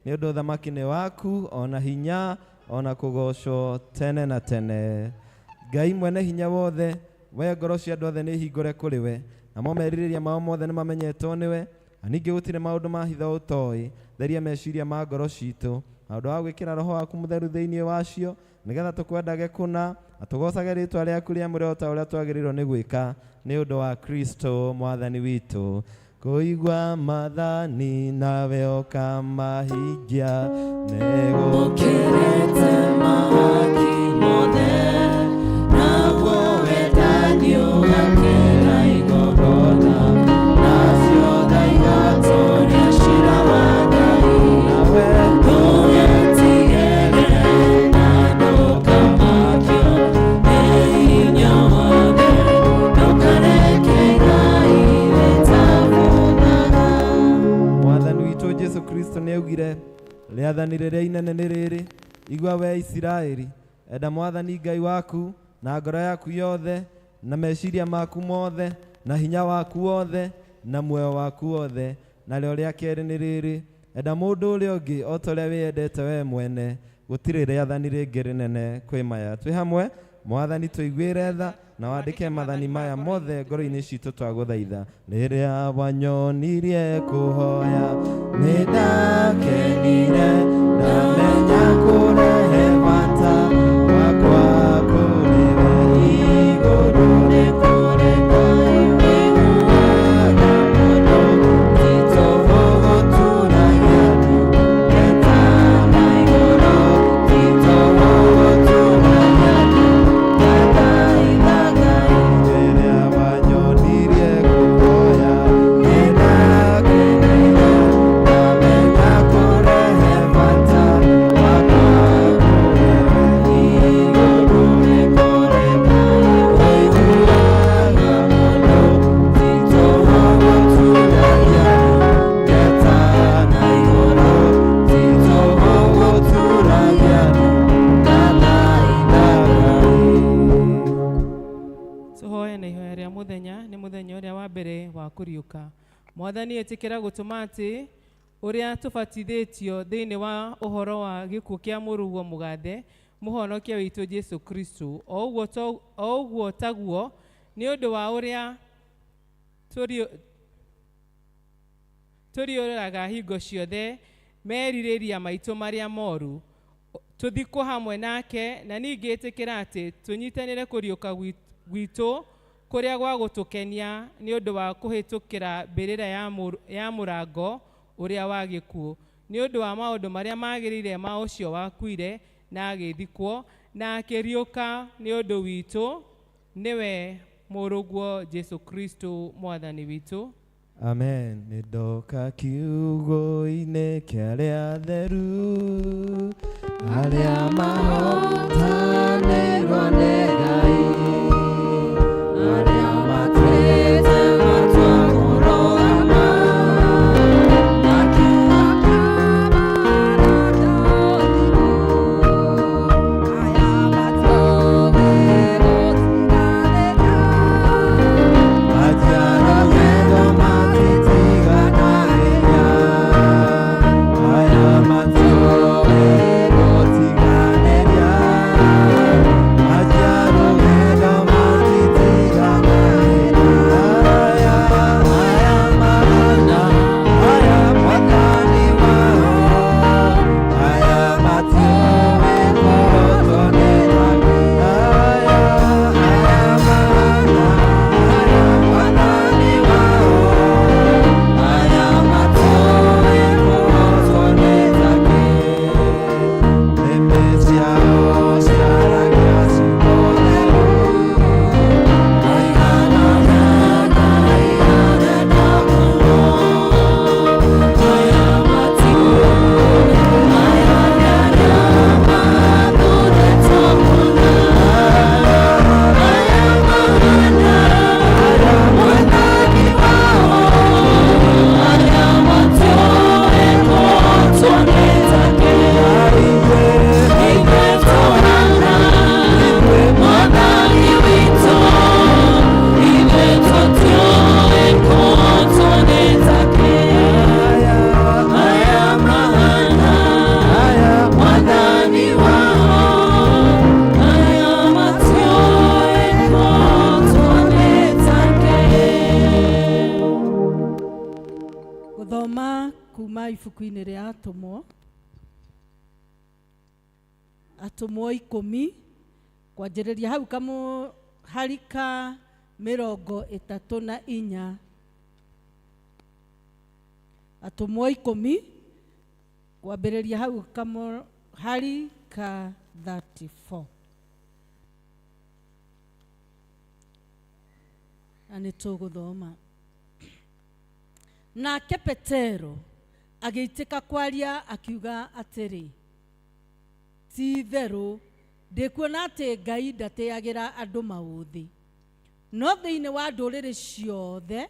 Nĩ ũndũ ũthamaki nĩ waku, o na hinya, o na kũgoocwo tene na tene. Ngai mwene hinya wothe, we ngoro cia andũ othe nĩ hingũre kũrĩ we, namo merirĩria mao mothe nĩ mamenyetwo nĩwe, na ningĩ gũtirĩ maũndũ ma hitho ũtoĩ. Theria meciria ma ngoro citũ, na ũndũ wa gwĩkĩra Roho waku Mũtheru thĩinĩ wacio, nĩgetha tũkwendage kũna, na tũgoocage rĩĩtwa rĩaku rĩamũre o ta ũrĩa twagĩrĩirwo nĩ gwĩka, nĩ ũndũ wa Kristo Mwathani witũ. Kũigua maathani nawe ũkamahingia nĩ Ũkĩrĩte mahaki mothe, naguo wendani ũgakĩra igongona, nacio tha igatoria ciira wa Ngai. Nawe Ndũgetigĩre na ndũkamakio nĩ hinya wothe, ndũkareke Ngai wĩtabunaga. Mwathani witũ Jesu Kristo nĩ augire, rĩathani rĩrĩa inene nĩ rĩrĩ, igua we Isiraeli, enda Mwathani Ngai waku na ngoro yaku yothe, na meciria maku mothe, na hinya waku wothe, na muoyo waku wothe. Narĩo rĩa kerĩ nĩ rĩrĩ, enda mũndũ ũrĩa ũngĩ o ta ũrĩa wĩyendete we mwene. Gũtirĩ rĩathani rĩngĩ rĩnene kwĩ maya. Twĩ hamwe, Mwathani tũiguĩre tha na wandĩke mathani maya mothe ngoro-inĩ citũ twagũthaitha. Rĩrĩa wanyonirie kũhoya nĩ ndakenire, ndamenya kũrehe bata wakwa kũrĩ we. Igũrũ nĩ kũrĩ Ngai ũiguaga mũno, ti tũhũ gũturagia ndu, ndetana igũrũ, ti tũhũ gũturagia ndu, ndathaitha Ngai. Rĩrĩa wanyonirie kũhoya nĩ ndakenire, ndamenya kũrehe bata wakwa kũrĩ we. Igũrũ nĩ kũrĩ Ngai ũiguaga mũno, ti tũhũ gũturagia ndu, ndetana igũrũ, ti tũhũ gũturagia ndu, ndathaitha Ngai. Tũhoe na ihoya rĩa mũthenya. Nĩ mũthenya ũrĩa wa mbere wa kũriũka. Mwathani, ĩtĩkĩra gũtũma atĩ ũrĩa tũbatithĩtio thĩinĩ wa ũhoro wa gĩkuũ kĩa mũrũguo mũgathe, mũhonokia witũ Jesu Kristo, o ũguo taguo nĩ ũndũ wa ũrĩa tũriũraga hingo ciothe merirĩria maitũ marĩa moru, tũthikwo hamwe nake, na ningĩ ĩtĩkĩra atĩ tũnyitanĩre kũriũka gwitũ kũrĩa gwa gũtũkenia nĩ ũndũ wa kũhĩtũkĩra mbĩrĩra ya mũrango ũrĩa wa gĩkuũ, nĩ ũndũ wa maũndũ marĩa magĩrĩire ma ũcio wakuire na agĩthikwo na akĩriũka nĩ ũndũ witũ, nĩwe mũrũguo Jesu Kristo Mwathani witũ. Amen. Nĩ ndoka kiugo-inĩ kĩa arĩa atheru, arĩa mahotanĩirwo nĩ Ngai, arĩa matuĩte matua kũrũgama Makiuga kaba ũthingu, aya matoĩ gũtiganĩria. Matiarogendo matitiganagĩria, aya matoĩ gũtiganĩria. Ibuku-inĩ rĩa Atũmwo, Atũmwo 10, kwanjĩrĩria hau kamũhari ka 34. Atũmwo 10, kwambĩrĩria hau kamũhari ka 34. Na nĩ tũgũthoma. Nake Petero agĩitĩka kwaria akiuga atĩrĩ, ti itherũ ndĩkuona atĩ Ngai ndatĩagĩra andũ maũthĩ, no thĩinĩ wa ndũrĩrĩ ciothe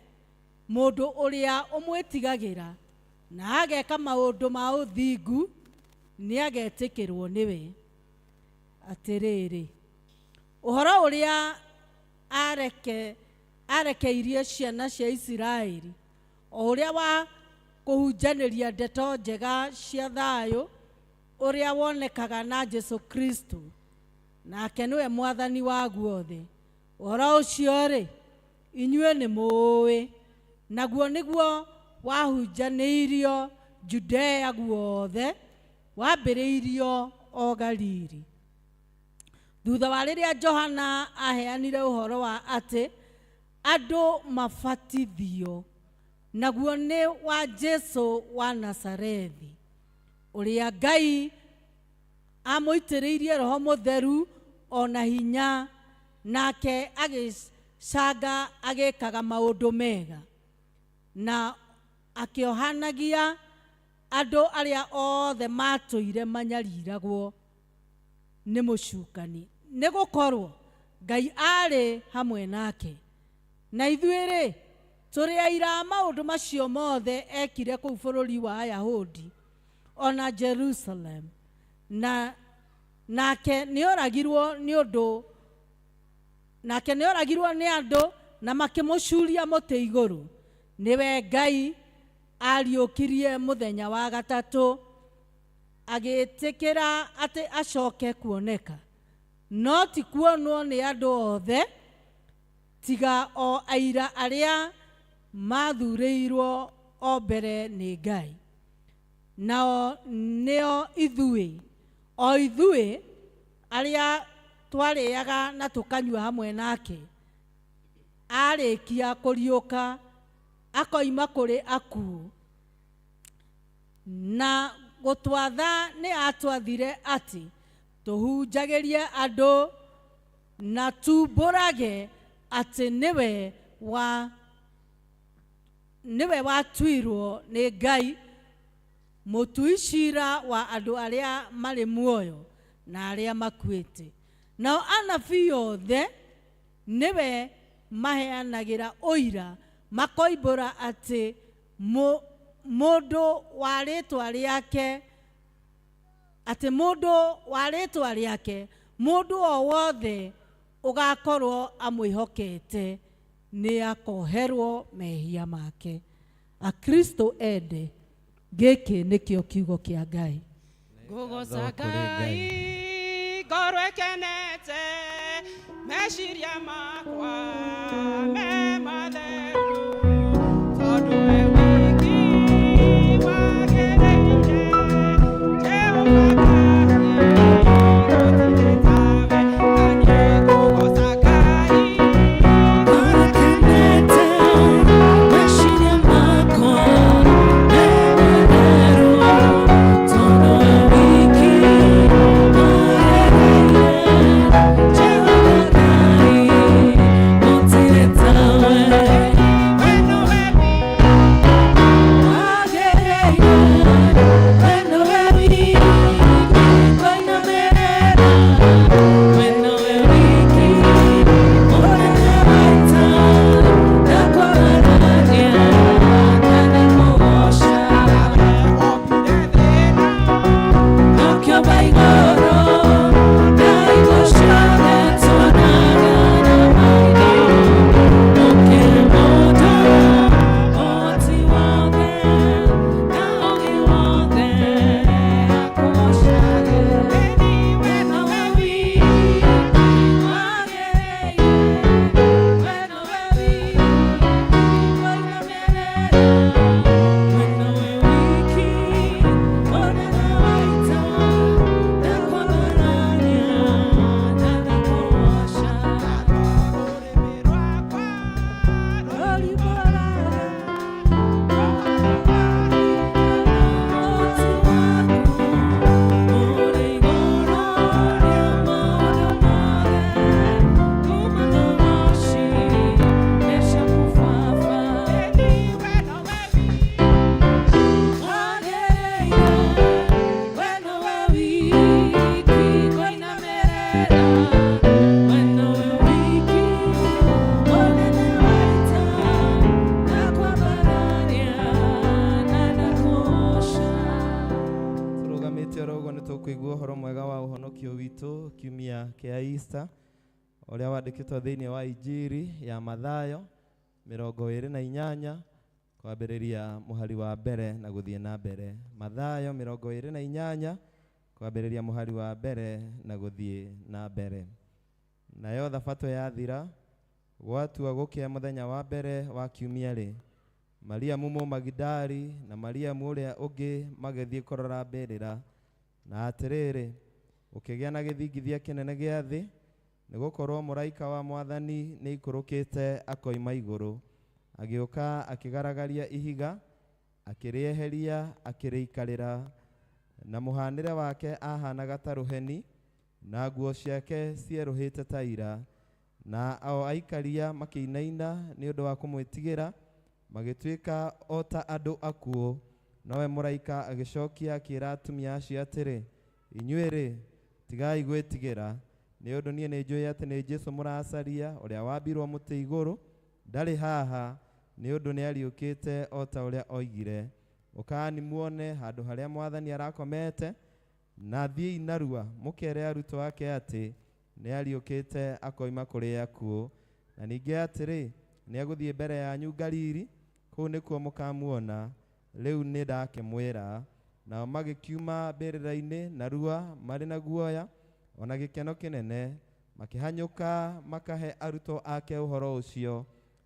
mũndũ ũrĩa ũmwĩtigagĩra na ageka maũndũ ma ũthingu nĩagetĩkĩrwo nĩwe. Atĩrĩrĩ, ũhoro ũrĩa arekeirie ciana cia Isiraeli, o ũrĩa wa kũhunjanĩria ndeto njega cia thayũ ũrĩa wonekaga na Jesu Kristo, nake nĩwe Mwathani wa guothe. Ũhoro ũcio-rĩ, inyuĩ nĩ mũũĩ, naguo nĩguo wahunjanĩirio Judea guothe, wambĩrĩirio o Galili. Thutha wa rĩrĩa Johana aheanire ũhoro wa atĩ andũ mabatithio, naguo nĩ wa Jesu wa Nazarethi, ũrĩa Ngai amũitĩrĩirie Roho Mũtheru o na hinya, nake agĩcanga agĩkaga maũndũ mega, na akĩohanagia andũ arĩa othe matũire manyariragwo nĩ mũcukani, nĩ gũkorwo Ngai arĩ hamwe nake. Na ithuĩ-rĩ, tũrĩ aira a maũndũ macio mothe ekire kũu bũrũri wa Ayahudi o na Jerusalem, na nake nĩoragirwo nĩ ũndũ nake nĩoragirwo nĩ andũ na makĩmũcuria mũtĩ igũrũ. Nĩwe Ngai ariũkirie mũthenya wa gatatũ, agĩtĩkĩra atĩ acoke kuoneka, no ti kuonwo nĩ andũ othe, tiga o aira arĩa mathurĩirwo o mbere nĩ Ngai, nao nĩo ithuĩ, o ithuĩ arĩa twarĩaga na tũkanyua hamwe nake arĩkia kũriũka akoima kũrĩ akuũ. Na gũtwatha nĩ atwathire atĩ tũhunjagĩrie andũ na tumbũrage atĩ nĩwe watuirwo nĩ Ngai mũtui cira wa andũ arĩa marĩ muoyo na arĩa makuĩte. Nao anabii othe nĩwe maheanagĩra ũira, makoimbũra atĩ mũndũ wa rĩtwa rĩake, atĩ mũndũ wa rĩtwa rĩake, mũndũ o wothe ũgakorwo amwĩhokete nĩ akoherwo mehia make. Akristo ende, gĩkĩ nĩkĩo kiugo kĩa Ngai. Ngũgoca Ngai ngoro ĩkenete, meciria makwa me matheru, tondũ we wiki wagĩrĩire. Jehova Ngai, gũtirĩ tawe. Na niĩ ngũgoca Ngai ngoro ĩkenete, meciria makwa me matheru, tondũ we wiki wagĩrĩire. Jehova Ngai, gũtirĩ tawe. Tũrũgamĩte oro ũguo nĩ tũkũigua ũhoro mwega wa ũhonokio witũ kiumia kĩa Easter ũrĩa wandĩkĩtwo thĩinĩ wa Injiri ya Mathayo 28 kwambĩrĩria mũhari wa mbere na gũthiĩ na mbere. Mathayo 28 kwambĩrĩria mũhari wa mbere na gũthiĩ na mbere. Nayo thabatũ yathira, gwatua gũkĩa mũthenya wa mbere wa kiumia rĩ, Mariamu Mũmagidali na Mariamu ũrĩa ũngĩ magĩthiĩ kũrora mbĩrĩra. Na atĩrĩrĩ, gũkĩgĩa na gĩthingithia kĩnene gĩa thĩ, nĩgũkorwo mũraika wa Mwathani nĩaikũrũkĩte akoima igũrũ, agĩũka akĩgaragaria ihiga, akĩrĩeheria, akĩrĩikarĩra. Na mũhanĩre wake ahanaga ta rũheni, na nguo ciake cierũhĩte ta ira. Na o aikaria makĩinaina nĩ ũndũ wa kũmwĩtigĩra, magĩtuĩka o ta andũ akuũ. Nowe mũraika agĩcokia akĩĩra atumia acio atĩrĩ, inyuĩ-rĩ, tigai gwĩtigĩra, nĩ ũndũ niĩ nĩnjũĩ atĩ nĩ Jesũ mũracaria, ũrĩa wambirwo mũtĩ igũrũ. Ndarĩ haha, nĩ ũndũ nĩariũkĩte o ta ũrĩa oigire. Ũkani muone handũ harĩa Mwathani arakomete, na thiĩi narua mũkere arutwo ake atĩ nĩariũkĩte akoima kũrĩ akuũ. Na ningĩ atĩrĩ, nĩegũthiĩ mbere yanyu Galili, kũu nĩkuo mũkamuona. Rĩu nĩ ndakĩmwĩra. Nao magĩkiuma mbĩrĩra-inĩ narua marĩ na guoya ona gĩkeno kĩnene, makĩhanyũka makahe arutwo ake ũhoro ũcio.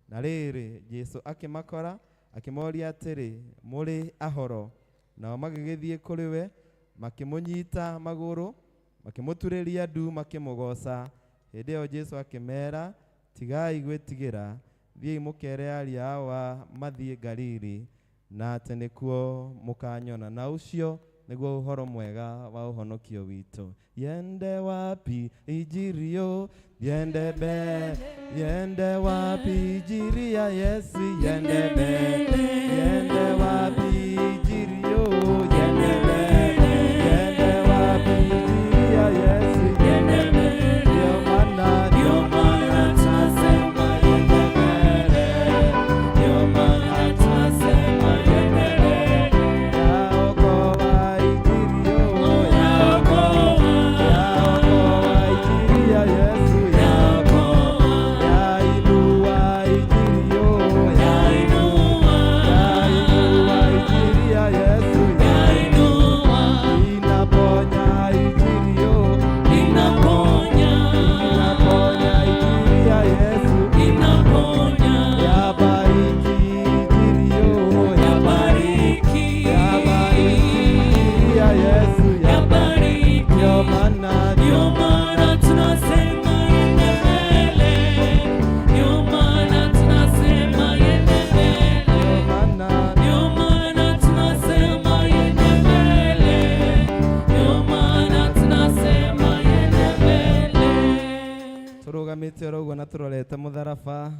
Na rĩrĩ, Jesũ akĩmakora, akĩmoria atĩrĩ, mũrĩ ahoro? Nao magĩgĩthiĩ kũrĩ we, makĩmũnyita magũrũ, makĩmũturĩria ndu, makĩmũgooca. Hĩndĩ ĩyo Jesũ akĩmeera, tigai gwĩtigĩra, thiĩi mũkere ariũ awa mathiĩ Galili, na atĩ nĩkuo mũkanyona. Na ũcio nĩguo ũhoro mwega wa ũhonokio witũ. Yende wapi injirio, yende mbere, yende wapi injiri ya Yesu, yende mbere, yende wapi injirio, yende mbere, yende wapi injiri ya Yesu, yende mbere. Ndio maana, ndio maana tunasema yende mbele, ndio maana tunasema yende mbele. Yaokoa injirio, yaokoa, yaokoa injiri ya Yesu, yaokoa, yainua injirio, yainua, yainua injiri ya Yesu, yainua, inaponya injirio, inaponya, inaponya injiri ya Yesu, inaponya, yabariki injirio, yabariki, yabariki injiri ya Yesu, yabariki. Ndio maana, Ndio maana tunasema yende mbele, ndio maana tunasema yende mbele, ndio maana, ndio maana tunasema yende mbele, ndio maana tunasema yende mbele. Tũrũgamĩte oro ũguo na tũrorete mũtharaba,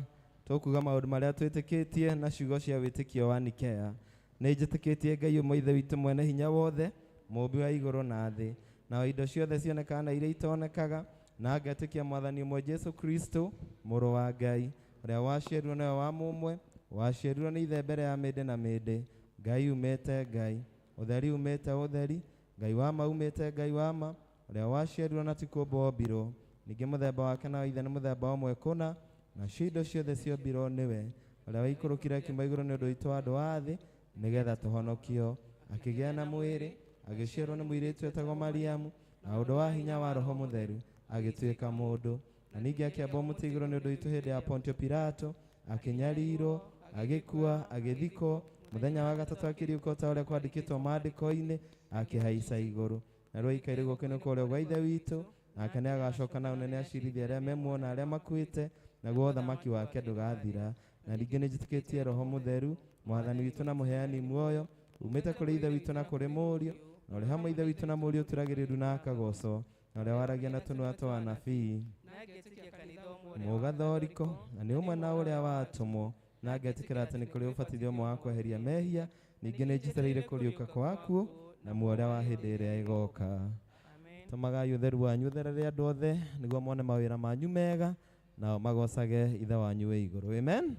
tũkuga maũndũ marĩa twĩtĩkĩtie na ciugo cia wĩtĩkio wa Nikea. Nĩ njĩtĩkĩtie Ngai ũmwe Ithe witũ mwene hinya wothe, mũũmbi wa igũrũ na thĩ, na indo ciothe cionekaga na iria itonekaga, na ngetĩkia Mwathani ũmwe Jesũ Kristo, mũrũ wa Ngai, ũrĩa waciarirwo nĩwe wa mũmwe, waciarirwo nĩ Ithe mbere ya mĩndĩ na mĩndĩ, Ngai umĩte Ngai, ũtheri umĩte ũtheri, Ngai wa ma umĩte Ngai wa ma, ũrĩa waciarirwo na ti kũũmbwo ombirwo, ningĩ mũthemba wake na wa Ithe nĩ mũthemba ũmwe kũna, nacio indo ciothe ciombirwo nĩwe, ũrĩa waikũrũkire akiuma igũrũ nĩ ũndũ witũ andũ a thĩ, nĩgetha tũhonokio. Akĩgĩa na mwĩrĩ, agĩciarwo nĩ mũirĩtu wetagwo Mariamu, na ũndũ wa hinya wa Roho Mũtheru agĩtuĩka mũndũ. Na ningĩ akĩambwo mũtĩ igũrũ nĩ ũndũ witũ hĩndĩ ya Pontio Pilato, akĩnyarirwo, agĩkua, agĩthikwo, mũthenya wa gatatũ akĩriũka o ta ũrĩa kwandĩkĩtwo maandĩko-inĩ, akĩhaica igũrũ. Na rĩu aikaire guoko-inĩ kwa ũrĩo gwa Ithe witũ, nake nĩagacoka na ũnene acirithie arĩa me muoyo na arĩa makuĩte, naguo ũthamaki wake ndũgathira. Na ningĩ nĩnjĩtĩkĩtie Roho Mũtheru, Mwathani witũ na mũheani muoyo, umĩte kũrĩ Ithe witũ na kũrĩ Mũriũ, na ũrĩa hamwe Ithe witũ na Mũriũ ũturagĩrĩrio na akagocwo, na ũrĩa waragia na tũnua twa anabii. Na ngetĩkia kanitha ũmwe ũrĩa Mũgathoriko, na nĩ ũmwe na ũrĩa watũmwo, na ngetĩkĩra atĩ nĩ kũrĩ ũbatithio ũmwe wa kweheria mehia, ningĩ nĩnjetereire kũriũka kwa akuũ, na muoyo ũrĩa wa hĩndĩ ĩrĩa ĩgoka. Amen. Tũmagai ũtheru wanyu ũtherere andũ othe, nĩguo mone mawĩra manyu mega, nao magocage Ithe wanyu wĩ igũrũ. Amen.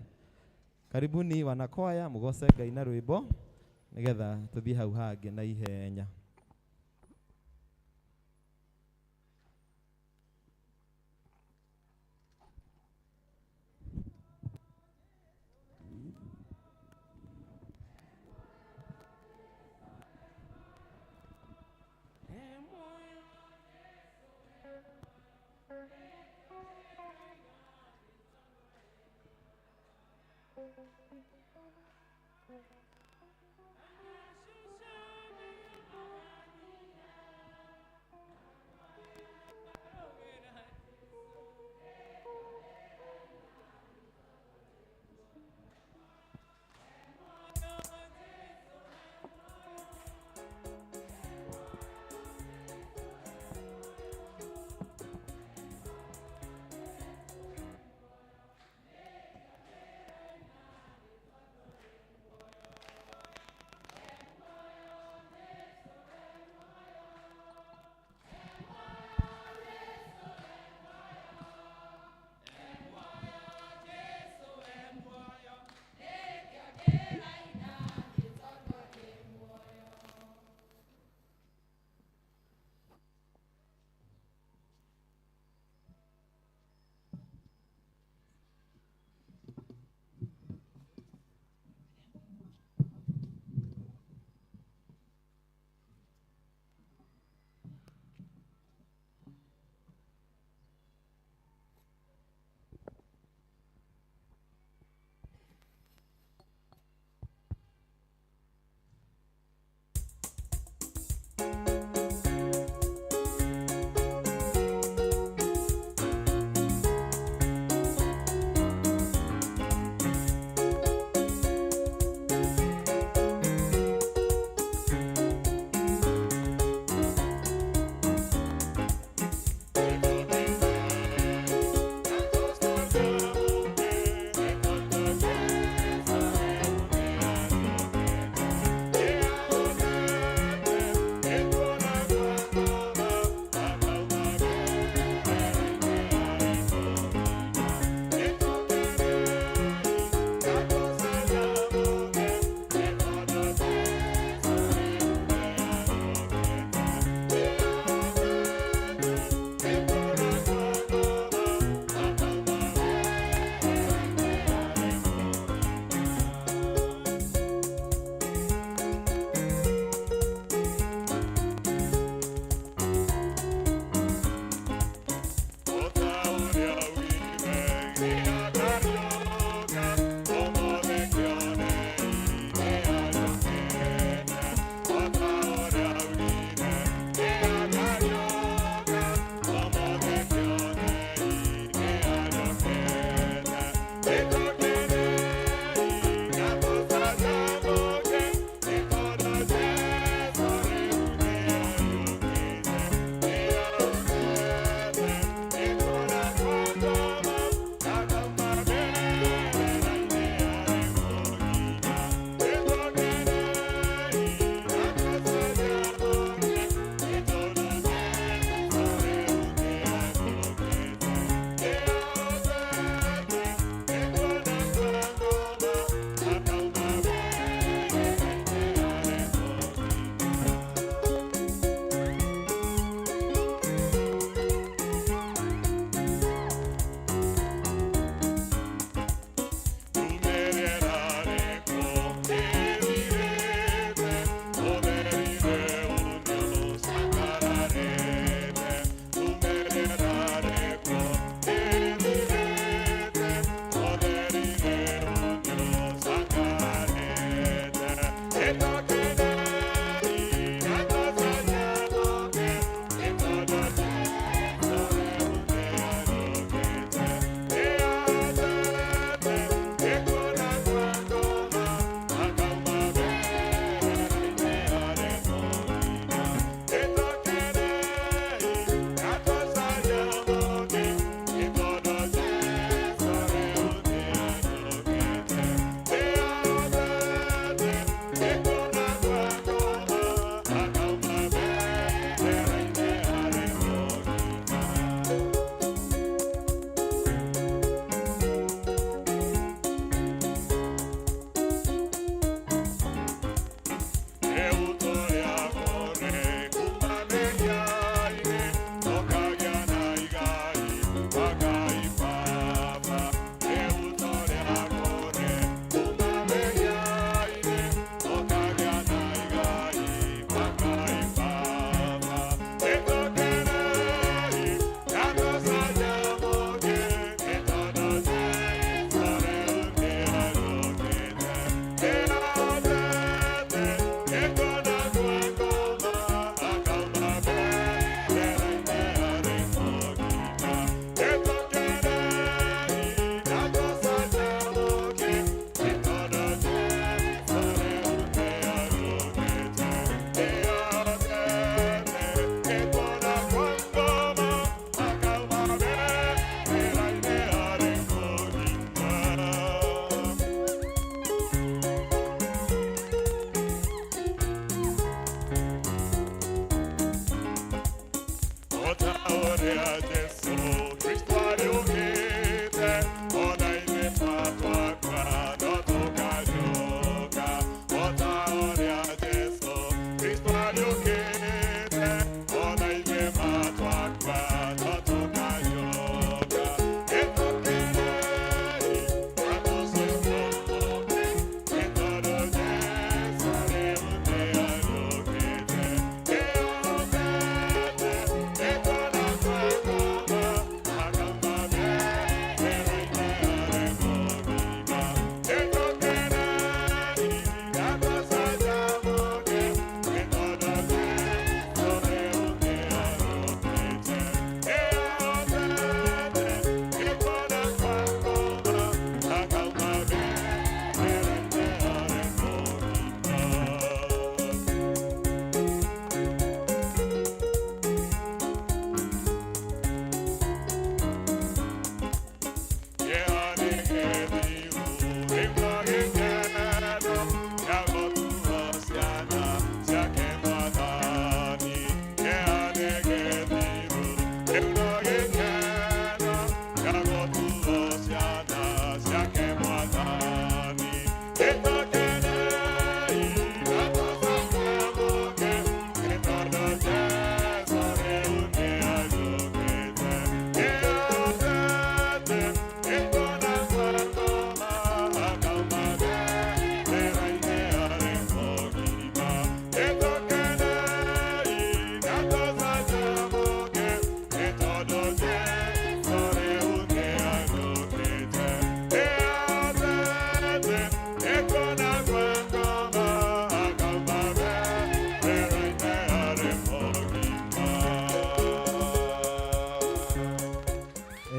Karibuni wanakwaya, mũgoce Ngai na rwĩmbo, nĩgetha tũthiĩ hau hangĩ na ihenya.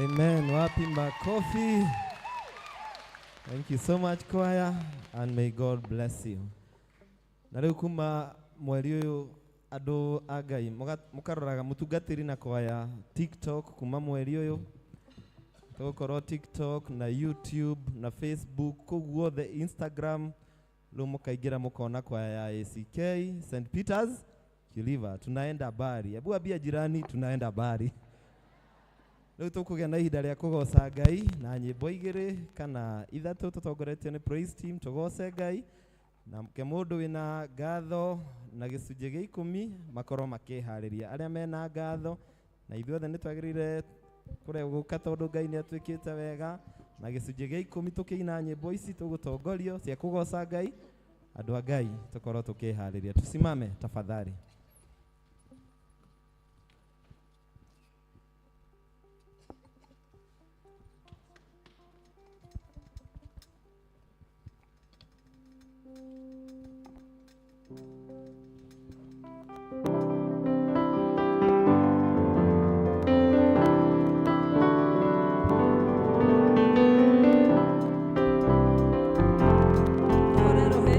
Amen. Wapi makofi? Thank you so much choir, and may God bless you. Na rĩu kuma mweri ũyũ andũ a Ngai mũkaroraga mũtungatĩri na kwaya TikTok kuma mweri ũyũ tũgũkorwo TikTok na YouTube na Facebook kũu guothe Instagram rĩu mũkaingĩra mũkona kwaya ya ACK St Peters Kiliva. Tunaenda bari, hebu ambia jirani tunaenda bari. Rĩu tũkũgĩa na ihinda rĩa kũgoca Ngai na nyĩmbo igĩrĩ kana ithatũ tũtongoretio nĩ praise team tũgoce Ngai na ke mũndũ wĩna ngatho na gĩcunjĩ gĩa ikũmi makorwo makĩharĩria arĩa mena ngatho na ithuothe nĩ twagĩrĩire kũregũka tondũ Ngai nĩ atuĩkĩte wega na gĩcunjĩ gĩa ikũmi tũkĩina nyĩmbo ici tũgũtongorio cia kũgoca Ngai andũ a Ngai tũkorwo tũkĩharĩria. Tusimame tafadhali. Tũhũre rũhĩ.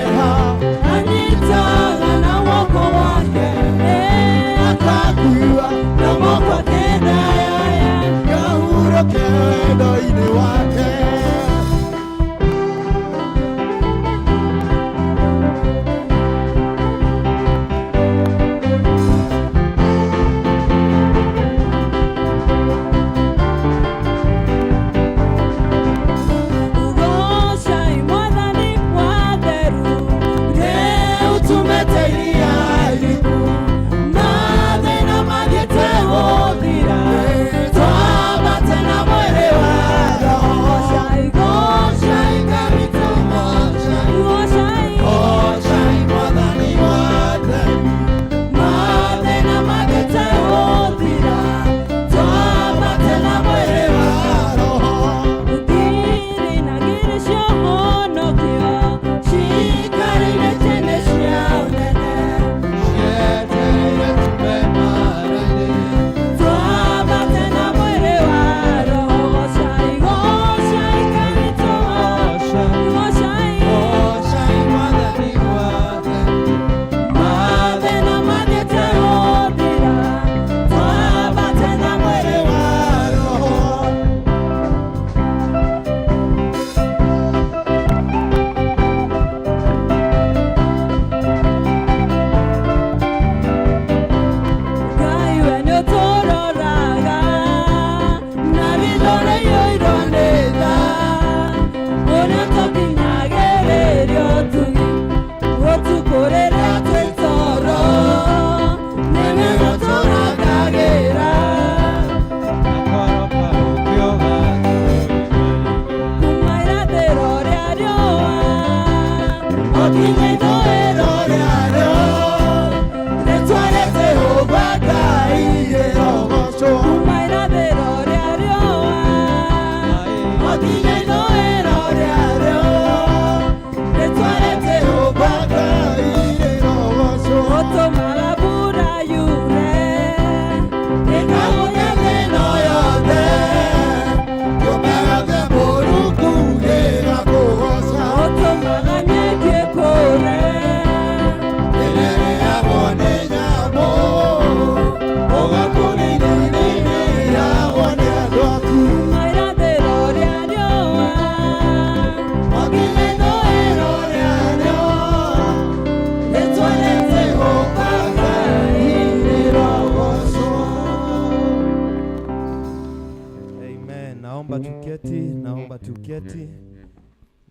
kĩeha. Anyitaga na moko wake, Akakua na moko akendaya. Ngahurũke wendo-inĩ wake. Ugocai Mwathani wa theru, Rĩu tumĩte iria iriku, mathĩna mathiĩte gũthira. Twambate na mwĩrĩ wa roho. Gocai, Gocai Ngai witũ, gocai. gocai, Gocai Mwathani wa theru, mathĩna mathiĩte gũthira. Twambate na mwĩrĩ wa roho. Ngiri na ngiri cia ũhonokio, cikarĩire tene cia ũnene. Cietereire tume mara-inĩ. Twambate na mwĩrĩ wa roho. Gocai, gocai Ngai witũ, gocai. Gocai Mwathani wa theru, Mathĩna mathiĩte gũthira, twambate na mwĩrĩ wa wa roho. Ngai we nĩũtũroraga na ritho rĩiyũirwo nĩ tha, ũrĩa tũkinyagĩrĩrio ũtugi ũtukũ rĩrĩa twĩ toro, nĩwe ũtũrangagĩra kuma irathĩro rĩa riũa o nginya ithũĩro rĩarĩo, Rĩtwa rĩa Jehova Ngai rĩrogocwo. kuma irathĩro rĩa riũa o nginya ithũĩro rĩarĩo, Rĩtwa rĩa Jehova Ngai rĩrogocwo. ũtũmaga mbura yure Ĩkagũithia thĩ ĩno yothe, kĩũmbe gĩothe Mũrungu gĩgakũgooca. ũtũmaga nyeki ĩkũre Ĩrĩrĩagwo nĩ nyamũ, ũgakũrĩrĩrĩrĩagwo nĩ andũ aku. kuma irathĩro rĩa riũa O nginya ithũĩro rĩarĩo, rĩtwa rĩa Jehova Ngai rĩrogocwo. Amen. Naomba tuketi, naomba tuketi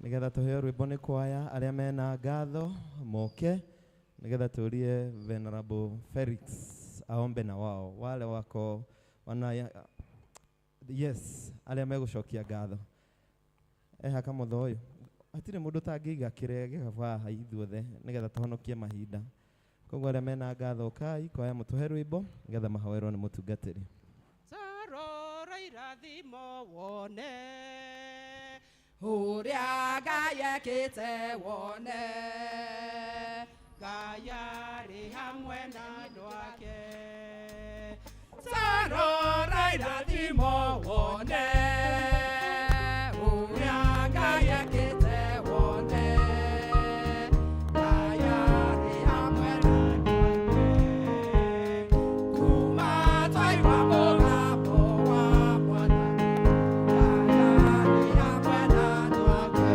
nigetha tuheo rwimbo nĩ kwaya arĩa mena ngatho moke nigetha turie Venerable Felix aombe na wao wale wako wana yes arĩa megũcokia ngatho eha kamũtho ũyũ hatirĩ mũndũ ũtangĩiga kĩrĩa gĩkaba haha ithuothe nigetha tũhonokie mahinda koguo arĩa mena ngatho kai kwaya mũtũhe rwĩmbo nigetha mahoerwo nĩ mũtungatĩri. Tarora irathimo wone ũrĩa Ngai ekĩte wone Ngai arĩ hamwe na andũ ake. Tarora irathimo wone ũrĩa Ngai ekĩte wone Ngai arĩ hamwe na andũ ake. Kuma twaigua mũgambo wa Mwathani, Ngai arĩ hamwe na andũ ake.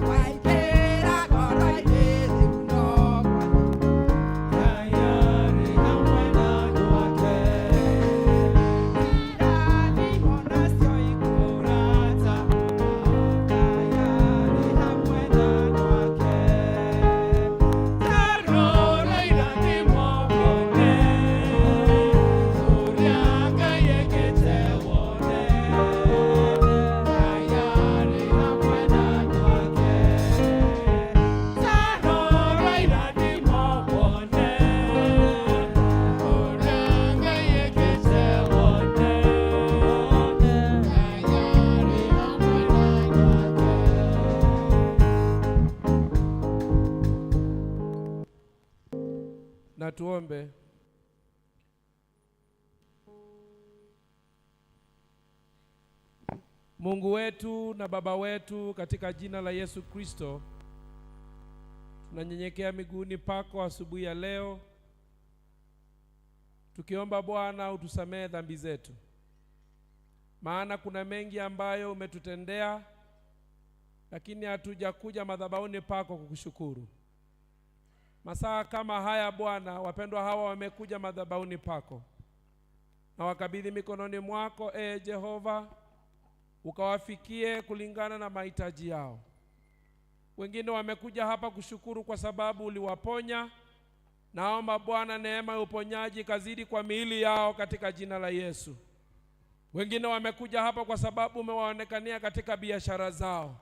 Waingĩra ngoro-inĩ rĩu no Mwathani, Ngai arĩ hamwe na andũ ake. Irathimo nacio ikũrata mũno, Ngai arĩ hamwe na andũ ake. Tarora irathimo wone, ũrĩa Ngai ekĩte wone, Ngai arĩ hamwe na andũ ake. Tarora irathimo wone, ũrĩa Ngai ekĩte wone, Ngai arĩ hamwe na andũ ake. Na tuombe. Mungu wetu na Baba wetu, katika jina la Yesu Kristo, Tunanyenyekea miguuni pako asubuhi ya leo, tukiomba Bwana utusamehe dhambi zetu, maana kuna mengi ambayo umetutendea, lakini hatujakuja madhabahuni pako kukushukuru. Masaa kama haya Bwana, wapendwa hawa wamekuja madhabahuni pako, na wakabidhi mikononi mwako, e Jehova, ukawafikie kulingana na mahitaji yao. Wengine wamekuja hapa kushukuru kwa sababu uliwaponya. Naomba Bwana neema ya uponyaji kazidi kwa miili yao katika jina la Yesu. Wengine wamekuja hapa kwa sababu umewaonekania katika biashara zao.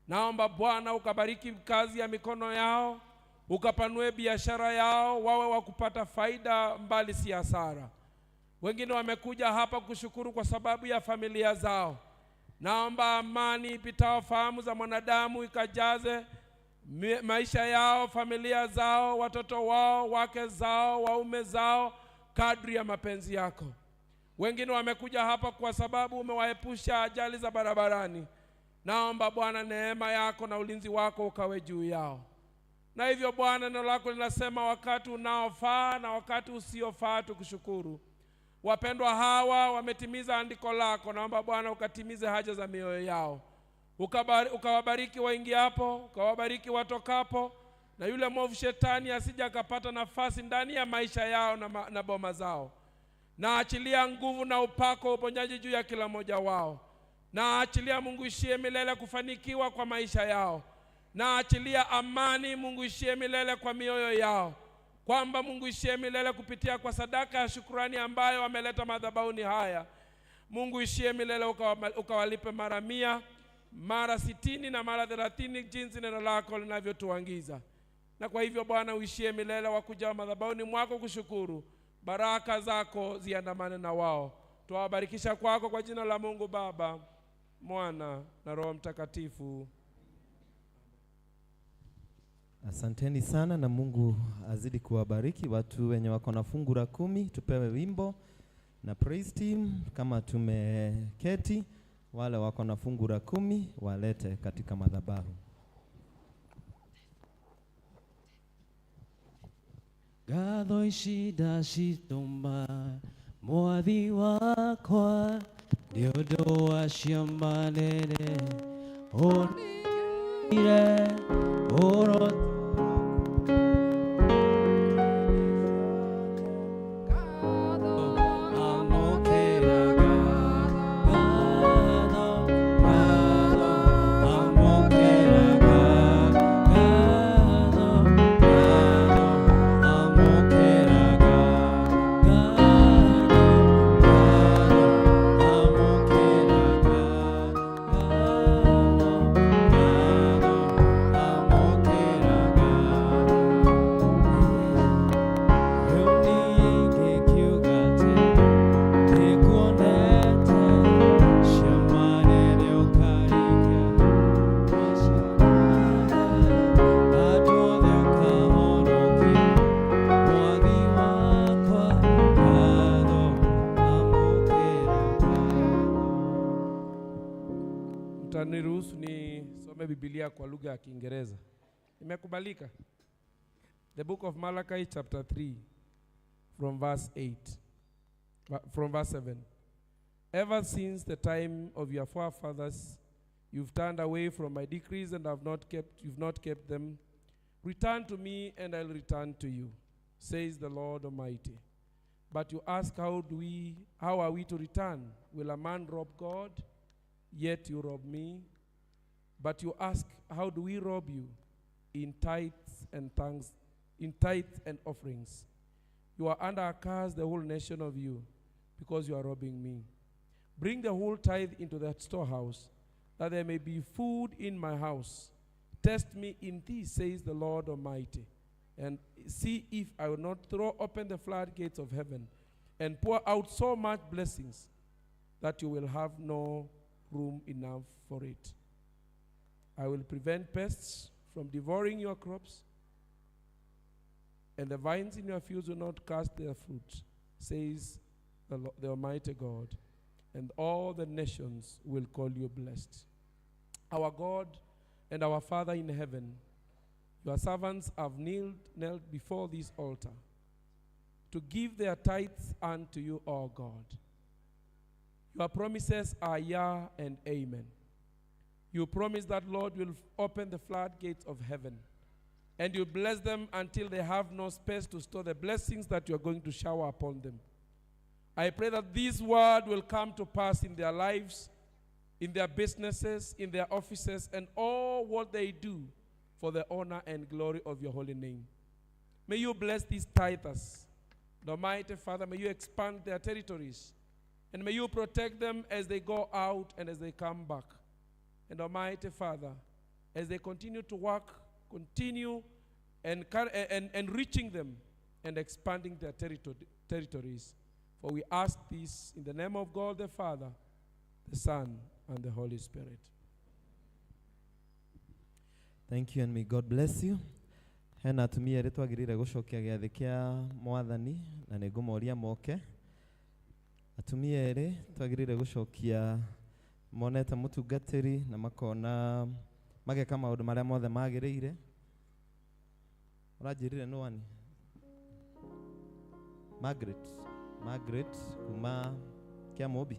Naomba Bwana ukabariki kazi ya mikono yao, ukapanue biashara yao, wawe wa kupata faida mbali si hasara. Wengine wamekuja hapa kushukuru kwa sababu ya familia zao. Naomba amani ipitao fahamu za mwanadamu ikajaze maisha yao, familia zao, watoto wao, wake zao, waume zao, kadri ya mapenzi yako. Wengine wamekuja hapa kwa sababu umewaepusha ajali za barabarani. Naomba Bwana neema yako na ulinzi wako ukawe juu yao. Na hivyo Bwana, neno lako linasema wakati unaofaa na wakati usiofaa tukushukuru. Wapendwa hawa wametimiza andiko lako. Naomba Bwana ukatimize haja za mioyo yao, ukawabariki waingiapo, ukawabariki watokapo, na yule mwovu shetani asije akapata nafasi ndani ya maisha yao na boma zao. Na achilia nguvu na upako uponyaji juu ya kila mmoja wao. Na achilia Mungu ishie milele kufanikiwa kwa maisha yao. Na achilia amani Mungu ishie milele kwa mioyo yao, kwamba Mungu ishie milele kupitia kwa sadaka ya shukrani ambayo wameleta madhabahuni haya. Mungu ishie milele ukawalipe mara 100, mara 60 na mara 30, jinsi neno lako linavyotuangiza. Na kwa hivyo Bwana uishie milele wakuja madhabahuni mwako kushukuru, baraka zako ziandamane na wao. Tuwabarikisha kwako kwa jina la Mungu Baba, Mwana na Roho Mtakatifu. Asanteni sana na Mungu azidi kuwabariki watu wenye wako na fungu la 10. Tupewe wimbo na praise team kama tumeketi, wale wako na fungu la 10 walete katika madhabahu. Ngatho ici ndacitũma mwathi wakwa nĩ ũndũ wa ciama nene onire ũro Mtaniruhusu nisome Biblia kwa lugha ya Kiingereza. Imekubalika? The book of Malachi chapter 3 from verse 8. From verse 7. Ever since the time of your forefathers, you've turned away from my decrees and you've not kept them. Return to me and I'll return to you, says the Lord Almighty. But you ask, how are we to return? Will a man rob God? Yet you rob me. But you ask, how do we rob you? In tithes and thanks, in tithes and offerings. You are under a curse, the whole nation of you, because you are robbing me. Bring the whole tithe into that storehouse, that there may be food in my house. Test me in this, says the Lord Almighty, and see if I will not throw open the floodgates of heaven and pour out so much blessings that you will have no room enough for it. I will prevent pests from devouring your crops, and the vines in your fields will not cast their fruit, says the Almighty God, and all the nations will call you blessed. Our God and our Father in heaven, Your servants have knelt before this altar to give their tithes unto you, O God. Your promises are yea and amen. You promise that, Lord, will open the floodgates of heaven, and you bless them until they have no space to store the blessings that you are going to shower upon them. I pray that this word will come to pass in their lives, in their businesses, in their offices, and all what they do for the honor and glory of your holy name. May you bless these tithers. The Almighty Father, may you expand their territories, and may you protect them as they go out and as they come back. And Almighty Father, as they continue to work, continue and enriching them and expanding their territories. For we ask this in the name of God the Father, the Son, and the Holy Spirit. Thank you, and may God bless you. Hena atumia erĩ twagĩrĩire gũcokia gĩathĩ kĩa mwathani na nĩ ngũmoria moke. Atumia erĩ twagĩrĩire gũcokia monete mũtungatĩri na makona mageka maũndũ marĩa mothe magĩrĩire. Ũranjĩrire nũ ani? Margaret kuma Kĩamũmbi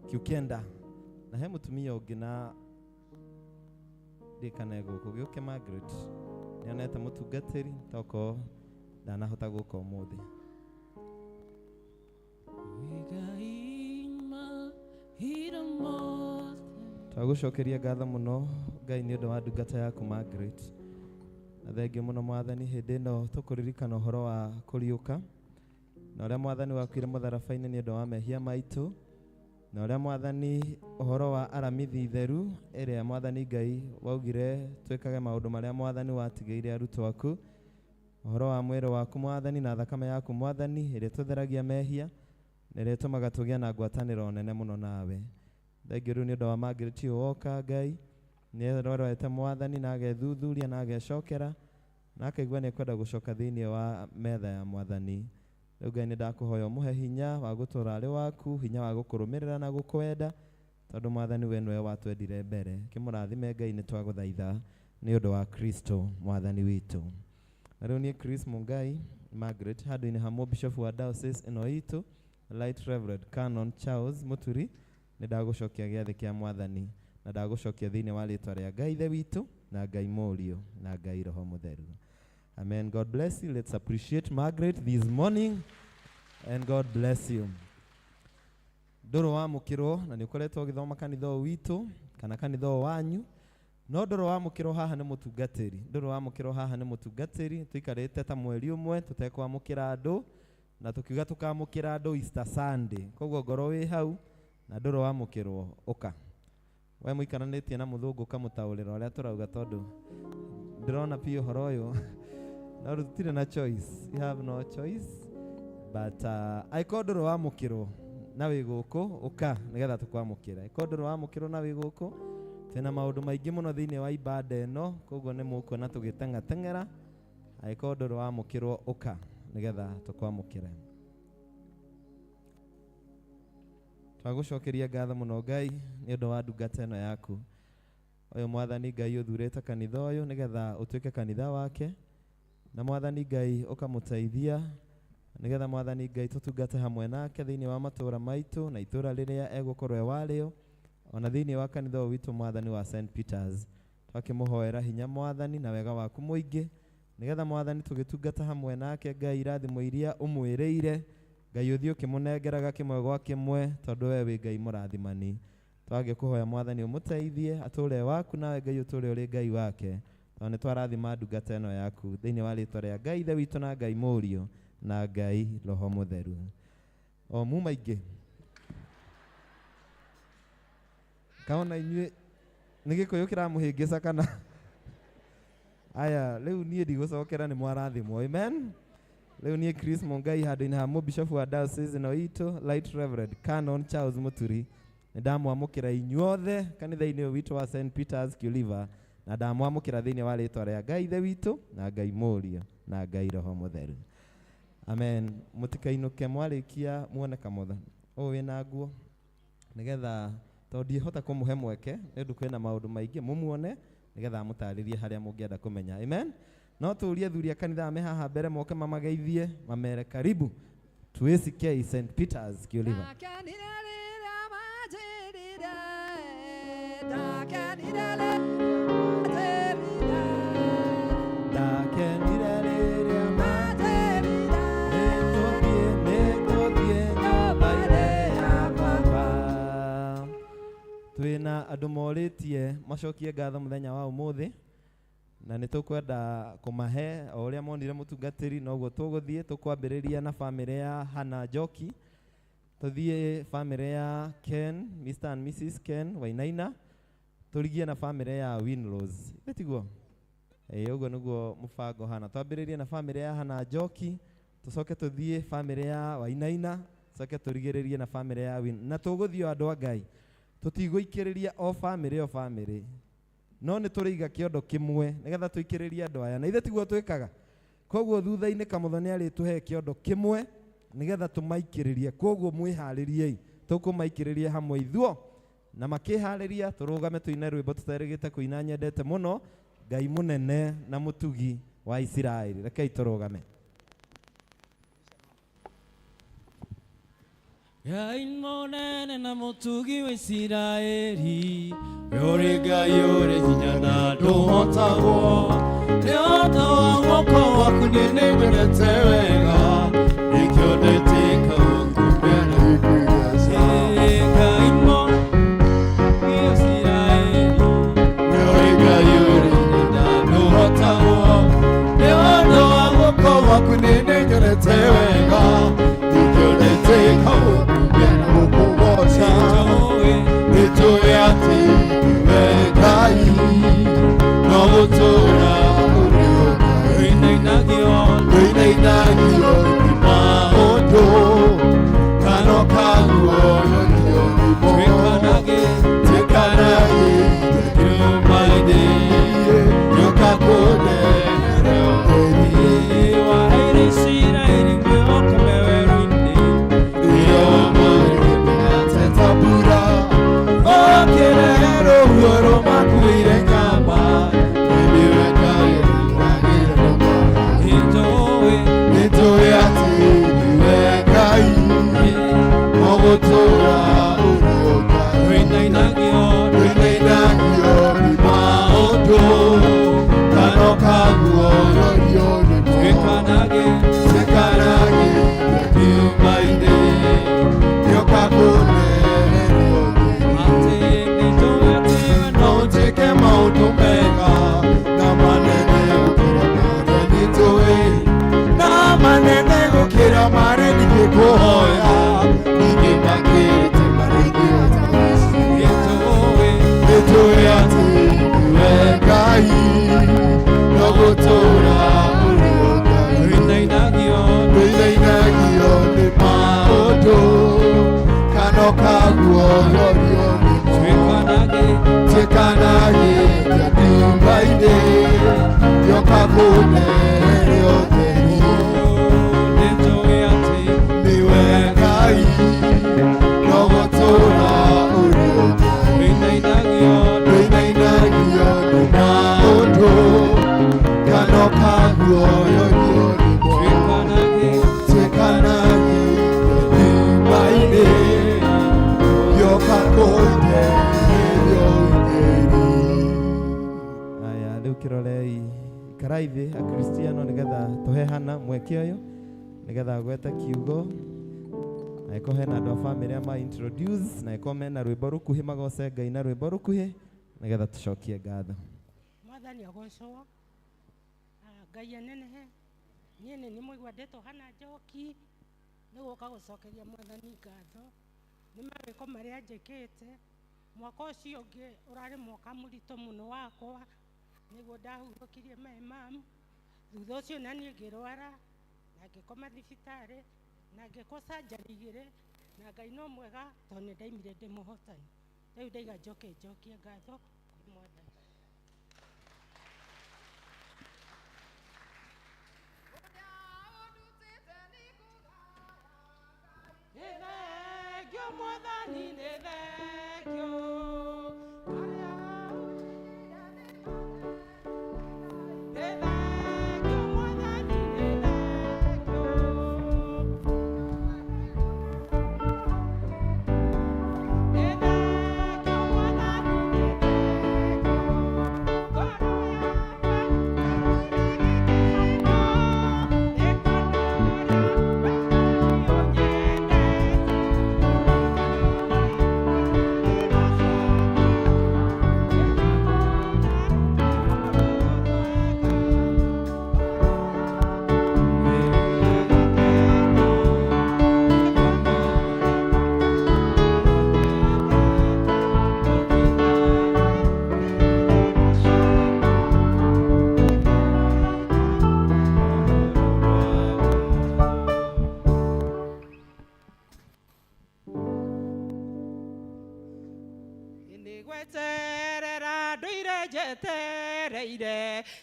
Kiukenda, na he mũtumia ũngĩ na ndikane gũkũ gĩũke Margaret nĩonete mũtungatĩri toko ndanahota gũka ũmũthĩ. Twagũcokeria ngatho mũno Ngai nĩ ũndũ wa ndungata yaku Margaret, na thengiũ mũno mwathani hĩndĩ ĩno tũkũririkana ũhoro wa kũriũka na ũrĩa mwathani wakuire mũtharaba-inĩ nĩ ũndũ wa mehia maitũ, na ũrĩa mwathani ũhoro wa aramithi theru ĩrĩa mwathani Ngai waugire twĩkage maũndũ marĩa mwathani watigĩire arutwo aku, ũhoro wa mwĩrĩ waku mwathani na thakame yaku mwathani ĩrĩa tũtheragia mehia na ĩrĩa ĩtũmaga tũgĩe na ngwatanĩro nene mũno nawe. Thengiũ rĩu nĩ ũndũ wa Margaret woka Ngai nĩarorete mwathani na agethuthuria na agecokera na akaigua nĩ ekwenda gũcoka thĩinĩ wa metha ya mwathani. Rĩu Ngai nĩ ndakũhoya ũmũhe hinya wa gũtũũra arĩ waku, hinya wa gũkũrũmĩrĩra na gũkwenda, tondũ mwathani we nĩwe watwendire mbere. Kĩmũrathime Ngai, nĩ twagũthaitha nĩ ũndũ wa Kristo mwathani witũ. Na rĩu niĩ Chris Mungai Margaret handũ-inĩ ha mũbishofu wa diocese ĩno itũ Right Reverend Canon Charles Muturi, nĩ ndagũcokia gĩathĩ kĩa mwathani na ndagũcokia thĩinĩ wa rĩtwa rĩa Ngai Ithe witũ na Ngai Mũriũ na Ngai Roho Mũtheru. Amen. God bless you. Let's appreciate Margaret this morning, and God bless you. Ndũrũ wamũkĩrwo na nĩ ũkoretwo ũgĩthoma kanitha ũyũ witũ kana kanitha ũyũ wanyu, no ndũrũ wamũkĩrwo haha nĩ mũtungatĩri. Ndũrũ wamũkĩrwo haha nĩ mũtungatĩri. Tũikarĩte ta mweri ũmwe tũtekwamũkĩra andũ na tũkiuga tũkamũkĩra andũ Easter Sunday, koguo ngorwo wĩ hau na ndũrũ wamũkĩrwo ũka. We mũikaranĩtie na mũthũngũ ũkamũtaũrĩra ũrĩa tũrauga, tondũ ndĩrona piũ ũhoro ũyũ no tũtirĩ na choice. You have no choice but angĩkorwo ndũrĩ wamũkĩrwo na wĩ gũkũ ũka nĩgetha tũkwamũkĩra. Angĩkorwo ndũrĩ wamũkĩrwo na wĩ gũkũ, twĩna maũndũ maingĩ mũno thĩinĩ wa ibada ĩno, koguo nĩ mũkuona tũgĩteng'ateng'era. Angĩkorwo ndũrĩ wamũkĩrwo ũka nĩgetha tũkwamũkĩre. Twagũcokeria ngatho mũno Ngai nĩ ũndũ wa ndungata ĩno yaku. Ũyũ mwathani Ngai ũthurĩte kanitha ũyũ nĩgetha ũtuĩke kanitha wake, na mwathani Ngai ũkamũteithia nĩgetha mwathani Ngai tũtungate hamwe nake thĩinĩ wa matũũra maitũ na itũũra rĩrĩa egũkorwo e warĩo, ona thĩinĩ wa kanitha ũyũ witũ mwathani wa St Peters. Twakĩmũhoera hinya mwathani na wega waku mũingĩ nĩgetha mwathani tũgĩtungata hamwe nake Ngai irathimo iria ũmwĩrĩire Ngai ũthiĩ ũkĩmũnengeraga kĩmwe gwa kĩmwe, tondũ we wĩ Ngai mũrathimani. Twagĩkũhoya mwathani ũmũteithie atũũre waku, nawe Ngai ũtũũre ũrĩ Ngai wake, tondũ nĩ twarathima ndungata ĩno yaku thĩinĩ wa rĩtwa rĩa Ngai Ithe witũ na Ngai Mũriũ na Ngai Roho Mũtheru. O muma ingĩ kaona inyuĩ nĩ Gĩkũyũ kĩramũhĩngĩca kana aya rĩu niĩ ndigũcokera nĩ mwarathimwo. Amen. Rĩu niĩ Chris Mungai handũ-inĩ ha mũbishofu wa diocese ĩno itũ Right Reverend Canon Charles Muturi, nĩ ndamwamũkĩra inyuothe kanitha-inĩ ũyũ witũ wa St Peters Kiuliva, na ndamwamũkĩra thĩinĩ wa rĩtwa rĩa Ngai Ithe witũ na Ngai Mũriũ na Ngai Roho Mũtheru. Amen. Mũtikainũke mwarĩkia muone kamotha ũyũ wĩna nguo nĩgetha tondũ ndiĩhota kũmũhe mweke nĩ ũndũ kwĩna maũndũ maingĩ, mũmuone Nĩgetha amũtarĩrie harĩa mũngĩenda kũmenya. Amen. No tũrie athuri a kanitha me haha mbere moke mamageithie mamere karibu to ACK St. Peters Kioliva. Twina andũ morĩtie macokie ngatho mũthenya wa ũmũthĩ na nĩ tũkwenda kũmahe o ũrĩa monire mũtungatĩri noguo tũgũthiĩ tũkwambĩrĩria na bamĩrĩ ya Hannah Njoki, tũthiĩ bamĩrĩ ya Ken, Mr and Mrs Ken Wainaina, tũrigie na bamĩrĩ ya Winrose. Ithe tiguo? Ĩĩ ũguo nĩguo mũbango hana. Twambĩrĩrie na bamĩrĩ ya Hannah Njoki, tũcoke tũthiĩ bamĩrĩ ya Wainaina, tũcoke tũrigĩrĩrie na bamĩrĩ ya Win. Na tũgũthiĩ o andũ a Ngai. Tũtigũikĩrĩria o bamĩrĩ o bamĩrĩ. No nĩ tũrĩiga kĩondo kĩmwe nĩgetha tũikĩrĩrie andũ aya. Na ithe tiguo twĩkaga. Koguo thutha-inĩ Kamũtho nĩ arĩtũhe kĩondo kĩmwe nĩgetha tũmaikĩrĩrie. Koguo mwĩharĩriei, tũkũmaikĩrĩria hamwe ithuo. Na makĩharĩria tũrũgame tũine rwĩmbo tũterĩgĩte kũina nyendete mũno, Ngai mũnene na mũtugi wa Isiraeli. Rekei tũrũgame. Ngai mũnene na mũtugi wa Isiraeli, ũrĩ Ngai ũrĩ hinya na ndũhotagwo. Nĩ ũndũ wa guoko gwaku niĩ nĩnyonete wega, nĩkĩo ndetĩka gũkumia na gũkũgooca. Ngai mũtugi wa Isiraeli, ũrĩ Ngai ũrĩ hinya na ndũhotagwo. Nĩ ũndũ wa guoko gwaku niĩ nĩnyonete wega, nĩkĩo ndetĩka gũkumia na gũkũgooca. Nĩtũĩ atĩ nĩwe Ngai, no gũtũũra ũrĩ o Ngai. Wĩinainagio nĩ maũndũ, kanua kaguo norio nĩmo. Twĩkanage kĩrĩma-inĩ, gĩũka kũnenera ũtheri. Aya rĩu kĩrorei ikarai thĩ akristiano nĩgetha tũhe Hana mweke ũyũ nĩgetha agwete kiugo na ĩkorwo hena andũ a bamĩrĩ ama introduce na ĩkorwo mena rwĩmbo rũkuhĩ magoce Ngai na rwĩmbo rũkuhĩ nĩgetha tũcokie ngatho. Mwathani agocwo, Ngai anenehe. Niĩ nĩ mũigua ndetwo Hannah Njoki, nĩ gũka gũcokeria Mwathani ngatho nĩ mawĩko marĩa njĩkĩte. Mwaka ũcio ũngĩ ũrarĩ mwaka mũritũ mũno wakwa, nĩguo ndahurũkirie my mum. Thutha ũcio na niĩ ngĩrwara na ngĩkoma thibitarĩ na ngĩkwo surgery igĩrĩ, na Ngai no mwega tondũ nĩ ndaimire ndĩ mũhotani. Rĩu ndaiga njoke njokie ngatho kwĩ Mwathani. Nĩ thengio Mwathani, nĩ thengio. Arĩa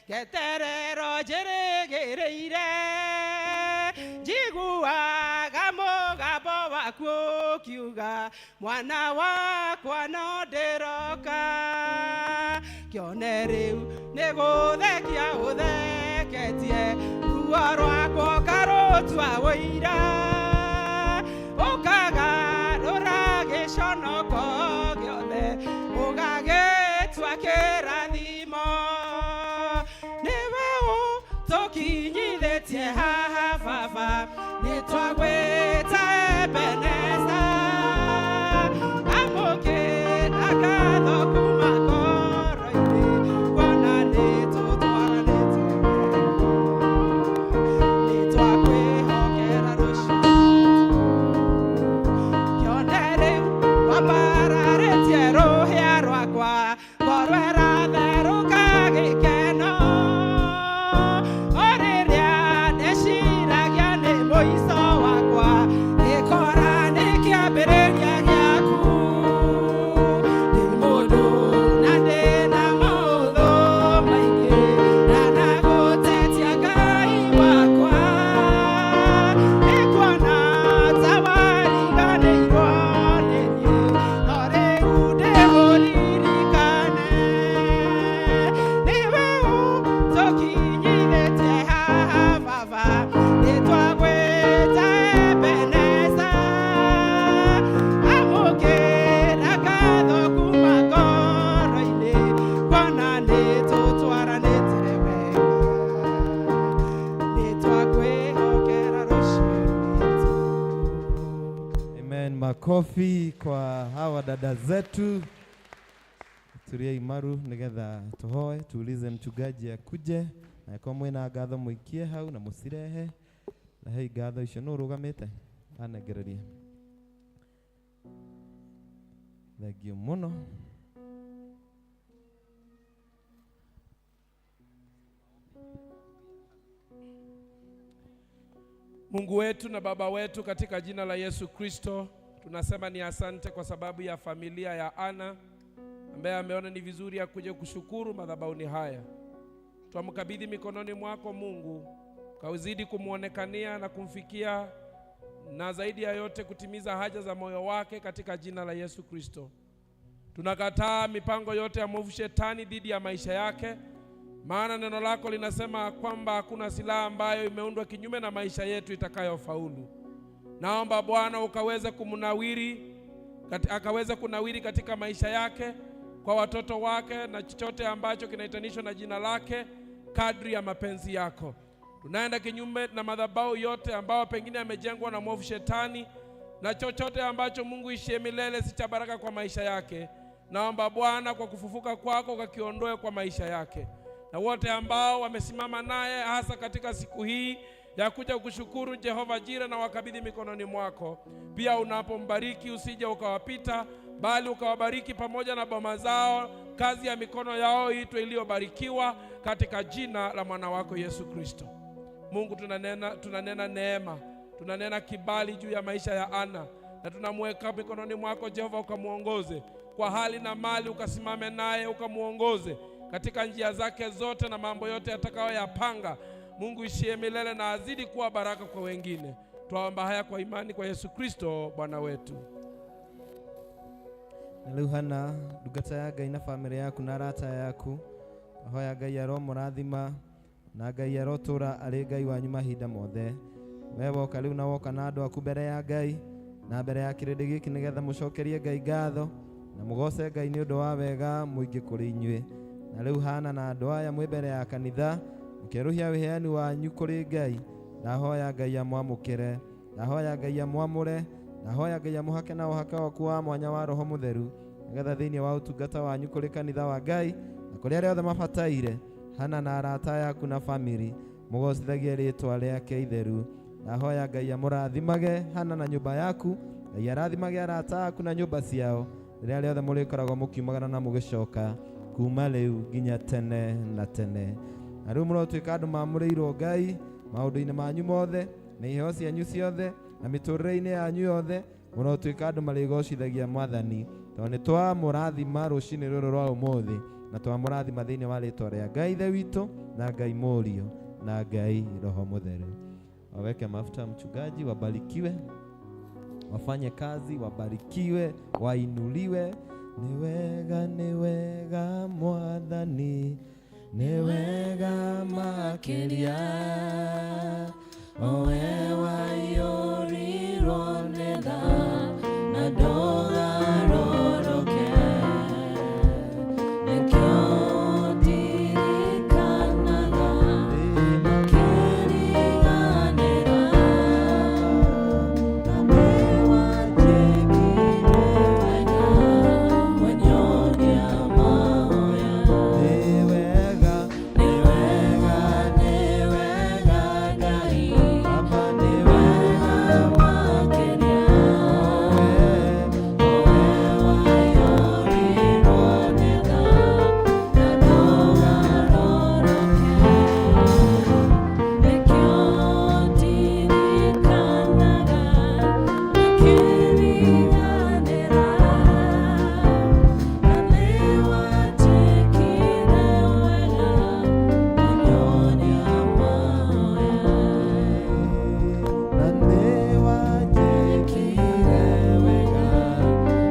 Ngeterero njĩrĩgĩrĩire njiguaga mũgambo waku ũkiuga mwana wakwa no ndĩroka kĩone rĩu nĩ gũthekia ũtheketie ruo rwakwa ũkarũtua wũira ũkagarũra gĩconoko gĩothe ũgagĩtua kĩrathimo nĩwe ũtũkinyithĩtie haha baba nĩtwagwĩta Ebeneza amũkĩra ngatho kuma ngoro-inĩ kuona nĩtũtwaranĩte nĩtwakwĩhokera rũciũ kĩone rĩu wambararĩtie rũhĩa rwakwa ngoro ĩratherũka gĩkeno o rĩrĩa ndeciragia nĩ mũico wakwa gĩkora nĩ kĩambĩrĩria gĩaku ndĩ mũndũ na ndĩna maũthũ maingĩ ndanagũtetia Ngai wakwa nĩkuona ta wariganĩirwo nĩ niĩ no rĩu ndĩmũririkane nĩwe ũtũkinyithĩtie haha baba nĩtwagwĩta Ebeneza amũkĩra ngatho kuma ngoro-inĩ kuona nĩtũtwaranĩte wega nĩtwakwĩhokera rũciũ rwitũ. Amen. Makofi kwa hawa dada zetu. Turie imaru nigetha tuhoe tuulize mchungaji akuje na kwa mwina ngatho muikie hau na mucirehe na hei ngatho icio nũ ũrũgamĩte anengererie thengio mũno. Mungu wetu na Baba wetu, katika jina la Yesu Kristo tunasema ni asante kwa sababu ya familia ya Ana ambaye ameona ni vizuri ya kuja kushukuru madhabahuni haya. Twamkabidhi mikononi mwako Mungu, kauzidi kumwonekania na kumfikia na zaidi ya yote kutimiza haja za moyo wake katika jina la Yesu Kristo. Tunakataa mipango yote ya mwovu shetani dhidi ya maisha yake, maana neno lako linasema kwamba hakuna silaha ambayo imeundwa kinyume na maisha yetu itakayofaulu. Naomba Bwana ukaweze kumnawiri, akaweze kunawiri katika maisha yake, kwa watoto wake na chochote ambacho kinaitanishwa na jina lake kadri ya mapenzi yako. Tunaenda kinyume na madhabahu yote ambayo pengine yamejengwa na mwovu shetani na chochote ambacho Mungu ishie milele si cha baraka kwa maisha yake. Naomba Bwana kwa kufufuka kwako ukakiondoe kwa maisha yake, na wote ambao wamesimama naye hasa katika siku hii ya kuja kushukuru Jehova Jira, na wakabidhi mikononi mwako. Pia unapombariki usije ukawapita, bali ukawabariki pamoja na boma zao, kazi ya mikono yao itwe iliyobarikiwa katika jina la mwana wako Yesu Kristo. Mungu, tunanena neema, tunanena kibali juu ya maisha ya Ana, na tunamweka mikononi mwako Jehova, ukamuongoze kwa hali na mali, ukasimame naye ukamuongoze katika njia zake zote na mambo yote atakayoyapanga. Mungu ishie milele na azidi kuwa baraka kwa wengine. Twaomba haya kwa imani kwa Yesu Kristo Bwana wetu. Na rĩu Hana ndungata ya Ngai na bamĩrĩ yaku na arata yaku ahoya Ngai aromũrathima na Ngai arotũra arĩ Ngai wanyu mahinda mothe. We woka rĩu na woka na andũ aku mbere ya Ngai na mbere ya kĩrĩndĩ gĩkĩ nĩgetha mũcokerie Ngai ngatho na mũgoce Ngai nĩ ũndũ wa wega mũingĩ kũrĩ inyuĩ. Na rĩu Hana na andũ aya mwĩ mbere ya kanitha mũkĩerũhia wĩheani wanyu kũrĩ Ngai, ndahoya Ngai amwamũkĩre, ndahoya Ngai amwamũre, ndahoya Ngai amũhake na ũhaka waku wa mwanya wa Roho Mũtheru nĩgetha thĩinĩ wa ũtungata wanyu kũrĩ kanitha wa Ngai na kũrĩ arĩa othe mabataire, Hana na arata yaku na famĩlĩ mũgocithagie rĩtwa rĩake itheru. Ndahoya Ngai amũrathimage Hana na nyũmba yaku, Ngai arathimage arata aku na nyũmba ciao rĩrĩa rĩothe mũrĩkoragwo mũkiumagara na mũgĩcoka kuma rĩu nginya tene na tene. Na rĩu mũrotuĩka andũ mamũrĩirwo Ngai maũndũ-inĩ manyu mothe na iheo cianyu ciothe na mĩtũrĩre-inĩ yanyu yothe, mũrotuĩka andũ marĩgocithagia Mwathani, tondũ nĩ twamũrathima rũcinĩ rũrũ rwa ũmũthĩ. Na twamũrathima thĩinĩ wa rĩtwa rĩa Ngai Ithe witũ na Ngai Mũriũ na Ngai Roho Mũtheru. Waweke mafuta mchungaji, wabarikiwe, wafanye kazi, wabarikiwe, wainuliwe. Nĩ wega Mwathani, nĩ wega makĩria, owe waiyũrirwo nĩ tha na ndũgarũrũke, nĩkĩo ndirikanaga makĩriganĩra, na nĩwanjĩkire wega, wanyonia mahoya. Nĩ wega, nĩ wega, nĩ wega Ngai, Baba nĩ wega makĩria, owe waiyũrirwo nĩ tha na ndũgarũrũke, nĩkĩo ndirikanaga makĩriganĩra, na nĩwanjĩkire wega, wanyonia mahoya. Na nĩwanjĩkire wega,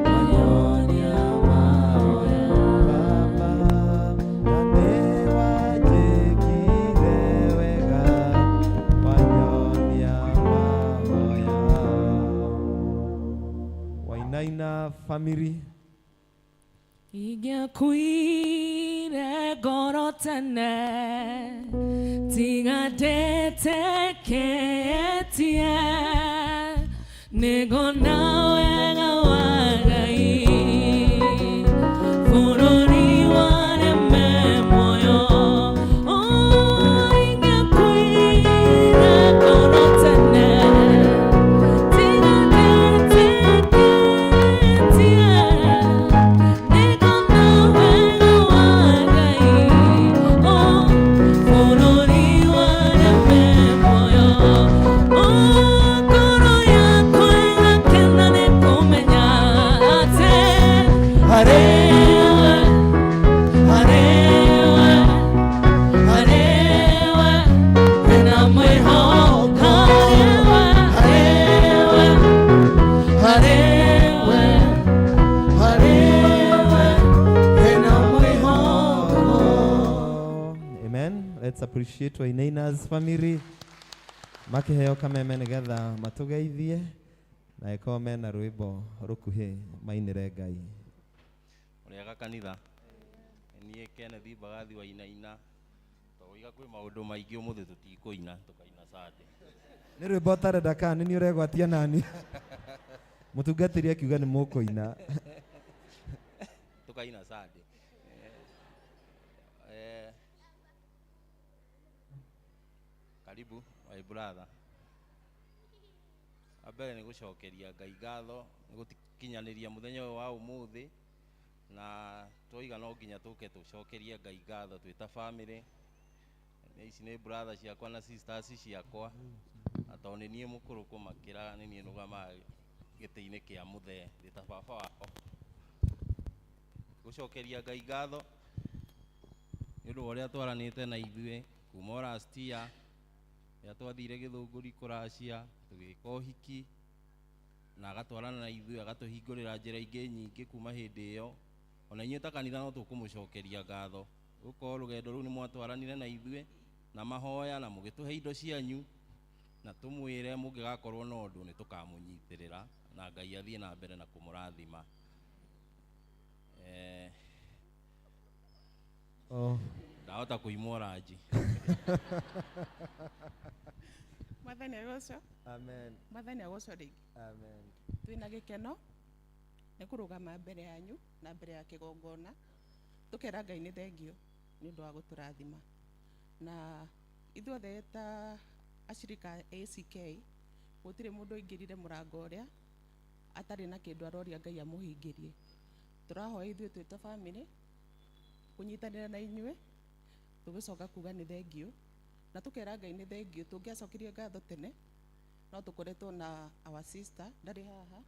wanyonia mahoya. Baba, na nĩwanjĩkire wega, wanyonia mahoya. Wainaina family. Ingĩakuire ngoro tene tiga ndetĩkĩtie nĩngona wega wa Ngai bũrũri wa arĩa me muoyo. Oh, ingĩakuire ngoro tene tiga ndetĩkĩtie nĩngona wega wa Ngai, oh, bũrũri wa arĩa me muoyo. Oh, ngoro yakwa ĩgakena nĩ kũmenya atĩ harĩwe, harĩwe, harĩwe hena mwĩhoko. Harĩwe, harĩwe, harĩwe, harĩwe hena mwĩhoko. Amen. Let's appreciate Wainaina's family. Makĩheo kameme nĩgetha matũgeithie na ĩkorwo mena rwĩmbo rũkuhĩ mainĩre Ngai. Ũrĩaga kanitha niĩ Kenneth Mbagathi wa Inaina tũiga kwĩ maũndũ maingĩ ũmũthĩ tũtikũina tũkaina Sunday. Nĩ rwĩmbo ũtarenda kana nĩ niĩ ũregwatia nani? Mũtungatĩri akiuga nĩ mũkũina. Tũkaina Sunday. Karibu my brother. Wa mbere nĩ gũcokeria Ngai ngatho nĩ gũkinyanĩria mũthenya ũyũ wa ũmũthĩ, na twoiga no nginya tũke tũcokerie Ngai ngatho twĩ ta family. Nĩ ici nĩ brother ciakwa na sisters ciakwa, na tondũ nĩ niĩ mũkũrũ kũmakĩra nĩ niĩ nũgamaga gĩtĩ-inĩ kĩa mũthee ndĩ ta baba wao. Gũcokeria Ngai ngatho nĩ ũndũ wa ũrĩa twaranĩte na ithuĩ kuma o last year rĩrĩa twathire Gĩthũngũri kũracia tũgĩka ũhiki, na agatwarana na ithuĩ agatũhingũrĩra njĩra ingĩ nyingĩ kuma hĩndĩ ĩyo. Ona inyuĩ ta kanitha no tũkũmũcokeria ngatho gũkorwo rũgendo rũu nĩ mwatwaranire na ithuĩ na mahoya na mũgĩtũhe indo cianyu, na tũmwĩre mũngĩgakorwo na ũndũ nĩ tũkamũnyitĩrĩra na Ngai athiĩ na mbere na kũmũrathima. Oh. Ndahota kũimwo ranji. Mwathani agocwo. Amen. Mwathani agocwo rĩngĩ. Amen. Twĩna gĩkeno nĩ kũrũgama mbere yanyu na mbere ya kĩgongona tũkera Ngai nĩ thengio nĩ ũndũ wa gũtũrathima, na ithuothe ta acirika a ACK gũtirĩ mũndũ ũingĩrire mũrango ũrĩa atarĩ na kĩndũ aroria Ngai amũhingĩrie. Tũrahoya ithuĩ twĩ ta family kũnyitanĩra na inyuĩ tũgĩcoka kuga nĩ thengio na tũkera Ngai nĩ thengio. Tũngĩacokirie ngatho tene no tũkoretwo na our sister ndarĩ haha,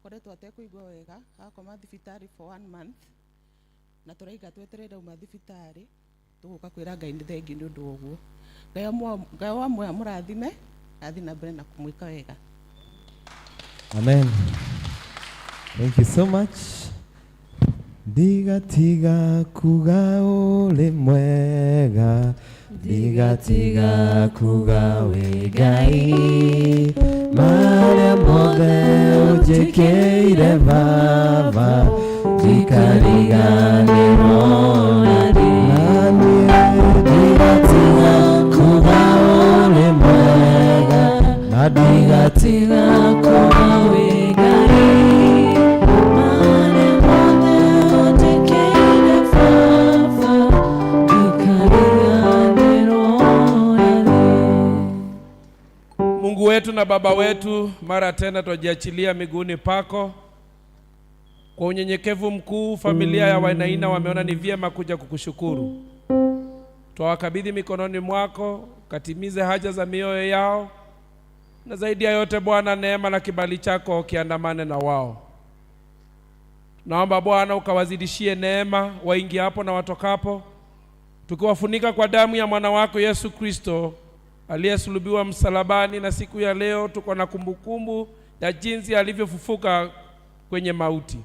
koretwo atekũigua wega, akoma thibitarĩ for one month. Na tũraiga twetereire uma thibitarĩ tũgũka kwĩra Ngai nĩ thengiũ nĩ ũndũ wa ũguo. Ngai wa muoyo amũrathime athiĩ na mbere na kũmwĩka wega. Amen. Thank you so much. Ndigatiga kuga ũrĩ mwega, ndigatiga kuga wĩ Ngai, marĩa mothe ũnjĩkĩire Baba, ndikariganĩrwo na niĩ. Ndigatiga kuga ũrĩ mwega, na ndigatiga kuga wĩ Ngai, marĩa mothe ũnjĩkĩire Baba, ndikariganĩrwo na niĩ. Mungu wetu na Baba wetu, mara tena twajiachilia miguuni pako kwa unyenyekevu mkuu. Familia ya Wainaina wameona ni vyema kuja kukushukuru. Twawakabidhi mikononi mwako, katimize haja za mioyo yao, na zaidi ya yote Bwana, neema na kibali chako kiandamane na wao. Naomba Bwana ukawazidishie neema waingiapo na watokapo, tukiwafunika kwa damu ya mwana wako Yesu Kristo aliyesulubiwa msalabani, na siku ya leo tuko na kumbukumbu ya jinsi alivyofufuka kwenye mauti.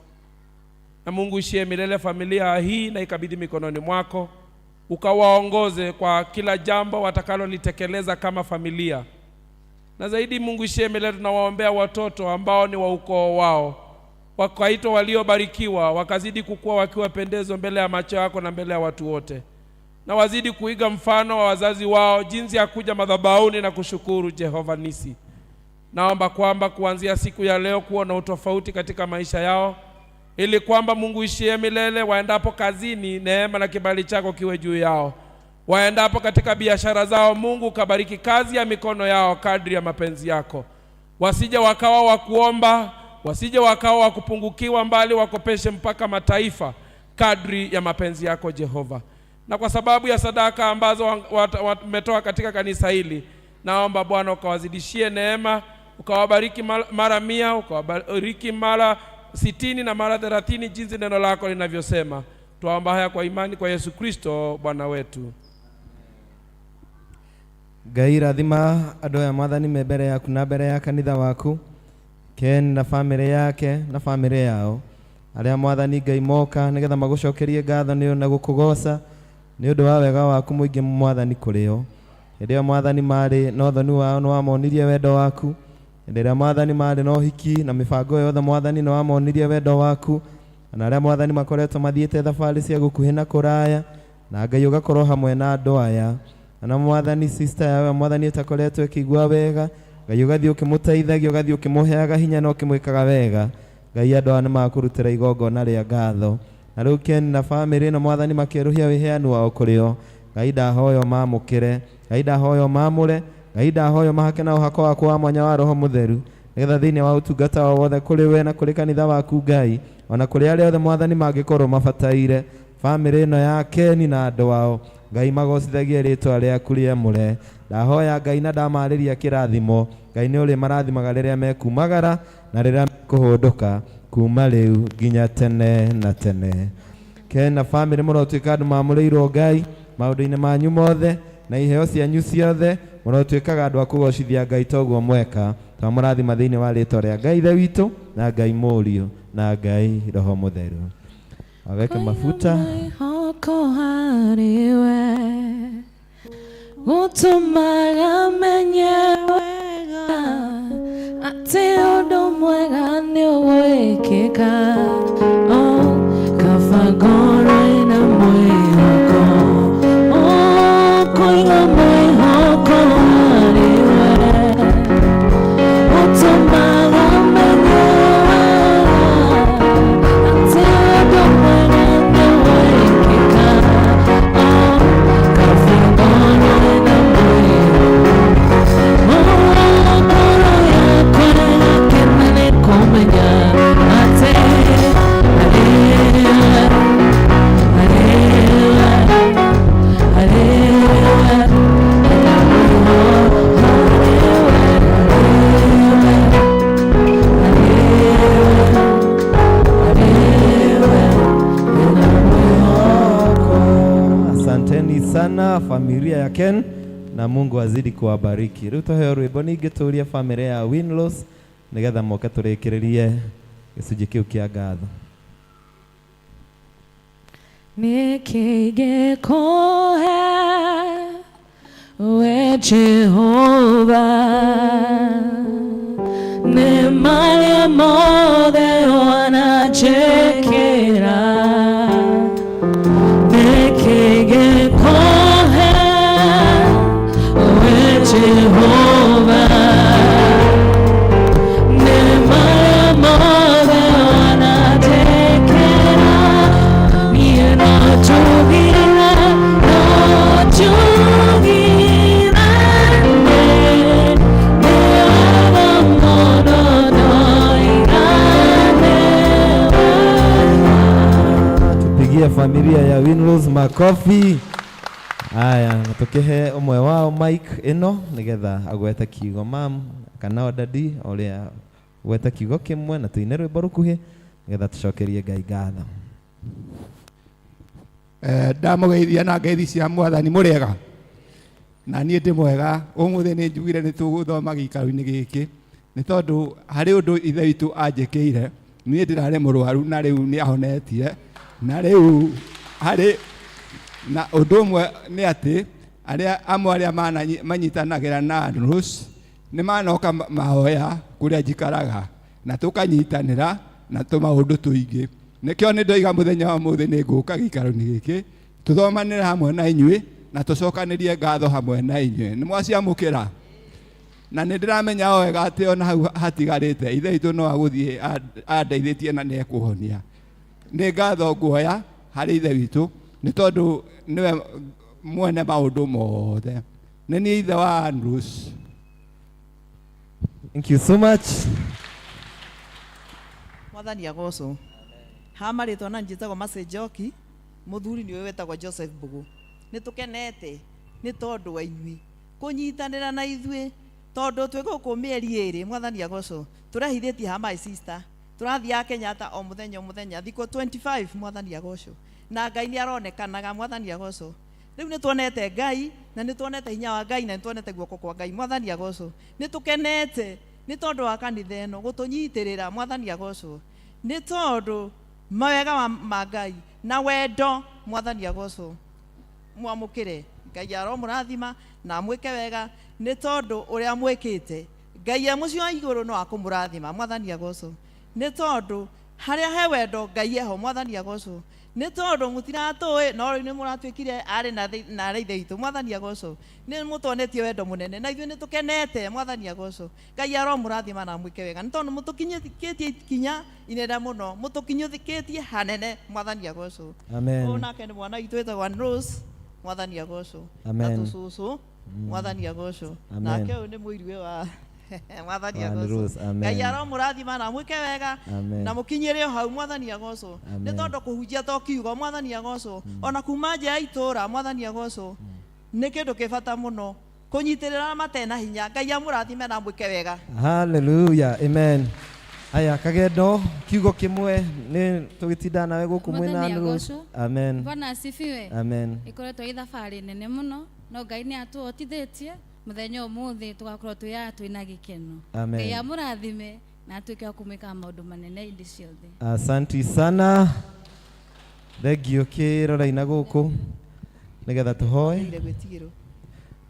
Na Mungu ishie milele familia hii na ikabidhi mikononi mwako, ukawaongoze kwa kila jambo watakalolitekeleza kama familia. Na zaidi Mungu ishie milele, tunawaombea watoto ambao ni wa ukoo wao, wakaitwa waliobarikiwa, wakazidi kukua wakiwa pendezo mbele ya macho yako na mbele ya watu wote, na wazidi kuiga mfano wa wazazi wao jinsi ya kuja madhabahuni na kushukuru Jehova Nisi. Naomba kwamba kuanzia siku ya leo kuwa na utofauti katika maisha yao, ili kwamba Mungu ishie milele, waendapo kazini, neema na kibali chako kiwe juu yao. Waendapo katika biashara zao, Mungu kabariki kazi ya mikono yao kadri ya mapenzi yako. Wasije wakawa wa kuomba, wasije wakawa wa kupungukiwa, mbali wakopeshe mpaka mataifa kadri ya mapenzi yako Jehova. Na kwa sababu ya sadaka ambazo wametoa katika kanisa hili, naomba Bwana ukawazidishie neema, ukawabariki mara 100, ukawabariki mara 60 na mara 30, jinsi neno lako linavyosema. Tuomba haya kwa imani kwa Yesu Kristo Bwana wetu. Ngai rathima andũ aya Mwathani me mbere yaku na mbere ya kanitha waku, Ken na famĩlĩ yake na famĩlĩ yao, arĩa Mwathani Ngai moka nĩgetha magũcokerie ngatho nĩ na gũkũgoca nĩ ũndũ wa wega waku mũingĩ Mwathani kũrĩ o. Hĩndĩ ĩyo Mwathani marĩ na ũthoni wao nĩ wamonirie wendo waku. Hĩndĩ ĩrĩa Mwathani marĩ na ũhiki na mĩbango yothe Mwathani nĩ wamonirie wendo waku. Na arĩa Mwathani makoretwo mathiĩte thabarĩ cia gũkuhĩ na kũraya, na Ngai ũgakorwo hamwe na andũ aya. Na Mwathani sister yawe Mwathani ĩtakoretwo ĩkĩigua wega, Ngai ũgathiĩ ũkĩmũteithagia, ũgathiĩ ũkĩmũheaga hinya na ũkĩmwĩkaga wega. Ngai andũ aya nĩmakũrutĩra igongona rĩa ngatho. Na rĩu Ken na famĩlĩ ĩno Mwathani makĩerũhia wĩheanu wao kũrĩ o. Ngai ndahoya mamũkĩre, Ngai ndahoya mamũre, Ngai ndahoya mahake na ũhako waku wa mwanya wa Roho Mũtheru, nĩgetha thĩinĩ wa ũtungata wao wothe kũrĩ we na kũrĩ kanitha waku Ngai, ona kũrĩ arĩa othe Mwathani mangĩkorwo mabataire, famĩlĩ ĩno ya Ken na andũ ao Ngai magocithagie rĩtwa rĩaku rĩamũre. Ndahoya Ngai na ndamarĩria kĩrathimo, Ngai nĩ ũrĩ marathimaga rĩrĩa mekumagara na rĩrĩa mekũhũndũka, kuma rĩu nginya tene na tene. Ken na famĩlĩ mũrotuĩka andũ mamũrĩirwo Ngai maũndũ-inĩ manyu mothe na iheo cianyu ciothe, mũrotuĩkaga andũ a kũgocithia Ngai toguo mweka. Twamũrathima thĩinĩ wa rĩtwa rĩa Ngai Ithe witũ na Ngai Mũriũ na Ngai Roho Mũtheru. Aweke mafuta. Mwĩhoko harĩ we gũtũmaga menye wega atĩ ũndũ mwega nĩ ũgwĩkĩka. Oh, kaba ngorwo ĩna mwĩhoko, oh, kũiga mwĩhoko harĩ we gũtũmaga menye wega atĩ ũndũ mwega nĩ ũgwĩkĩka. Oh, kaba ngorwo ĩna mwĩhoko, oh, ngoro yakwa ĩgakena nĩ kũmenya atĩ harĩ we. ya Ken na Mungu azidi kuwabariki. Rĩu tũheo rwĩmbo ningĩ tũrie famĩlĩ ya Winlos nĩgetha moke tũrĩkĩrĩrie gĩcunjĩ kĩu kĩa ngatho. Nikigikohe we Jehova ne maria mothe wanachekera nikigikohe we Jehova ne maria mothe wanachekera Tupigie familia ya Winlos makofi. Aya, na tukihe ũmwe wao mic ĩno nĩgetha agwete kiugo mam kana o dadi ũrĩa gweta kiugo kĩmwe na tũine rwĩmbo rũkuhĩ nĩgetha tũcokerie Ngai ngatho. Ndamũgeithia na ngeithi cia mwathani mũrĩega na niĩ ndĩ mwega. Ũmũthĩ nĩ njugire nĩ tũgũthoma gĩikaro-inĩ gĩkĩ nĩ tondũ harĩ ũndũ ithe witũ anjĩkĩire. Niĩ ndĩrarĩ mũrwaru na rĩu nĩ ahonetie, na rĩu harĩ na ũndũ ũmwe nĩ atĩ arĩa amwe arĩa manyitanagĩra na Andrews nĩ manoka mahoya kũrĩa njikaraga na tũkanyitanĩra na tũmaũndũ tũingĩ. Nĩkĩo nĩ ndoiga mũthenya wa ũmũthĩ nĩ ngũka gĩikaro-inĩ gĩkĩ tũthomanĩre hamwe na inyuĩ na tũcokanĩrie ngatho hamwe na inyuĩ. Nĩ mwaciamũkĩra? Na nĩ ndĩramenya o wega atĩ ona hau hatigarĩte ithe witũ no agũthiĩ andeithĩtie na nĩ ekũhonia. Nĩ ngatho nguoya harĩ ithe witũ nĩ tondũ nĩwe mwene maũndũ mothe. Nĩ niĩ ithe wa Andrews. Thank you so much. Mwathani agocwo. Ha marĩtwa na njĩtagwo Mercy Njoki, mũthuri nĩwe wetagwo Joseph Mbugu. Nĩ tũkenete nĩ tondũ wa inyuĩ kũnyitanĩra na ithuĩ tondũ twĩ gũkũ mĩeri ĩrĩ. Mwathani agocwo. Tũrehithĩtie ha my sister, tũrathiaga Kenyatta o mũthenya o mũthenya thikũ 25. Mwathani agocwo. Na Ngai nĩ aronekanaga. Mwathani agocwo. Rĩu nĩ tuonete Ngai na nĩ tuonete hinya wa Ngai na nĩ tuonete guoko kwa Ngai. Mwathani agocwo. Nĩ tũkenete nĩ tondũ wa kanitha ĩno gũtũnyitĩrĩra. Mwathani agocwo. Nĩ tondũ mawega ma Ngai na wendo. Mwathani agocwo. Mwamũkĩre Ngai aromũrathima na amwĩke wega nĩ tondũ ũrĩa mwĩkĩte Ngai e mũciĩ wa igũrũ no akũmũrathima. Mwathani agocwo. Nĩ tondũ harĩa he wendo Ngai eho. Mwathani agocwo. Nĩ tondũ mũtiratũĩ no rĩu nĩ mũratuĩkire arĩ na arĩ ithe witũ. Mwathani agocwo. Nĩ mũtuonetie wendo mũnene na ithuĩ nĩ tũkenete. Mwathani agocwo. Ngai aromũrathima na amwĩke wega nĩ tondũ mũtũkinyĩtie ikinya inene mũno, mũtũkinyũkĩtie hanene. Mwathani agocwo. Amen. Ũyũ nake nĩ mwana witũ wĩtagwo Rose. Mwathani agocwo. Na Amen. tũcũcũ. Mwathani agocwo. Amen. Nake ũyũ nĩ mũiruĩ wa Mwathani Wa agocwo. Rose. Amen. Ngai aromũrathima na amwĩke wega Amen. na mũkinyĩre o hau. Mwathani agocwo. Nĩ Amen. tondũ kũhunjia to kiugo. Mwathani agocwo. Ona kuma nja ya itũra. Mwathani agocwo. Nĩ kĩndũ kĩ bata mũno kũnyitĩrĩra matena hinya. Ngai amũrathime na amwĩke wega. Hallelujah. Amen. Aya kagendo kiugo kĩmwe nĩ tũgĩtinda nawe gũkũ mwĩna Mwathani Andrews. agocwo. Amen. Bwana asifiwe. Amen. Ikoretwo ĩ thabarĩ nene mũno no Ngai nĩ atũhotithĩtie mũthenya ũmũthĩ tũgakorwo twĩ haha twĩna gĩkeno. Amen. Ngai amũrathime na atuĩke wa kũmwĩka maũndũ manene hĩndĩ ciothe. Asanti sana. Thengio kĩroraina gũkũ nĩgetha tũhoe. Ire gwĩtigĩrwo.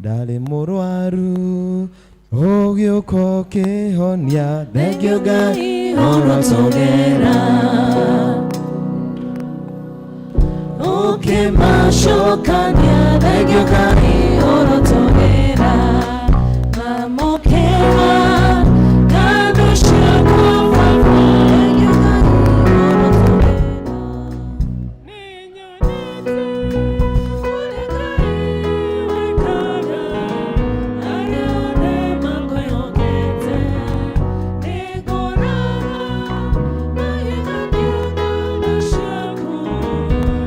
Ndarĩ mũrwaru ũgĩũka ũkĩhonia. Thengio Ngai ũrotũgera ũkĩmacokania. Thengio Ngai ũrotũgera mamũkĩra ngatho ciaku Baba.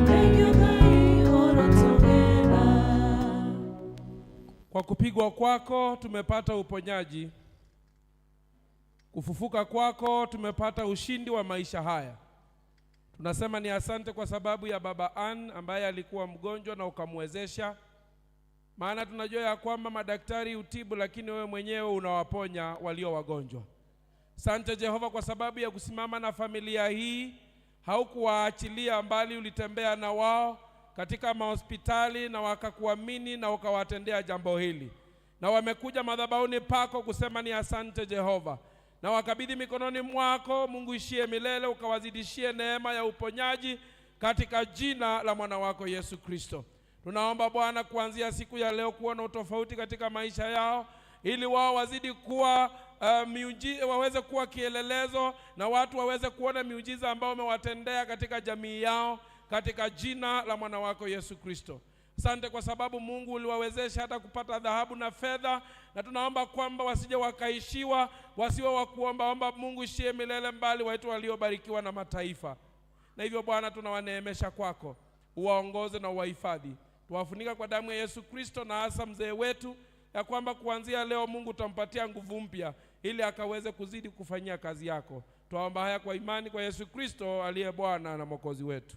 Thengio Ngai ũrotũgera. Kwa kupigwa kwako tumepata uponyaji, kufufuka kwako tumepata ushindi wa maisha haya. Tunasema ni asante kwa sababu ya Baba Ann ambaye alikuwa mgonjwa na ukamwezesha. Maana tunajua ya kwamba madaktari hutibu, lakini wewe mwenyewe unawaponya walio wagonjwa. Sante Jehova kwa sababu ya kusimama na familia hii, haukuwaachilia mbali, ulitembea na wao katika mahospitali na wakakuamini na ukawatendea jambo hili, na wamekuja madhabahuni pako kusema ni asante Jehova, na wakabidhi mikononi mwako Mungu ishie milele, ukawazidishie neema ya uponyaji katika jina la mwana wako Yesu Kristo. Tunaomba Bwana kuanzia siku ya leo kuona utofauti katika maisha yao, ili wao wazidi kuwa waweze kuwa kielelezo na watu waweze kuona miujiza ambao umewatendea katika jamii yao, katika jina la mwana wako Yesu Kristo. Asante kwa sababu Mungu uliwawezesha hata kupata dhahabu na fedha, na tunaomba kwamba wasije wakaishiwa, wasiwe wa kuombaomba. Mungu ishie milele mbali, waitu waliobarikiwa na mataifa. Na hivyo Bwana, tunawaneemesha kwako, uwaongoze na uwahifadhi. Tuwafunika kwa damu ya Yesu Kristo, na hasa mzee wetu, ya kwamba kuanzia leo Mungu utampatia nguvu mpya ili akaweze kuzidi kufanyia kazi yako. Twaomba haya kwa imani kwa Yesu Kristo aliye Bwana na Mwokozi wetu.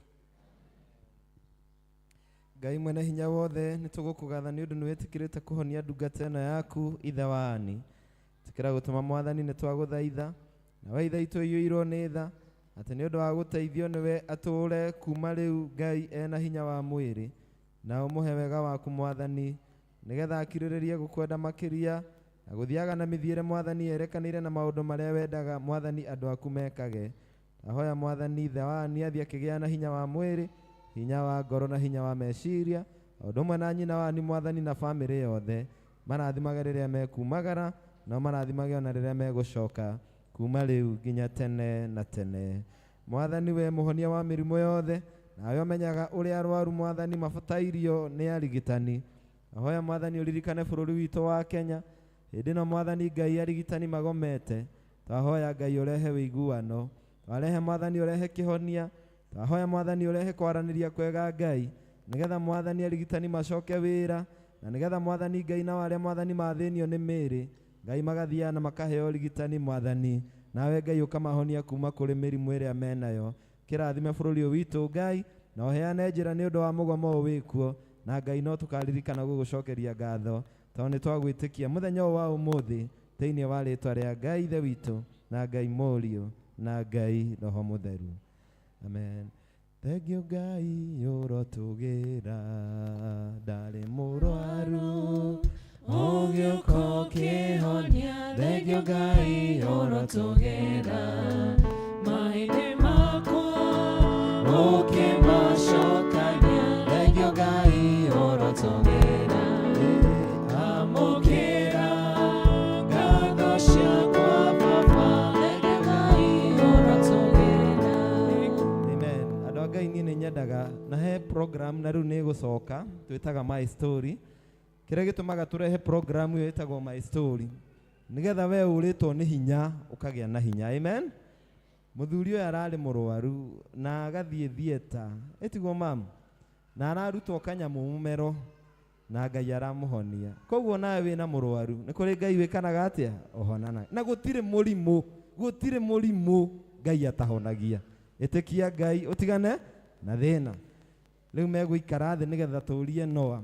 Ngai mwene hinya wothe nä tå gå kå gatha nä å ndå nä wä tä kä rä te kå honia ndungata ä no yaku ithe wani tä kä ra gå tå ma mwathani nä twagå thaitha na we ithe itå iyå nä tha atä nä å ndå wa gå teithio nä we atå re kuma rä u Ngai ena hinya wa mwä rä na å må he wega waku mwathani nä getha akirä rä rie gå kwenda makä ria na gå thiaga na mä thiä re mwathani erekanä ire na maå ndå marä a wendaga mwathani andå aku mekage. Ahoya mwathani ithe wani athiĩ akĩgĩa na hinya wa mwĩrĩ, hinya wa ngoro na hinya wa meciria, o ũndũ ũmwe na nyina wani mwathani na bamĩrĩ yothe, marathimage rĩrĩa mekumagara na marathimage ona rĩrĩa megũcoka kuma rĩu nginya tene na tene. Mwathani we mũhonia wa mĩrimũ yothe, nawe ũmenyaga ũrĩa arwaru mwathani mabatairio nĩ arigitani. Ahoya mwathani ũririkane bũrũri witũ wa Kenya hĩndĩ ĩno mwathani Ngai arigitani magomete, twahoya Ngai ũrehe wĩiguano, twarehe mwathani ũrehe kĩhonia, twahoya mwathani ũrehe kwaranĩria kwega Ngai, nĩgetha mwathani arigitani macoke wĩra, na nĩgetha mwathani Ngai nao arĩa mwathani mathĩnio nĩ mĩĩrĩ Ngai magathiaga na makaheo ũrigitani mwathani, nawe Ngai ũkamahonia kuma kũrĩ mĩrimũ ĩrĩa menayo. Kĩrathime bũrũri ũyũ witũ Ngai, na ũheane njĩra nĩ ũndũ wa mũgomo ũyũ wĩkuo, na Ngai no tũkaririkana gũgũcokeria ngatho tondũ nĩ twagwĩtĩkia mũthenya ũyũ wa ũmũthĩ thĩinĩ wa rĩtwa rĩa Ngai Ithe witũ na Ngai Mũriũ na Ngai Roho Mũtheru. Amen. Thengiũ Ngai ũrotũgĩra, ndarĩ mũrwaru ũgĩũka ũkĩhonia. Thengiũ Ngai ũrotũgĩra, mahĩndĩ makwa ũkĩmacokania. Thengiũ Ngai ũrotũgĩra, amũkĩra ngatho ciakwa Baba. Thengiũ Ngai ũrotũgĩra. Amen. Andũ a Ngai niĩ nĩ nyendaga na he program na rĩu nĩ ĩgũcoka twĩtaga My Story. Kĩrĩa gĩtũmaga tũrehe program ĩyo ĩtagwo My Story nĩgetha we ũrĩtwo nĩ hinya ũkagĩa na hinya. Amen. Mũthuri ũyũ ararĩ mũrwaru na agathiĩ theatre, ĩtiguo mam, na ararutwo kanyamũ mũmero na Ngai aramũhonia. Koguo nawe wĩna mũrwaru nĩ kũrĩ Ngai wĩkanaga atĩa? Ũhonana. Na gũtirĩ mũrimũ, gũtirĩ mũrimũ Ngai atahonagia. Ĩtĩkia Ngai ũtigane na thĩna. Rĩu megũikara thĩ nĩgetha tũrie Noa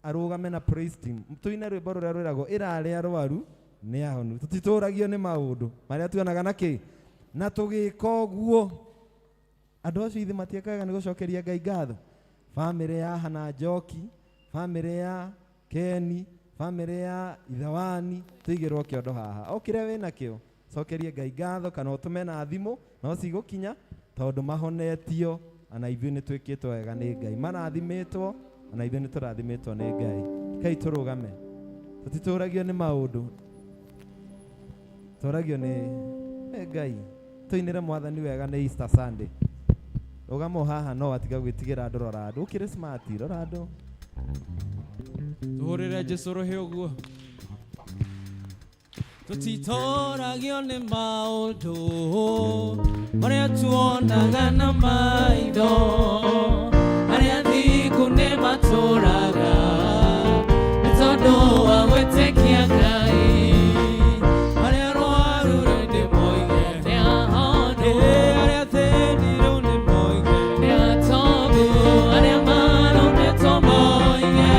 arũgame na praise team tũine rwĩmbo rũrĩa rwĩragwo ĩra arĩa arwaru nĩ ahonu. Tũtitũragio nĩ maũndũ marĩa tuonaga na kĩ na tũgĩka ũguo andũ acio ithe matiĩkaga nĩ gũcokeria Ngai ngatho. Bamĩrĩ ya Hana Njoki, bamĩrĩ ya Keni, bamĩrĩ ya Ithawani, tũigĩrwo kĩondo haha. O kĩrĩa wĩnakĩo cokerie Ngai ngatho kana ũtũme na thimũ no cigũkinya tondũ mahonetio ana ithuĩ nĩ twĩkĩtwo wega nĩ Ngai, marathimĩtwo ana ithuĩ nĩ tũrathimĩtwo nĩ Ngai. Kai tũrũgame, tũtitũragio nĩ maũndũ, tũragio nĩ Ngai. Tũinĩre mwathani wega nĩ Easter Sunday. Rũgama o haha no atiga gwĩtigĩra andũ, rora andũ, ũkĩrĩ smart, rora andũ. Tũhũrĩre Jesũ rũhĩ ũguo. Tũtitũragio nĩ maũndũ marĩa tuonaga na maitho, arĩa thingu nĩ matũraga nĩ tondũ wa gwĩtĩkia Ngai. Arĩa arwaru rĩu nĩ moige Nĩ ahonu, arĩa athĩni rĩu nĩ moige nĩ atongu, arĩa marũmĩtwo moige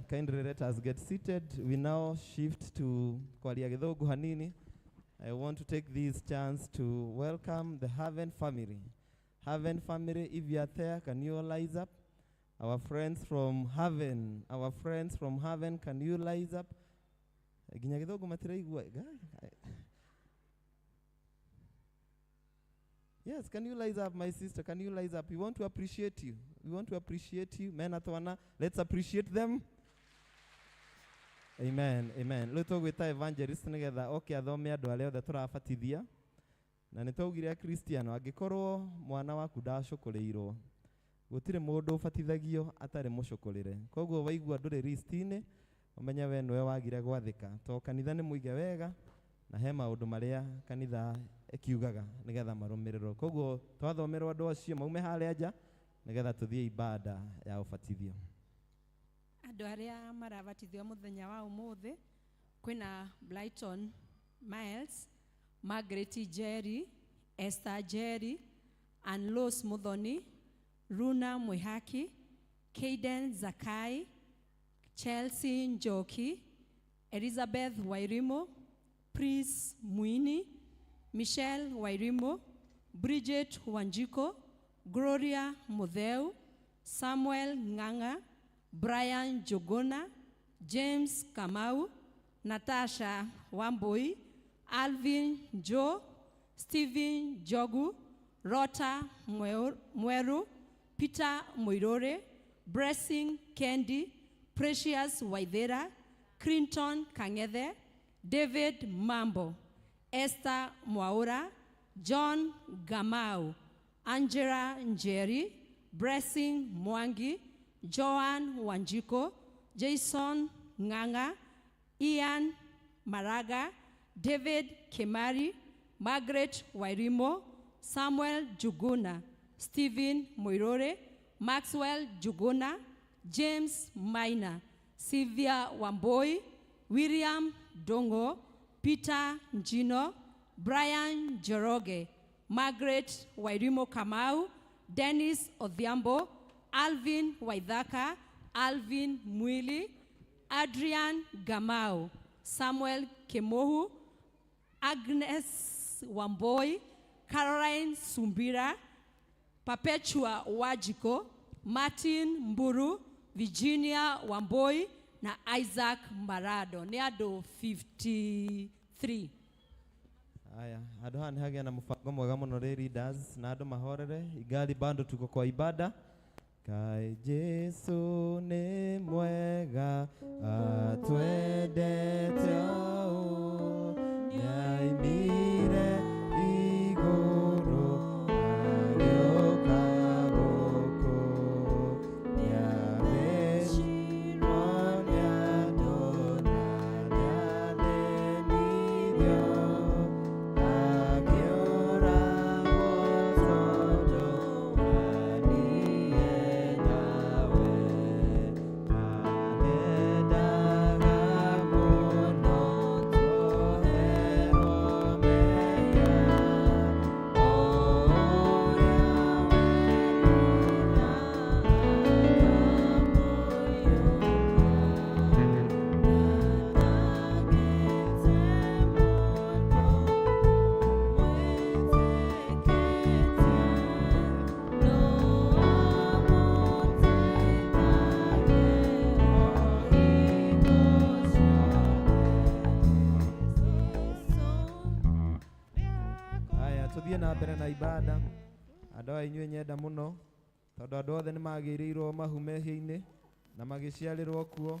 Kindly let us get seated. We now shift to kwaria githungu hanini. I want to take this chance to welcome the Haven family. Haven family, if you are there, can you rise up? Our friends from Haven, our friends from Haven, can you rise up? Nginya githungu matiraigua. Yes, can you rise up, my sister? Can you rise up? We want to appreciate you. We want to appreciate you. Men atwana, let's appreciate them. Amen, amen. Rĩu tũgwĩta evangelist nĩgetha oke athome andũ arĩa othe tũrabatithia. Na nĩ twaugire Akristiano, angĩkorwo mwana waku ndacũkũrĩirwo, gũtirĩ mũndũ ũbatithagio atarĩ mũcũkũrĩre. Koguo waigua ndũrĩ list-inĩ, ũmenye we nĩwe wagire gwathĩka. To kanitha nĩ mũige wega, na he maũndũ marĩa kanitha ĩkiugaga nĩgetha marũmĩrĩrwo. Koguo twathomerwo andũ acio maume harĩa nja nĩgetha tũthiĩ ibada ya ũbatithio. Andũ arĩa marabatithio mũthenya wa ũmũthĩ kwĩna Brighton Miles, Margaret Jerry, Esther Jerry, Ann Rose Muthoni, Runa Mwihaki, Kaden Zakai, Chelsea Njoki, Elizabeth Wairimu, Prince Mwini, Michelle Wairimu, Bridget Wanjiko, Gloria Mutheu, Samuel Ng'ang'a, Brian Jogona, James Kamau, Natasha Wambui, Alvin Joe, Stephen Jogu, Rota Mweru, Peter Muirore, Blessing Kendi, Precious Waithera, Clinton Kang'ethe, David Mambo, Esther Mwaura, John Gamau, Angela Njeri, Blessing Mwangi, Joan Wanjiko, Jason Ng'ang'a, Ian Maraga, David Kimari, Margaret Wairimu, Samuel Juguna, Stephen Muirore, Maxwell Juguna, James Maina, Sylvia Wamboi, William Dongo, Peter Njino, Brian Njoroge, Margaret Wairimu Kamau, Dennis Odhiambo, Alvin Waithaka, Alvin Mwili, Adrian Gamau, Samuel Kemohu, Agnes Wamboi, Caroline Sumbira, Perpetua Wajiko, Martin Mburu, Virginia Wamboi na Isaac Marado. Nĩ andũ 53. Aya, handũ haha nĩ hagĩa na mũbango mwega mũno rĩ leaders na andũ mahorere ingali bado tuko kwa ibada. Kai Jesu nĩ mwega atwendete ũũ, nĩaimire igũrũ agĩũka gũkũ, nĩathĩnjirwo nĩ andũ na nĩathĩnirio, akĩũragwo tondũ wa niĩ nawe, anendaga mũno tuoherwo mehia, o ũrĩa werira Aya, tuthiĩ na mbere na ibada. Andũ aya inyuĩ nyenda mũno tondũ andũ othe nĩ magĩrĩirwo mahu mehia-inĩ na magĩciarĩrwo kuo,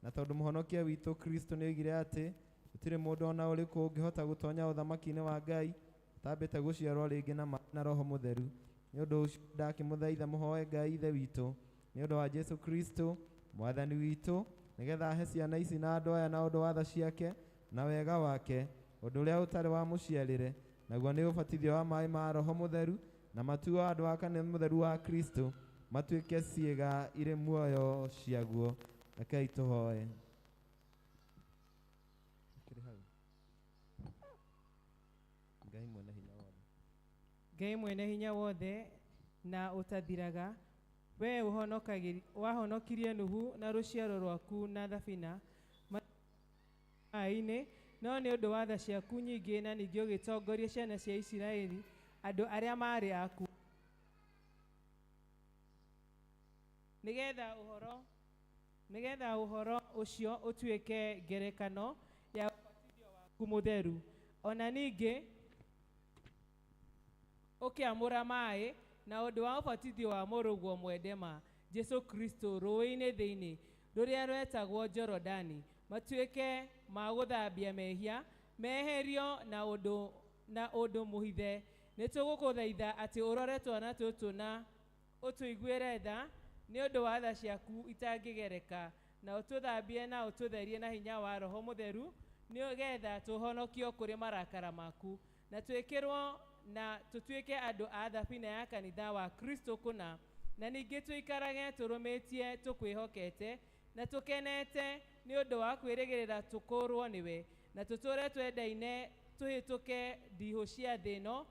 na tondũ mũhonokia witũ Kristo nĩ oigire atĩ gũtirĩ mũndũ ona ũrĩkũ ũngĩhota gũtonya ũthamaki-inĩ wa Ngai atambĩte gũciarwo rĩngĩ na maĩ na Roho Mũtheru. Nĩ ũndũ ũcio ndakĩmũthaitha mũhoe Ngai Ithe witũ nĩ ũndũ wa Jesu Kristo Mwathani witũ, nĩgetha ahe ciana ici na andũ aya na ũndũ wa tha ciake na wega wake ũndũ ũrĩa ũtarĩ wa mũciarĩre, naguo nĩ ũbatithio wa maĩ ma Roho Mũtheru na matuo andũ a kanitha mũtheru wa Kristo matuĩke ciĩga irĩ muoyo ciaguo. Rekei tũhoe. Kĩrĩ hau. Ngai mwene hinya wothe. Ngai mwene hinya wothe na ũtathiraga, Wee wahonokirie Nuhu na rũciaro rwaku na thabina maĩ-inĩ, no nĩ ũndũ wa tha ciaku nyingĩ na ningĩ ũgĩtongoria ciana cia Isiraeli, andũ arĩa maarĩ aku, nĩgetha ũhoro ũcio ũtuĩke ngerekano ya ũbatithio waku mũtheru. Ona ningĩ ũkĩamũra maĩ na ũndũ wa ũbatithio wa mũrũguo mwendema Jesu Kristo rũĩ-inĩ thĩinĩ rũrĩa rwetagwo Jorodani, matuĩke ma gũthambia mehia meherio na ũndũ mũhithe. Nĩ tũgũkũthaitha atĩ ũrore twana tũtũ na ũtũiguĩre tha nĩ ũndũ wa tha ciaku itangĩgereka, na ũtũthambie na ũtũtherie na hinya wa Roho Mũtheru, nĩgetha tũhonokio kũrĩ marakara maku na twĩkĩrwo na tũtuĩke andũ a thabina ya kanitha wa Kristo kũna, na ningĩ tũikarage tũrũmĩtie tũkwĩhokete na tũkenete nĩ ũndũ wa kwĩrĩgĩrĩra tũkũrwo nĩwe, na tũtũre twendaine tũhĩtũke ndihũ cia thĩ ĩno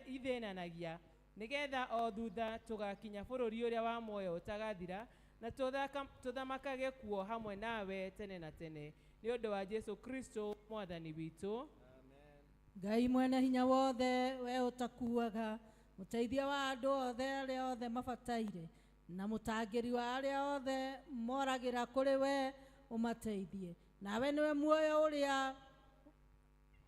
ithĩnanagia, nĩgetha o thutha tũgakinya bũrũri ũrĩa wa muoyo ũtagathira, na tũthamakage kuo hamwe nawe tene na tene, nĩ ũndũ wa Jesu Kristo mwathani witũ. Ngai mwene hinya wothe, we ũtakuaga, mũteithia wa andũ othe arĩa othe mabataire, na mũtangĩri wa arĩa othe moragĩra kũrĩ we ũmateithie. Nawe nĩwe muoyo ũrĩa,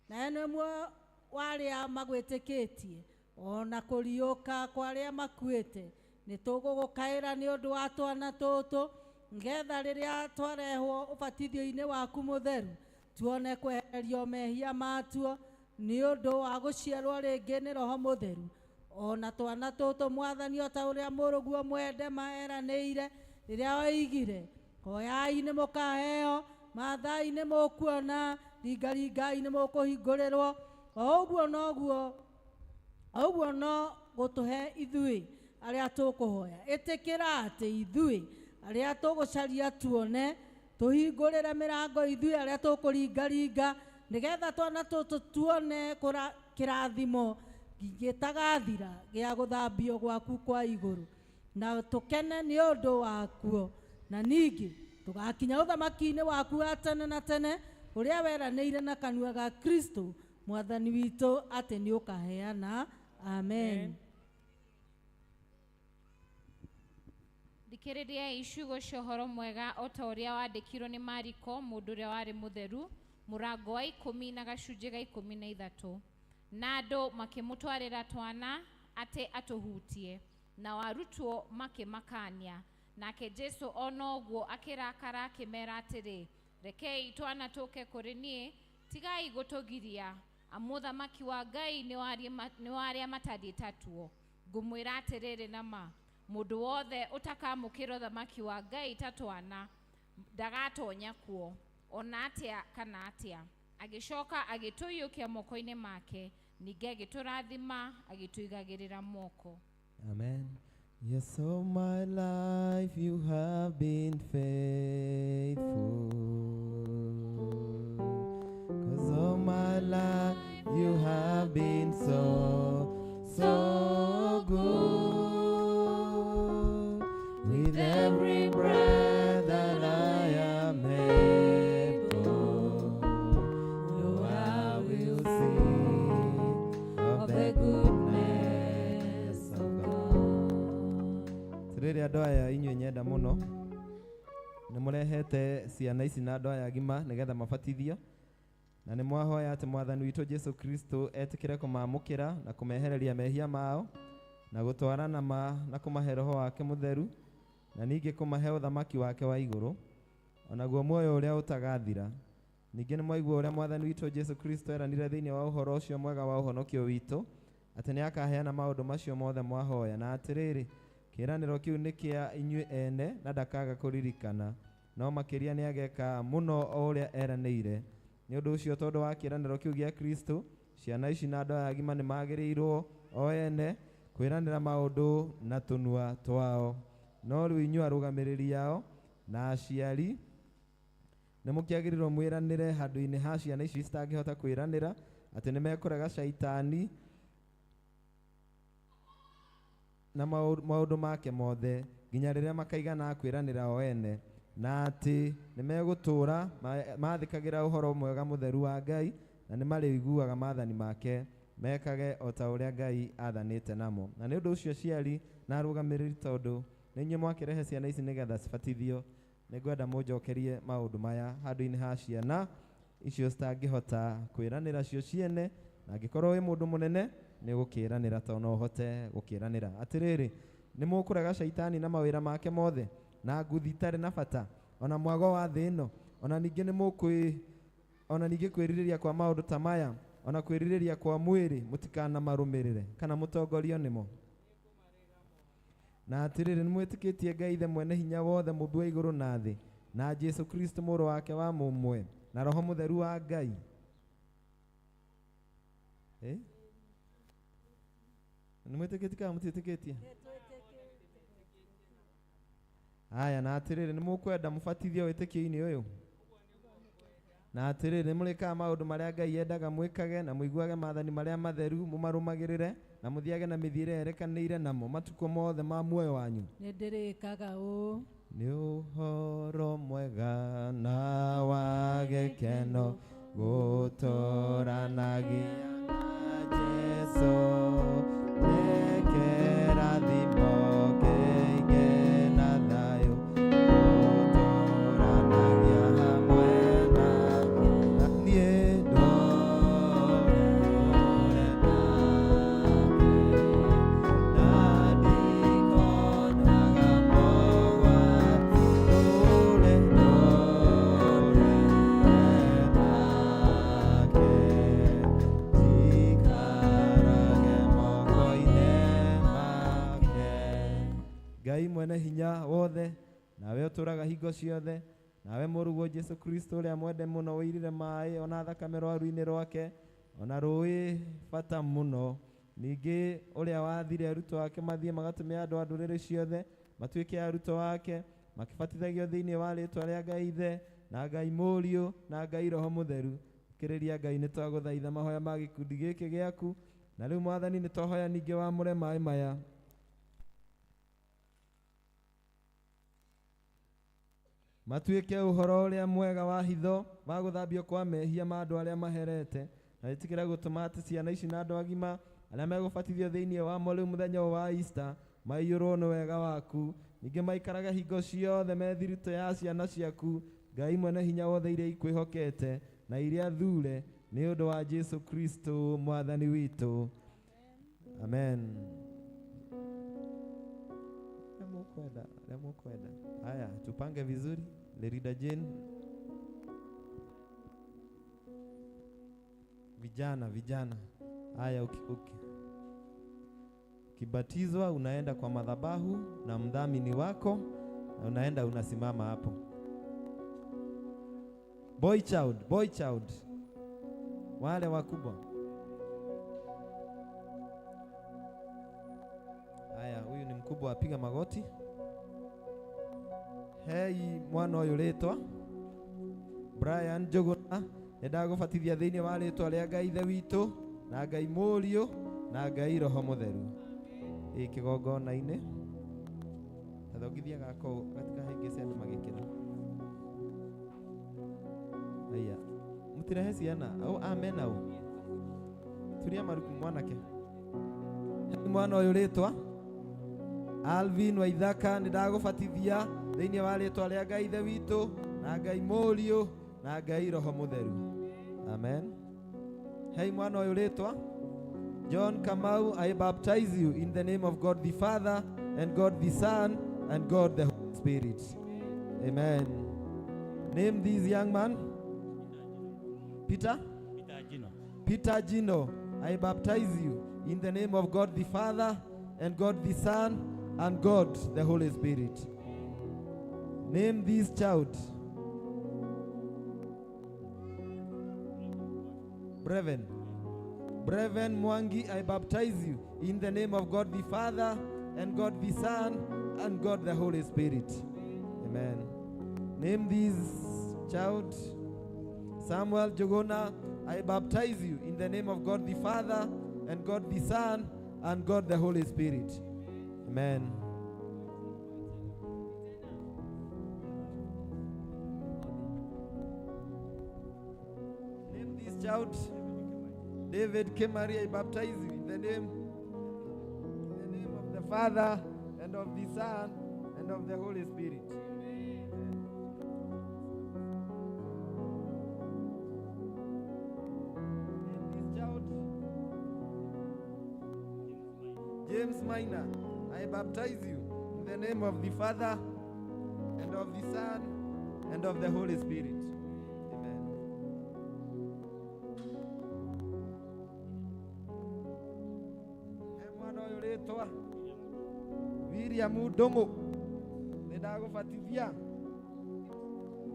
nawe nĩwe muoyo wa arĩa magwĩtĩkĩtie, ona kũriũka kwa arĩa makuĩte. Nĩ tũgũgũkaĩra nĩ ũndũ wa twana tũtũ, nĩgetha rĩrĩa twarehwo ũbatithio-inĩ waku mũtheru tuone kweherio mehia matuo nĩ ũndũ wa gũciarwo rĩngĩ nĩ Roho Mũtheru. Ona twana tũtũ mwathani, o ta ũrĩa mũrũguo mwende maeranĩire rĩrĩa oigire, hoyai nĩ mũkaheo, mathai nĩ mũkuona, ringaringai nĩ mũkũhingũrĩrwo. O ũguo noguo, o ũguo no gũtũhe ithuĩ arĩa tũkũhoya. Ĩtĩkĩra atĩ ithuĩ arĩa tũgũcaria tuone, tũhingũrĩre mĩrango ithuĩ arĩa tũkũringaringa, nĩgetha twana tũtũ tuone kĩrathimo gĩtagathira gĩa gũthambio gwaku kwa igũrũ, na tũkene nĩ ũndũ wakuo, na ningĩ tũgakinya ũthamaki-inĩ waku wa tene na tene, ũrĩa weranĩire na kanua ga Kristo mwathani witũ atĩ nĩ ũkaheana. Amen. Thikĩrĩriai ciugo cia ũhoro mwega o ta ũrĩa wandĩkirwo nĩ Mariko, mũndũ ũrĩa warĩ mũtheru, mũrango wa 10 na gacunjĩ ga 13. Na andũ makĩmũtwarĩra twana atĩ atũhutie, nao arutwo makĩmakania. Nake Jesu ona ũguo akĩrakara akĩmera atĩrĩ, rekei twana tũke kũrĩ niĩ, tigai gũtũgiria, amu ũthamaki wa Ngai nĩ wa arĩa matariĩ ta tuo. Ngũmwĩra atĩrĩrĩ na ma, mũndũ wothe ũtakamũkĩra ũthamaki wa Ngai ta twana ndagatonya kuo, ona atĩa kana atĩa. Agĩcoka agĩtũiyũkia moko-inĩ make, ningĩ agĩtũrathima, agĩtũigagĩrĩra moko. Amen. Yes, all my life you have been faithful. 'Cause all my life you have been so, so good. With every breath that I am able, oh, I will sing of the goodness of God. Rĩrĩ andũ aya inyuĩ nyenda mũno, nĩ mũrehete ciana ici na andũ aya agima nĩgetha mabatithio, na nĩ mwahoya atĩ mwathani witũ Jesu Kristo etĩkĩre kũmamũkĩra na kũmehereria mehia mao, na gũtwarana ma na kũmahe Roho wake mũtheru, na ningĩ kũmahe ũthamaki wake wa igũrũ, onaguo muoyo ũrĩa ũtagathira. Ningĩ nĩ mwaigua ũrĩa mwathani witũ Jesu Kristo eranire thĩinĩ wa ũhoro ũcio mwega wa ũhonokio witũ, atĩ nĩ akaheana maũndũ macio mothe mwahoya, na atĩrĩrĩ, kĩĩranĩro kĩu nĩ kĩa inyuĩ ene na ndakaga kũririkana, no makĩria nĩ ageka mũno o ũrĩa eranĩire. Nĩ ũndũ ũcio, tondũ wa kĩĩranĩro kĩu gĩa Kristo, ciana ici na andũ aya agima nĩ magĩrĩirwo o ene kwĩranĩra maũndũ na tũnua twao. No rĩu inyuĩ arũgamĩrĩri ao na aciari nĩ mũkĩagĩrĩirwo mwĩranĩre handũ-inĩ ha ciana ici citangĩhota kwĩranĩra atĩ nĩ mekũrega caitani na maũndũ make mothe nginya rĩrĩa makaigana kwĩranĩra o ene na atĩ nĩmegũtũũra maathĩkagĩra ũhoro mwega mũtheru wa Ngai na nĩmarĩiguaga maathani make mekage o ta ũrĩa Ngai aathanĩte namo. Na nĩ ũndũ ũcio aciari na arũgamĩrĩri, tondũ nĩ inyuĩ mwakĩrehe ciana ici nĩgetha cibatithio, nĩngwenda mũnjokerie maũndũ maya handũ-inĩ ha ciana icio citangĩhota kwĩranĩra cio ciene, na angĩkorwo wĩ mũndũ mũnene nĩ ũgũkĩranĩra tondũ no ũhote gũkĩranĩra. Atĩrĩrĩ, nĩ mũkũrega caitani na mawĩra make mothe na nguthi itarĩ na bata ona mwago wa thĩ ĩno, ona ningĩ nĩ mũkwĩ ona ningĩ kwĩrirĩria kwa maũndũ ta maya ona kwĩrirĩria kwa mwĩrĩ mũtikanamarũmĩrĩre kana mũtongorio nĩmo. Na atĩrĩrĩ, nĩ mwĩtĩkĩtie Ngai Ithe mwene hinya wothe, mũmbi wa igũrũ na thĩ, na Jesũ Kristo mũrũ wake wa mũmwe, na Roho Mũtheru wa Ngai. Nĩ mwĩtĩkĩtie kana mũtiĩtĩkĩtie? Haya, na atĩrĩrĩ, nĩ mũkwenda mũbatithio wĩtĩkio-inĩ ũyũ? Na atĩrĩrĩ, nĩ mũrĩkaga maũndũ marĩa Ngai endaga mwĩkage, na mũiguage maathani marĩa matheru mũmarũmagĩrĩre, na mũthiage na mĩthiĩre yerekanĩire namo matukũ mothe ma muoyo wanyu. Nĩ ndĩrĩkaga ũũ. Nĩ ũhoro mwega na wa gĩkeno gũtũranagia na Jesũ, nĩkĩrathimo kĩingĩ na thayũ gũtũranagia hamwe nake. Na niĩ ndũre nake, na ndikonaga mogwati, ndũre ndũre nake, njikarage moko-inĩ make. Ngai mwene hinya wothe, nawe ũtũũraga hingo ciothe, nawe mũrũguo Jesũ Kristo ũrĩa mwende mũno ũirire maĩ ona thakame rwaru-inĩ rwake ona rũĩ bata mũno, ningĩ ũrĩa wathire arutwo ake mathiĩ magatũme andũ a ndũrĩrĩ ciothe matuĩke arutwo ake, makĩbatithagio thĩinĩ wa rĩĩtwa rĩa Ngai Ithe na Ngai Mũriũ na Ngai Roho Mũtheru. Kĩrĩria Ngai, nĩ twagũthaitha mahoya ma gĩkundi gĩkĩ gĩaku, na rĩu Mwathani nĩ twahoya ningĩ wamũre maĩ maya matuĩke ũhoro ũrĩa mwega wa hitho wa gũthambio kwa mehia ma andũ arĩa maherete, na ĩtĩkĩra gũtũma atĩ ciana ici na andũ agima arĩa megũbatithio thĩinĩ wamo rĩu mũthenya ũyũ wa Easter maiyũrwo nĩ wega waku, ningĩ maikarage hingo ciothe me thiritũ ya ciana ciaku, Ngai mwene hinya wothe, iria ikwĩhokete na iria thure, nĩ ũndũ wa Jesũ Kristo Mwathani witũ. Amen. Mũkwenda, arĩa mũkwenda. Haya, tupange vizuri. Lerida Jane. Vijana, vijana. Haya, ukibatizwa unaenda kwa madhabahu na mdhamini wako, na unaenda unasimama hapo. Boy child, boy child. Wale wakubwa. Haya, huyu ni mkubwa, apiga magoti. Hei mwana ũyũ rĩtwa Brian Njũgũna, nĩ ndagũbatithia thĩinĩ wa rĩtwa rĩa Ngai Ithe witũ na Ngai Mũriũ na Ngai Roho Mũtheru. Ĩ kĩgongona-inĩ tathongithia gako gatikahĩngĩce andũ magĩkĩra. Aya, mũtirehe ciana au amen au turia maruku mwanake. Hei mwana ũyũ rĩtwa Alvin Waithaka, nĩ ndagũbatithia thĩinĩ wa rĩtwa rĩa Ngai Ithe witũ na Ngai Mũriũ na Ngai Roho Mũtheru. Amen. Hei mwana ũyũ rĩtwa John Kamau, I baptize you in the name of God the Father and God the Son and God the Holy Spirit. Amen. Name this young man. Peter? Peter Gino. Peter Gino, I baptize you in the name of God the Father and God the Son and God the Holy Spirit. Name this child. Breven. Breven Mwangi, I baptize you in the name of God the Father and God the Son and God the Holy Spirit. Amen. Name this child. Samuel Jogona, I baptize you in the name of God the Father and God the Son and God the Holy Spirit. Amen. Name this child David Kemari. I baptize you in the name of the Father and of the Son and of the Holy Spirit. Name this child James Minor. I baptize you in the name of the Father and of the Son and of the Holy Spirit. Amen. He mwana ũyũ rĩtwa William Ndũng'ũ, nĩ ndagũbatithia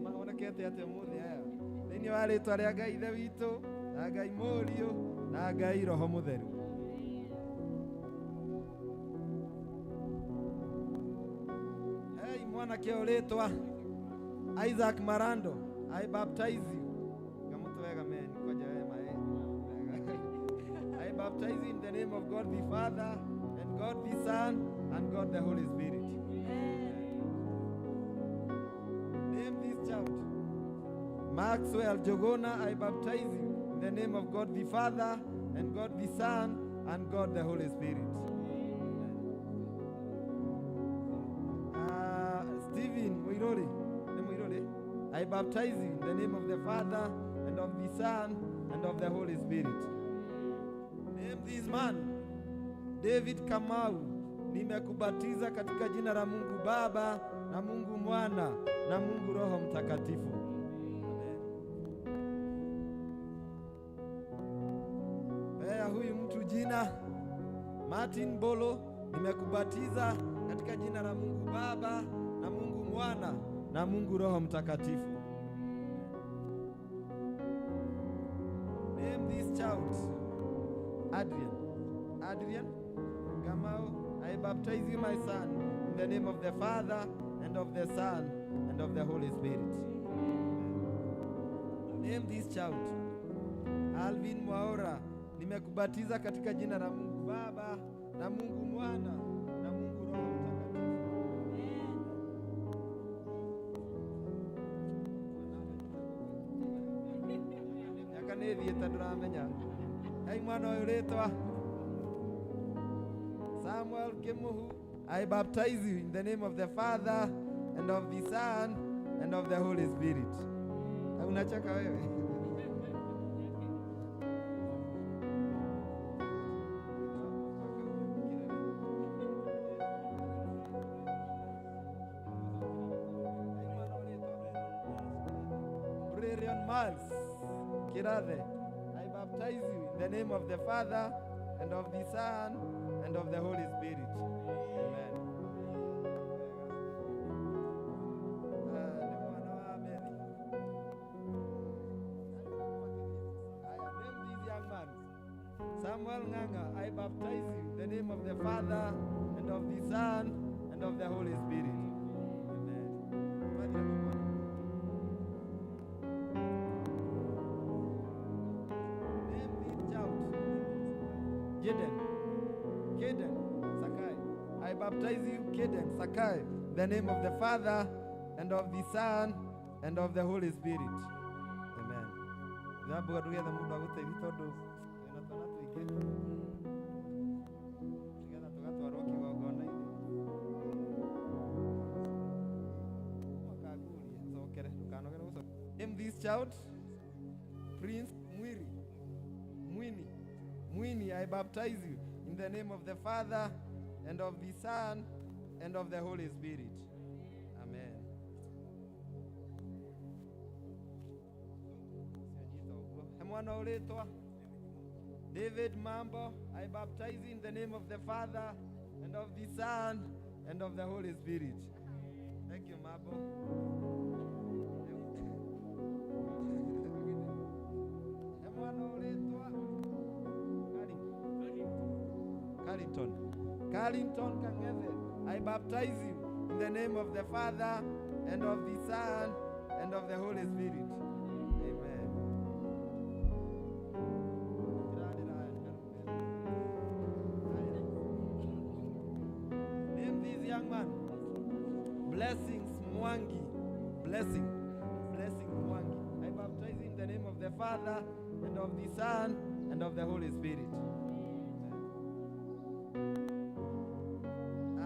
mahonekete atĩa ũmũthĩ aya thĩinĩ wa rĩtwa rĩa Ngai Ithe witũ na Ngai Mũriũ na Ngai Roho Mũtheru. Hey, mwanake ũrĩtwa Isaac Marando, I baptize you. Ngamutu wega men, koja wema eh. I baptize you in the name of God the Father and God the Son and God the Holy Spirit. Name this child Maxwell Jogona. I baptize you in the name of God the Father and God the Son and God the Holy Spirit. Stephen Muiruri, I baptize you in the name of the Father and of the Son and of the Holy Spirit. Name this man David Kamau. Nimekubatiza katika jina la Mungu Baba na Mungu Mwana na Mungu Roho Mtakatifu. Amen. Pea huyu mtu jina Martin Bolo. Nimekubatiza katika jina la Mungu Baba na Mungu Mwana na Mungu Roho Mtakatifu. Name this child Adrian. Adrian Gamau, I baptize you, my son, in the name of the Father and of the Son and of the Holy Spirit. Name this child Alvin Mwaora. Nimekubatiza katika jina la Mungu Baba na Mungu Mwana na Mungu Roho Mtakatifu. Miaka nĩ ĩthiĩte ndũramenya. Hei mwana ũyũ rĩtwa Samuel Kimuhu, I baptize you in the name of the Father and of the Son and of the Holy Spirit. Unacheka wewe? Brerion Miles Kirathe, I baptize you in the name of the Father and of the Son and of the Holy Spirit. Amen. Name this young man Samuel Nganga. I baptize you in the name of the Father and of the Son and of the Holy Spirit. Amen. Name this child Jaden. Kaden Sakai. I baptize you, Kaden Sakai, in the name of the Father and of the Son and of the Holy Spirit. Amen. Thambuga ndũgethe mũndũ agũteithie tondũ wĩna twana tũingĩ nĩgetha tũgatwarwo kĩgongona-inĩ. Mũkangũrie, cokere, ndũkanogere gũcoka. Name this child Prince Mwiri. Mwini. Mwini, I baptize you in the name of the Father and of the Son and of the Holy Spirit. Amen. He mwana ũrĩtwa David Mambo, I baptize you in the name of the Father and of the Son and of the Holy Spirit. Thank you, Mambo. He mwana ũrĩtwa Carrington. Carrington Kangethe, I baptize you in the name of the Father and of the Son and of the Holy Spirit. Amen. Blessings Mwangi. Blessing Mwangi. I baptize you in the name of the Father and of the Son and of the Holy Spirit.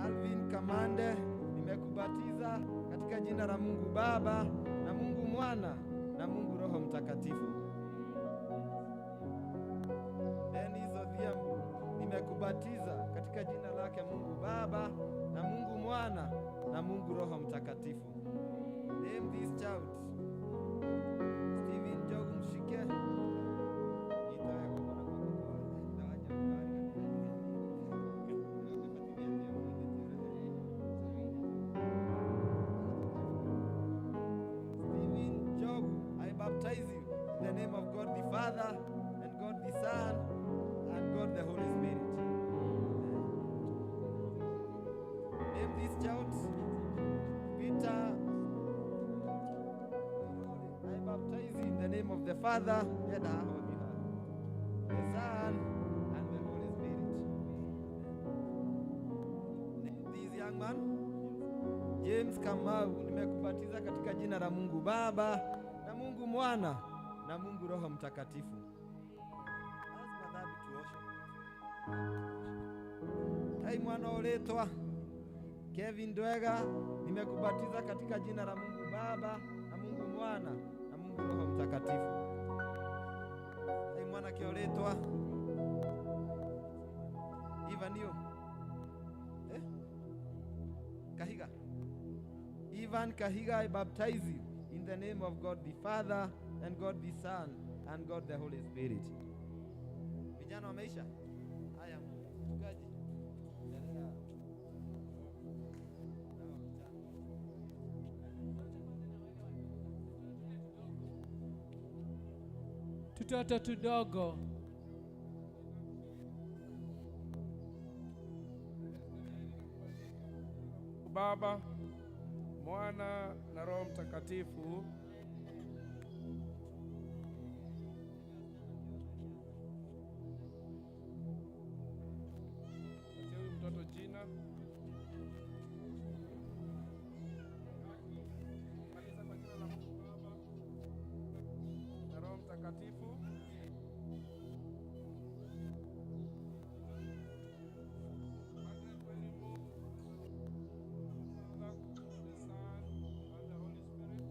Alvin Kamande, nimekubatiza katika jina la Mungu Baba na Mungu Mwana na Mungu Roho Mtakatifu. Dennis Odhiambo, nimekubatiza katika jina lake Mungu Baba na Mungu Mwana na Mungu Roho Mtakatifu. Name this child Stephen Njogu Mshike. Stephen Njogu, I baptize you in the name of God the Father and God the Son and God the Holy Spirit. Name this child Peter. I baptize you in the name of the Father, the Son, and the Holy Spirit. Name this young man James Kamau, nimekubatiza katika jina la Mungu Baba na Mungu Mwana na Mungu Roho Mtakatifu. Lazima dhambi tuoshe. Tai mwana uletwa Kevin Dwega, nimekubatiza katika jina la Mungu Baba na Mungu Mwana na Mungu Roho Mtakatifu. Tai mwana kioletwa Ivanio Kahiga. Ivan Kahiga, I baptize you in the name of God the Father and God the Son and God the Holy Spirit. Vijana wameisha? Haya, mchungaji. Endelea. Tutoto tudogo. Baba, Mwana na Roho Mtakatifu. Patia huyu mtoto jina. Maliza kwa jina la Mungu Baba na Roho Mtakatifu. Margaret Welimu, Father, the Son, and the Holy Spirit.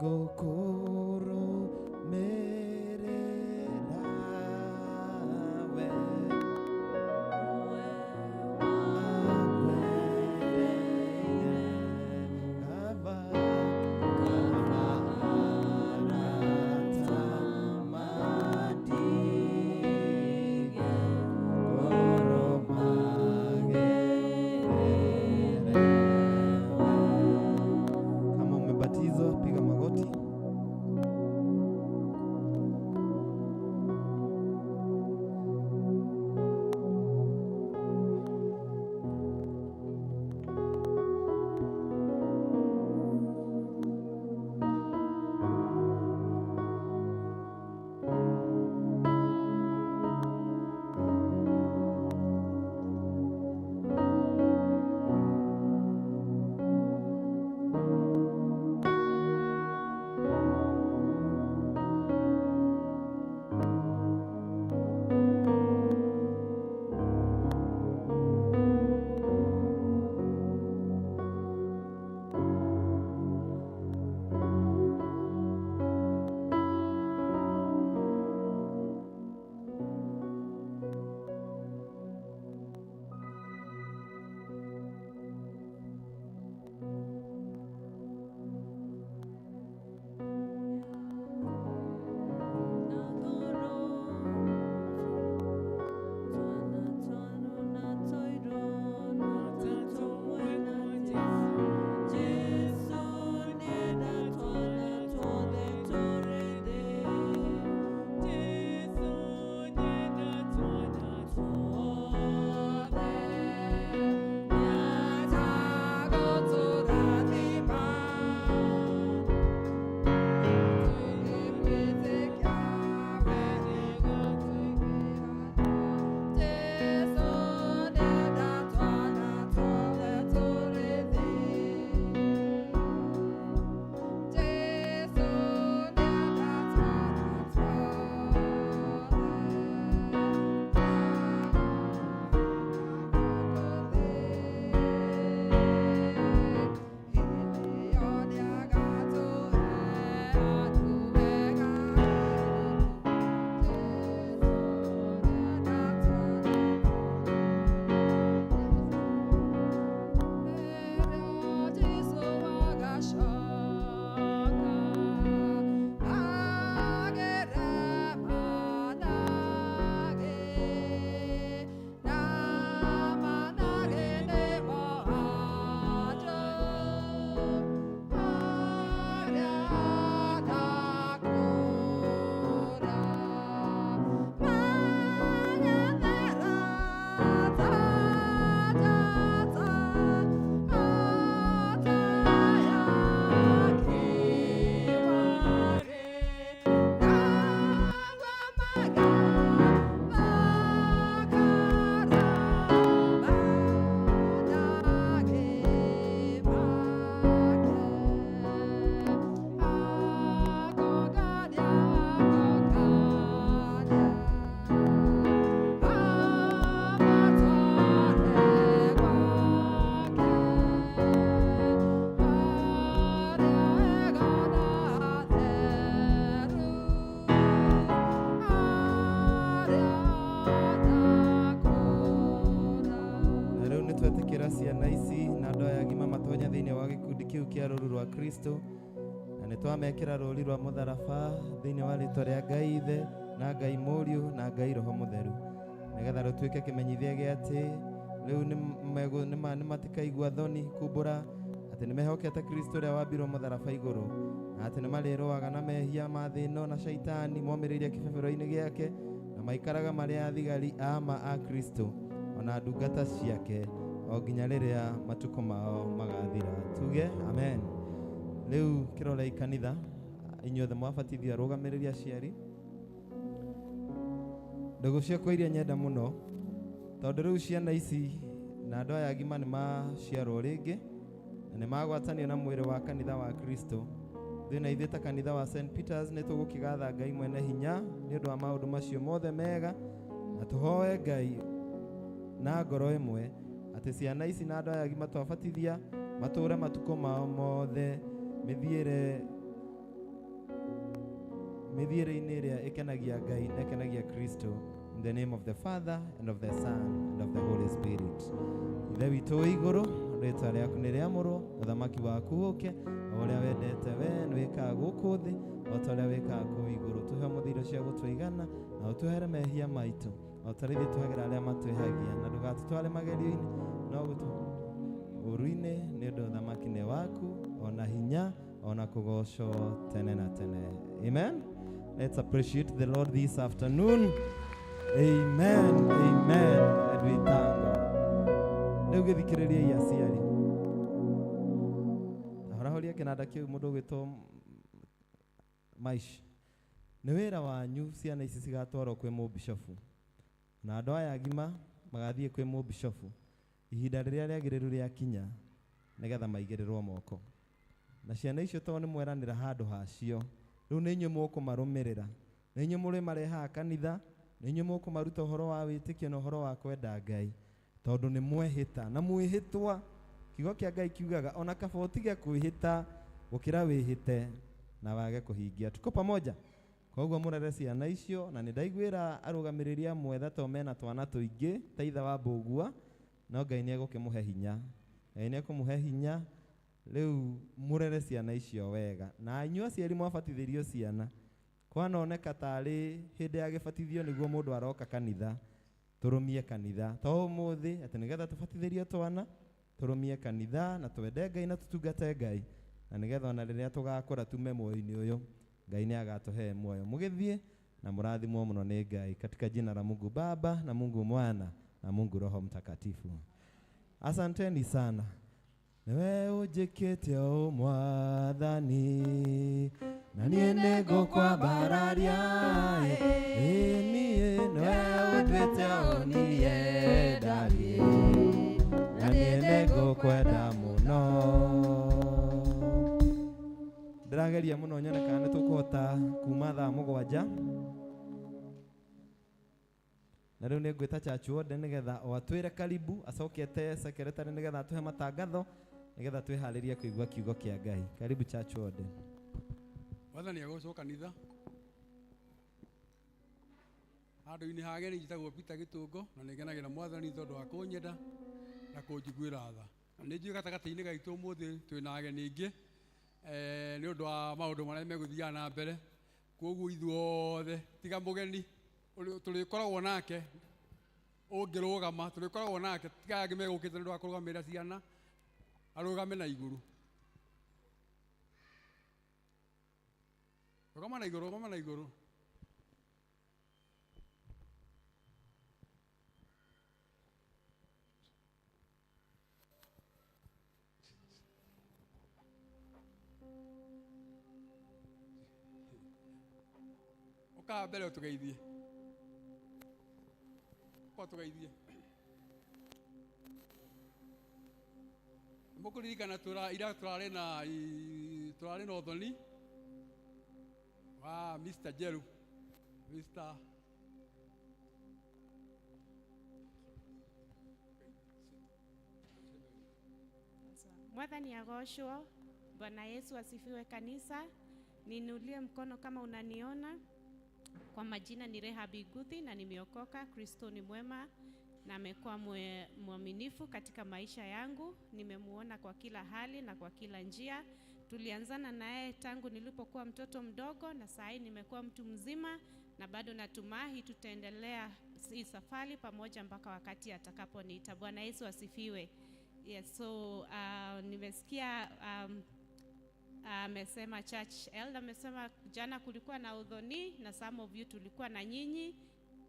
Nĩngũkũrũmĩrĩra we. Kaba, kaba arata matige, ngoro magerere. Kama umebatizwa piga magoti. Na rĩu nĩ twetĩkĩra ciana ici na andũ aya agima matonya thĩinĩ wa gĩkundi kĩu kĩa rũru rwa Kristo, na nĩ twamekĩra rũri rwa mũtharaba thĩinĩ wa rĩtwa rĩa Ngai Ithe na Ngai Mũriũ na Ngai Roho Mũtheru, nĩgetha rũtuĩke kĩmenyithia gĩa atĩ rĩu nĩ matikaigua thoni kumbũra atĩ nĩ mehokete Kristo ũrĩa wambirwo mũtharaba igũrũ, na atĩ nĩ marĩrũaga na mehia ma thĩ ĩno na shaitani momĩrĩirie kĩbebero-inĩ gĩake, na maikaraga marĩ athigari a ma a Kristo ona ndungata ciake o nginya rĩrĩa matukũ mao magathira. Tuge amen. Rĩu kĩrorei kanitha, inyuothe mwabatithio arũgamĩrĩri aciari, ndũgũ ciakwa iria nyenda mũno, tondũ rĩu ciana ici na andũ aya agima nĩ maciarwo rĩngĩ na nĩ magwatanio na mwĩrĩ wa kanitha wa Kristo. Ithuĩ na ithuĩ ta kanitha wa St Peters nĩ tũgũkĩgatha Ngai mwene hinya nĩ ũndũ wa maũndũ macio mothe mega, na tũhoe Ngai na ngoro ĩmwe atĩ ciana ici na andũ aya agima twabatithia matũre matukũ mao mothe mĩthiĩre Mĩthiĩre-inĩ ĩrĩa ĩkenagia Ngai na ĩkenagia Kristo. In the name of the Father and of the Son and of the Holy Spirit. Ithe witũ wĩ igũrũ, rĩtwa rĩaku nĩ rĩamũrwo, ũthamaki waku ũke, o ũrĩa wendete we nĩ wĩkaga gũkũ thĩ o ta ũrĩa wĩkaga kũu igũrũ. Tũhe ũmũthĩ irio cia gũtũigana na ũtũhere mehia maitũ o ta ũrĩa ithuĩ tũhagĩra arĩa matwĩhagia, na ndũgatũtware magerio-inĩ no gũtũ ũru-inĩ, nĩ ũndũ ũthamaki nĩ waku ona hinya ona kũgocwo tene na tene. Amen. Let's appreciate the Lord this afternoon. Amen, amen, and we thank God. Rĩu gĩthikĩrĩriai aciari. Ahorahoria kĩnanda kĩu mũndũ ũgwĩtwo Maish. Nĩ wĩra wanyu ciana ici cigatwarwo kwĩ mũbishofu. Na andũ aya agima magathiĩ kwĩ mũbishofu ihinda rĩrĩa rĩagĩrĩru rĩakinya nĩgetha maigĩrĩrwo moko. Na ciana icio tondũ nĩ mweranĩra handũ hacio, rĩu nĩ inyuĩ mũkũmarũmĩrĩra, nĩ inyuĩ mũrĩmarehaga kanitha, nĩ inyuĩ mũkũmaruta ũhoro wa wĩtĩkio na ũhoro wa kwenda Ngai, tondũ nĩ mwehĩta na mwĩhĩtwa. Kiugo kĩa Ngai kiugaga ona kaba ũtige kwĩhĩta gũkĩra wĩhĩte na wage kũhingia. Tuko pamoja? Koguo mũrere ciana icio, na nĩ ndaiguĩra arũgamĩrĩri amwe tha to mena twana tũingĩ ta ithe wa Mbũgua, no Ngai nĩ egũkĩmũhe hinya. Ngai nĩ ekũmũhe hinya. Rĩu mũrere ciana icio wega. Na inyuĩ aciari mwabatithĩrio ciana, kwanoneka tarĩ hĩndĩ ya gĩbatithio nĩguo mũndũ aroka kanitha, tũrũmie kanitha. To ũmũthĩ atĩ nĩgetha tũbatithĩrio twana, tũrũmie kanitha na twende Ngai na tũtungate Ngai, na nĩgetha ona rĩrĩa tũgakũra tume muoyo-inĩ ũyũ, Ngai nĩ agatũhe muoyo. Mũgĩthiĩ na mũrathimwo mũno nĩ Ngai, katika jina la Mungu Baba na Mungu Mwana na Mungu Roho Mtakatifu. Asanteni sana. Niwe ũnjĩkĩte ũ Mwathani, na niĩ nĩngũkwambararia. Ĩ niĩ nĩwe ũnduĩte ũniendanie, na niĩ nĩngũkwenda mũno. Ndĩrageria mũno nyone kana nĩtũkũhota kuma thaa 7. Na rĩu nĩngwĩta Church Warden nĩgetha o atwĩre karibu, acokete secretary nĩgetha atũhe matangatho nĩgetha twĩharĩrie kũigua kiugo kĩa Ngai. Karibu Church Warden. Mwathani agocwo kanitha. Handũ-inĩ ha ageni njĩtagwo Peter Gĩtũngo na nĩngenagĩra Mwathani tondũ wa kũnyenda na kũnjiguĩra tha. Na nĩ njũĩ gatagatĩ-inĩ gaitũ ũmũthĩ twĩna ageni aingĩ nĩ ũndũ wa maũndũ marĩa megũthiaga na mbere. Koguo ithuothe tiga mũgeni tũrĩkoragwo nake ũngĩrũgama, tũrĩkoragwo nake tiga angĩ megũkĩte nĩ ũndũ wa kũrũgamĩrĩra ciana, arũgame na igũrũ. Rũgama na igũrũ, rũgama na igũrũ. Ũka mbere ũtũgeithie. Ũka ũtũgeithie. Mũkũririkana ira tũrarĩ na ũthoni wa Mr. Jeru, Mr. Mwathani agocwo. Bwana Yesu asifiwe kanisa. Niinulie mkono kama unaniona. Kwa majina ni Rehab Iguthi na nimeokoka. Kristo ni mwema na amekuwa mwaminifu katika maisha yangu. Nimemuona kwa kila hali na kwa kila njia. Tulianzana naye tangu nilipokuwa mtoto mdogo na saa hii nimekuwa mtu mzima, na bado natumahi tutaendelea hii safari pamoja mpaka wakati atakaponiita. Bwana Yesu asifiwe. Yes, so nimesikia amesema church elder amesema jana kulikuwa na udhoni na some of you tulikuwa na nyinyi.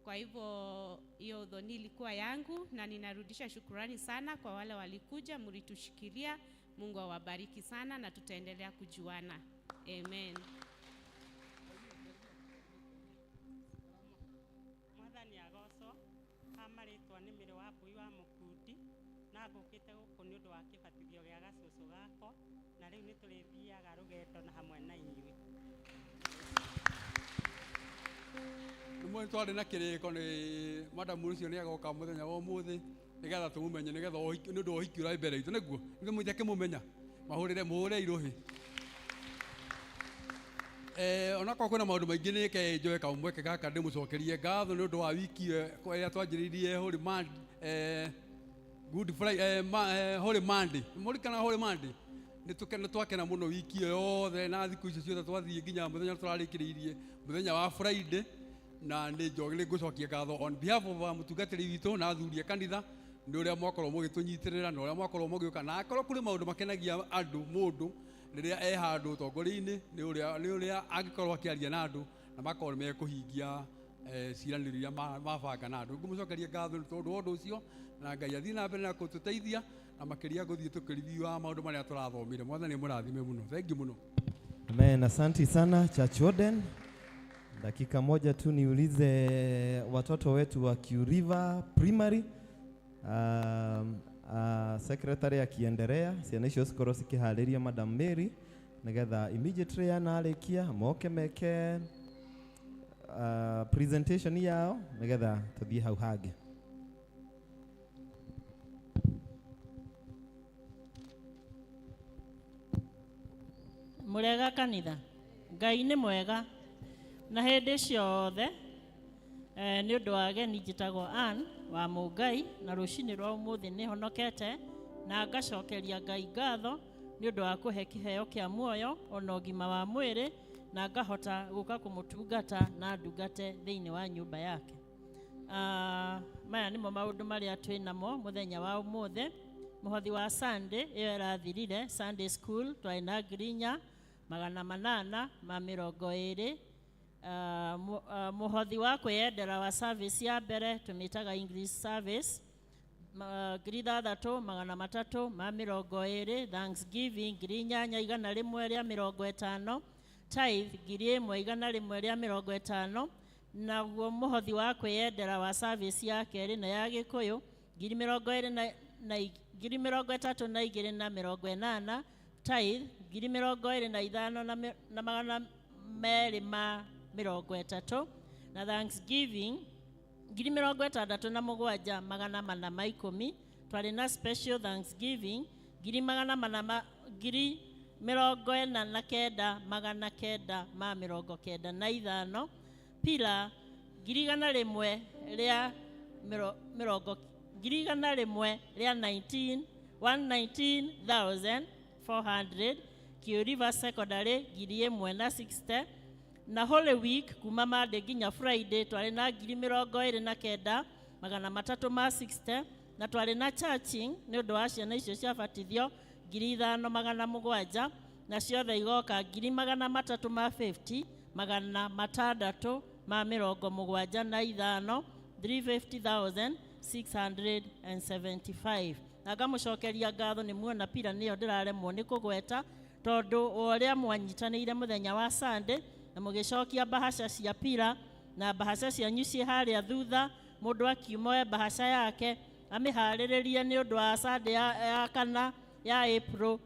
Kwa hivyo hiyo udhoni ilikuwa yangu na ninarudisha shukurani sana kwa wale walikuja, mlitushikilia. Mungu awabariki sana na tutaendelea kujuana. Amen. Mwathani agocwo. Ha marĩtwa nĩ Mĩrĩ wa Mbui wa Mũkundi na ngũkĩte gũkũ nĩ ũndũ wa kĩbatithio gĩa gacũcũ gakwa, na rĩu nĩ tũrĩthiaga rũgendo na hamwe na inyuĩ. Nĩ twarĩ na kĩrĩko nĩ madam ũcio nĩ agoka mũthenya wa ũmũthĩ nĩgetha tũmũmenye, nĩgetha nĩ ũndũ wa ũhiki ũrĩa wĩ mbere itũ, nĩguo nĩ mũhũrĩre mũhũre irũhĩ. Onakorwo kwĩna maũndũ maingĩ nĩ ke njoe kamweke gaka ndĩmũcokerie ngatho nĩ ũndũ wa wiki ĩyo ĩrĩa twanjĩrĩirie Holy Monday, Good Friday, Holy Monday. Mũrikana Holy Monday? Nĩ twakena mũno wiki ĩyo yothe na thikũ icio ciothe twathiĩ nginya mũthenya tũrarĩkĩrĩirie mũthenya wa Friday, na nĩ njoge nĩ ngũcokia ngatho on behalf of mũtungatĩri witũ na athuri a kanitha nĩ ũrĩa mwakorwo mũgĩtũnyitĩrĩra na ũrĩa mwakorwo mũgĩũka, na akorwo kũrĩ maũndũ makenagia andũ mũndũ rĩrĩa e handũ ũtongoria-inĩ nĩ ũrĩa angĩkorwo akĩaria na andũ na makorwo mekũhingia ciĩranĩro iria mabanga na andũ. Ngũmũcokeria ngatho nĩ tondũ wa ũndũ ũcio, na Ngai athiĩ na mbere na gũtũteithia na makĩria gũthiĩ tũkĩriviewa maũndũ marĩa tũrathomire. Mwathani mũrathime mũno. Thank you mũno. Amen. Asanti sana Church Warden. Dakika moja tu niulize watoto wetu wa Q River Primary, secretary akiendelea, ciana icio cikorwo cikĩharĩria Madam Mary nigetha immediately yanarĩkia moke meke presentation yao nigetha tũthiĩ hau hangĩ. Mũrega kanitha? Ngai nĩ mwega na hĩndĩ ciothe. Nĩ ũndũ wa ageni, njĩtagwo Ann wa Mũngai, na rũcinĩ rwa ũmũthĩ nĩ honokete na ngacokeria Ngai ngatho nĩ ũndũ wa kũhe kĩheo kĩa muoyo ona ũgima wa mwĩrĩ, na ngahota gũka kũmũtungata na ndungate thĩinĩ wa nyũmba yake. Maya nĩmo maũndũ marĩa twĩ namo mũthenya wa ũmũthĩ. Mũhothi wa Sunday ĩyo ĩrathirire, Sunday school, twarĩ na 4820. Mũhothi wa kwĩyendera wa service ya mbere, tũmĩtaga English service, 6320. Thanksgiving 8150. Tithe 1150. Naguo mũhothi wa kwĩyendera wa service ya kerĩ na ya Gĩkũyũ ngiri mĩrongo ĩrĩ na 32,080. Tithe 25,230, na thanksgiving 67,410. Twarĩ na special thanksgiving ngiri magana mana 49,995. Pila 100,000 mĩrongo 100,100 19 119,400. Q River Secondary 1,060. Na Holy Week kuma Monday nginya Friday twarĩ na 29,360. Na twarĩ na charging nĩ ũndũ wa ciana icio ciabatithio 5700, na ciothe igoka 350,675, 350,675. Na ngamũcokeria ngatho nĩ muona pira nĩyo ndĩraremwo nĩ kũgweta, tondũ o ũrĩa mwanyitanĩire mũthenya wa Sunday na mũgĩcokia mbahaca cia pira, na mbahaca cianyu ciĩ harĩa thutha, mũndũ akiuma oe mbahaca yake amĩharĩrĩrie nĩ ũndũ wa Sunday ya kana ya April.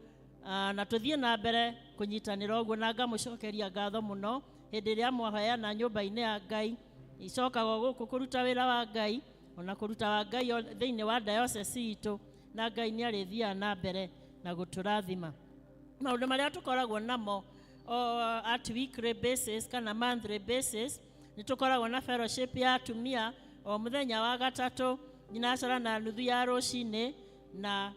Na tũthiĩ na mbere kũnyitanĩra ũguo, na ngamũcokeria ngatho mũno hĩndĩ ĩrĩa mwaheana nyũmba-inĩ ya Ngai. Icokaga o gũkũ kũruta wĩra wa Ngai ona kũruta wa Ngai thĩinĩ wa diocese itũ, na Ngai nĩ arĩthiaga na mbere na gũtũrathima. Maũndũ marĩa tũkoragwo namo at weekly basis kana monthly basis, nĩ tũkoragwo na fellowship ya atumia o mũthenya wa gatatũ thinacara na nuthu ya rũcinĩ na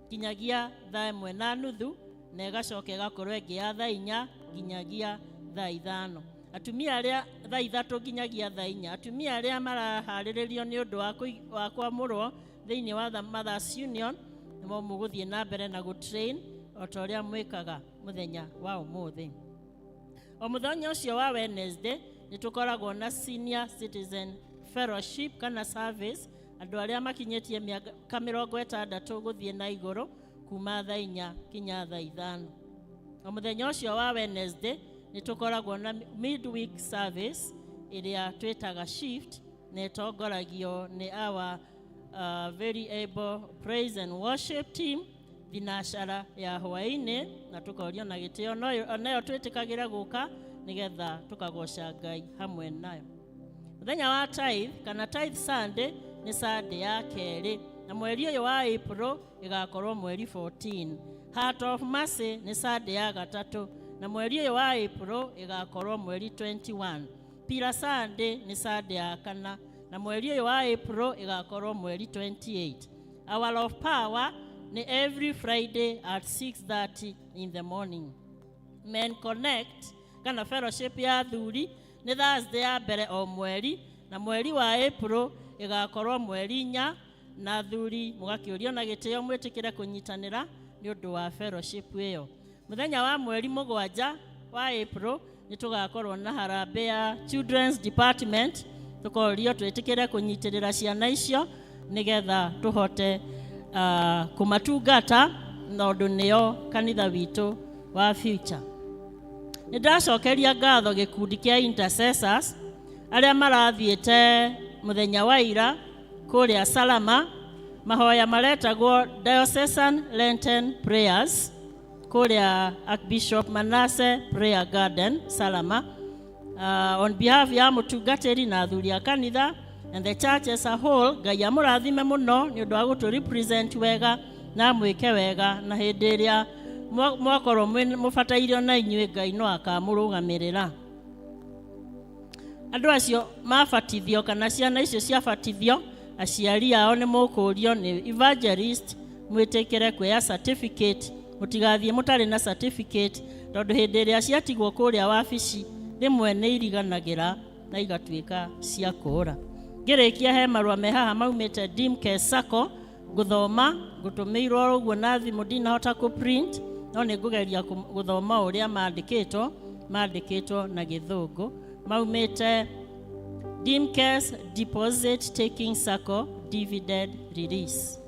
nginyagia 1:30, na ĩgacoka ĩgakorwo ĩngĩ ya 4:00 nginyagia 5:00, atumia arĩa 3:00 nginyagia 4:00, atumia arĩa maraharĩrĩrio nĩ ũndũ wa kwamũrwo thĩinĩ wa the Mothers Union, nĩmo mũgũthiĩ na mbere na gũtrain o ta ũrĩa mwĩkaga mũthenya wa ũmũthĩ. O mũthenya ũcio wa Wednesday nĩ tũkoragwo na senior citizen fellowship kana service, andũ arĩa makinyĩtie mĩaka 60 gũthiĩ na igũrũ, kuma 4:00 kinya 5:00. O mũthenya ũcio wa Wednesday nĩ tũkoragwo na midweek service ĩrĩa twĩtaga shift, na ĩtongoragio nĩ our very able praise and worship team thinacara ya hwaĩ-inĩ, na tũkorio na gĩtĩo onayo twĩtĩkagĩre gũka nĩgetha tũkagoca Ngai hamwe nayo. Mũthenya wa tithe kana Tithe Sunday nĩ Sunday ya kerĩ, na mweri ũyũ wa April ĩgakorwo mweri 14. Heart of Mercy nĩ Sunday ya gatatũ. Na mweri ũyũ wa April ĩgakorwo mweri 21. Pillar Sunday nĩ Sunday ya kana, na mweri ũyũ wa April ĩgakorwo mweri 28. Hour of Power nĩ every Friday at 6:30 in the morning. Men Connect kana fellowship ya athuri nĩ Thursday ya mbere o mweri, na mweri wa April ĩgakorwo mweri 4, na athuri mũgakĩũrio na gĩtĩo mwĩtĩkĩre kũnyitanĩra nĩ ũndũ wa fellowship ĩyo. Mũthenya wa mweri 7 wa April nĩ tũgakorwo na harambee ya Children's Department, tũkorio twĩtĩkĩre kũnyitĩrĩra ciana icio nĩgetha tũhote kũmatungata tondũ nĩo kanitha witũ wa future. Nĩ ndacokeria ngatho gĩkundi kĩa intercessors arĩa marathiĩte mũthenya wa ira kũrĩa Salama, mahoya maretagwo Diocesan Lenten Prayers kũrĩa Archbishop Manasseh Prayer Garden Salama. On behalf ya mũtungatĩri na athuri a kanitha and the church as a whole, Ngai amũrathime mũno nĩ ũndũ wa gũtũ represent wega na amwĩke wega, na hĩndĩ ĩrĩa mwakorwo mũbatairio na inyuĩ Ngai no akamũrũgamĩrĩra. Andũ acio mabatithio kana ciana icio ciabatithio, aciari ao nĩ mũkũrio nĩ evangelist mwĩtĩkĩre kuoya certificate, mũtigathiĩ mũtarĩ na certificate tondũ hĩndĩ ĩrĩa ciatigwo kũrĩa wabici rĩmwe nĩ iriganagĩra na igatuĩka cia kũũra. Ngĩrĩkia he marũa me haha maumĩte Dimcare Sacco, ngũthoma ngũtũmĩirwo ũguo na thimũ ndinahota kũ print, no nĩ ngũgeria gũthoma ũrĩa mandĩkĩtwo na gĩthũngũ. Maumĩte Dimcare Deposit Taking Sacco Dividend Release.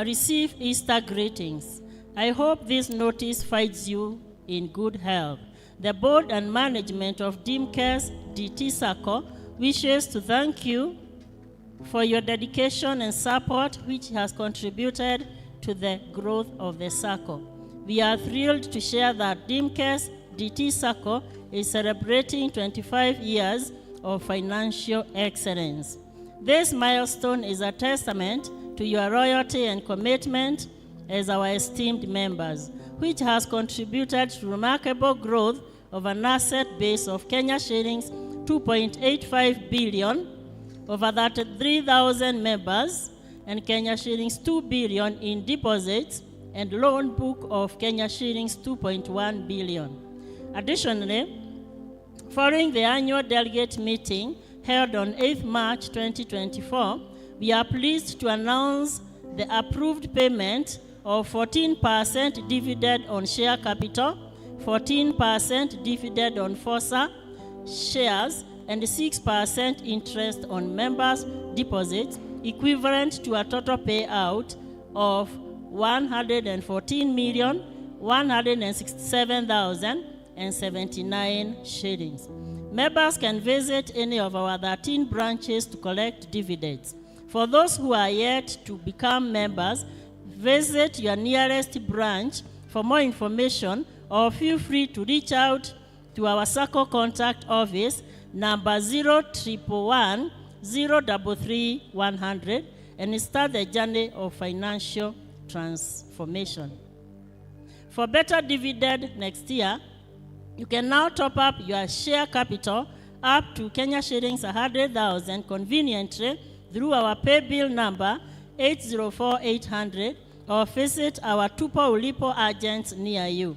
Receive Easter greetings. I hope this notice finds you in good health. The board and management of Dimcare DT Sacco wishes to thank you for your dedication and support, which has contributed to the growth of the Sacco. We are thrilled to share that Dimcare DT Sacco is celebrating 25 years of financial excellence. This milestone is a testament to your loyalty and commitment as our esteemed members, which has contributed to remarkable growth of an asset base of Kenya shillings 2.85 billion, over 33,000 members, and Kenya shillings 2 billion in deposits and loan book of Kenya shillings 2.1 billion. Additionally, following the annual delegate meeting held on 8th March 2024, we are pleased to announce the approved payment of 14% dividend on share capital, 14% dividend on FOSA shares, and 6% interest on members' deposits, equivalent to a total payout of 114,167,079 shillings. Members can visit any of our 13 branches to collect dividends. For those who are yet to become members, visit your nearest branch for more information, or feel free to reach out to our Sacco contact office number 0111 033 100 and start the journey of financial transformation. For better dividend next year, you can now top up your share capital up to Kenya shillings 100,000 conveniently through our pay bill number 804800, or visit our Tupo Ulipo agents near you.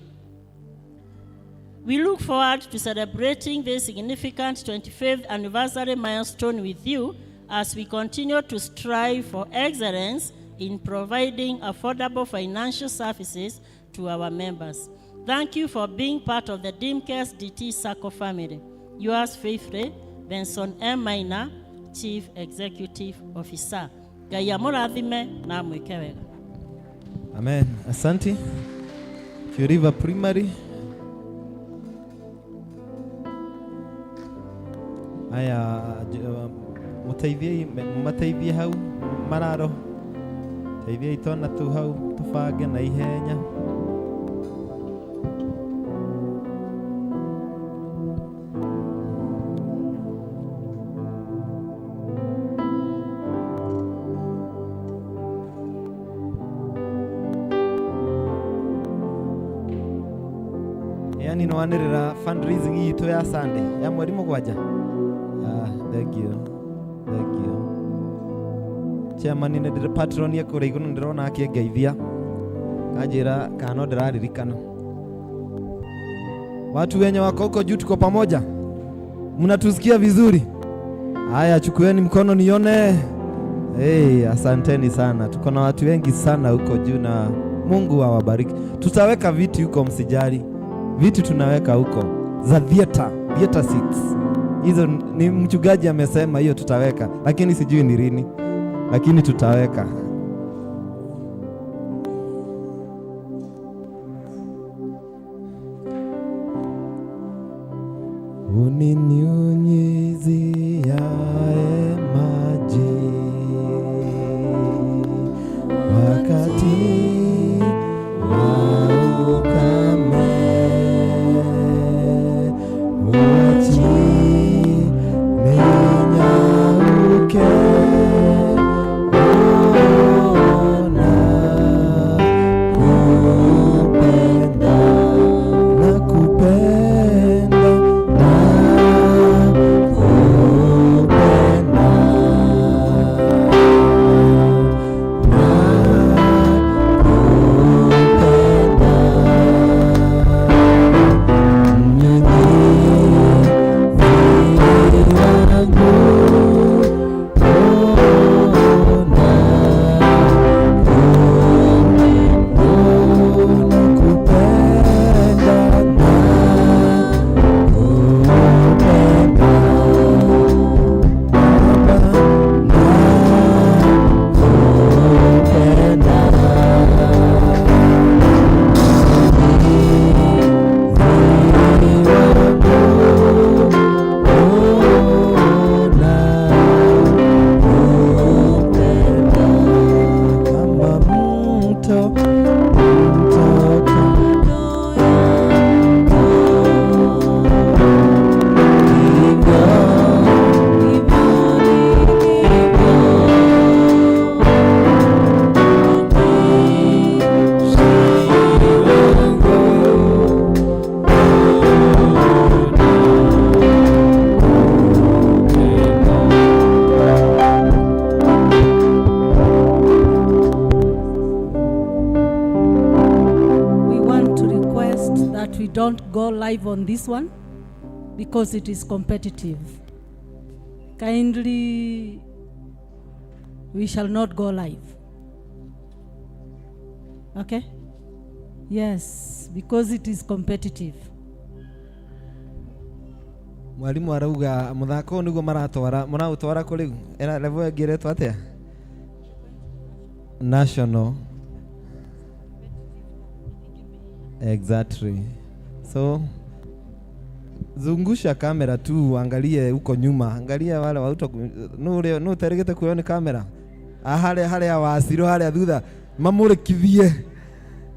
We look forward to celebrating this significant 25th anniversary milestone with you as we continue to strive for excellence in providing affordable financial services to our members. Thank you for being part of the Dimcare DT Sacco family. Yours faithfully, Benson M. Minor, Chief Executive Officer. Ngai amũrathime na amwĩke wega. Amen. Asante. River Primary. Aya, muteithiei, mumateithie hau mararo. Teithiei twana tu hau tubange na ihenya. Eni nĩ wanĩrĩra fundraising itũ ya Sunday ya mweri 7. Ah, thank you. Thank you. Chairman nĩ ndĩrĩ patron ya kũrĩa igũrũ ndĩrona akĩngeithia. Kanjĩra kana no ndĩraririkana. Watu wenye wako huko juu tuko pamoja? Mnatusikia vizuri? Haya, chukueni mkono nione. Hey, asanteni sana. Tuko na watu wengi sana huko juu na Mungu awabariki. Tutaweka viti huko, msijali. Viti tunaweka huko za theater, theater seats. Hizo ni mchungaji amesema hiyo tutaweka, lakini sijui ni lini, lakini tutaweka. Uninyunyiziaye maji wakati wa ukame, huachi ninyauke, ona kupenda na kupenda na kupenda na kupenda mnyunyizi wangu, ona kupenda na kupenda Baba na kupenda mnyunyizi wangu, ona kupenda kama mto mtoka We want to request that we don't go live on this one because it is competitive. Kindly, we shall not go live. Okay? Yes, because it is competitive. Mwalimu arauga muthako ũyũ nĩguo maratwara mũraũtwara kũ rĩu? Ĩna level ĩngĩ ĩretwo atĩa? National. Exactly. So zungusha kamera tu angalie huko nyuma, angalia wale wauto no uterigite kuyo ni kamera. Haria haria waciro haria thutha mamurikithie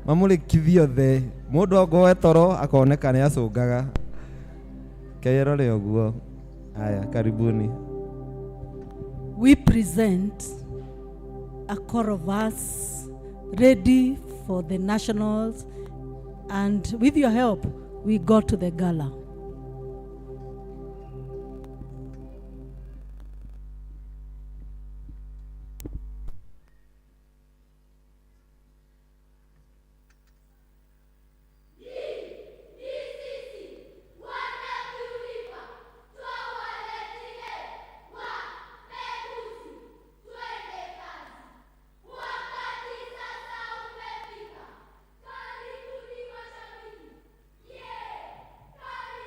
mamurikithie othe mundu ongoe toro akoneka ni acungaga keirore uguo. Haya, karibuni. We present a core of us ready for the nationals, and with your help we go to the gala. Karibuni mashabiki. Yeah!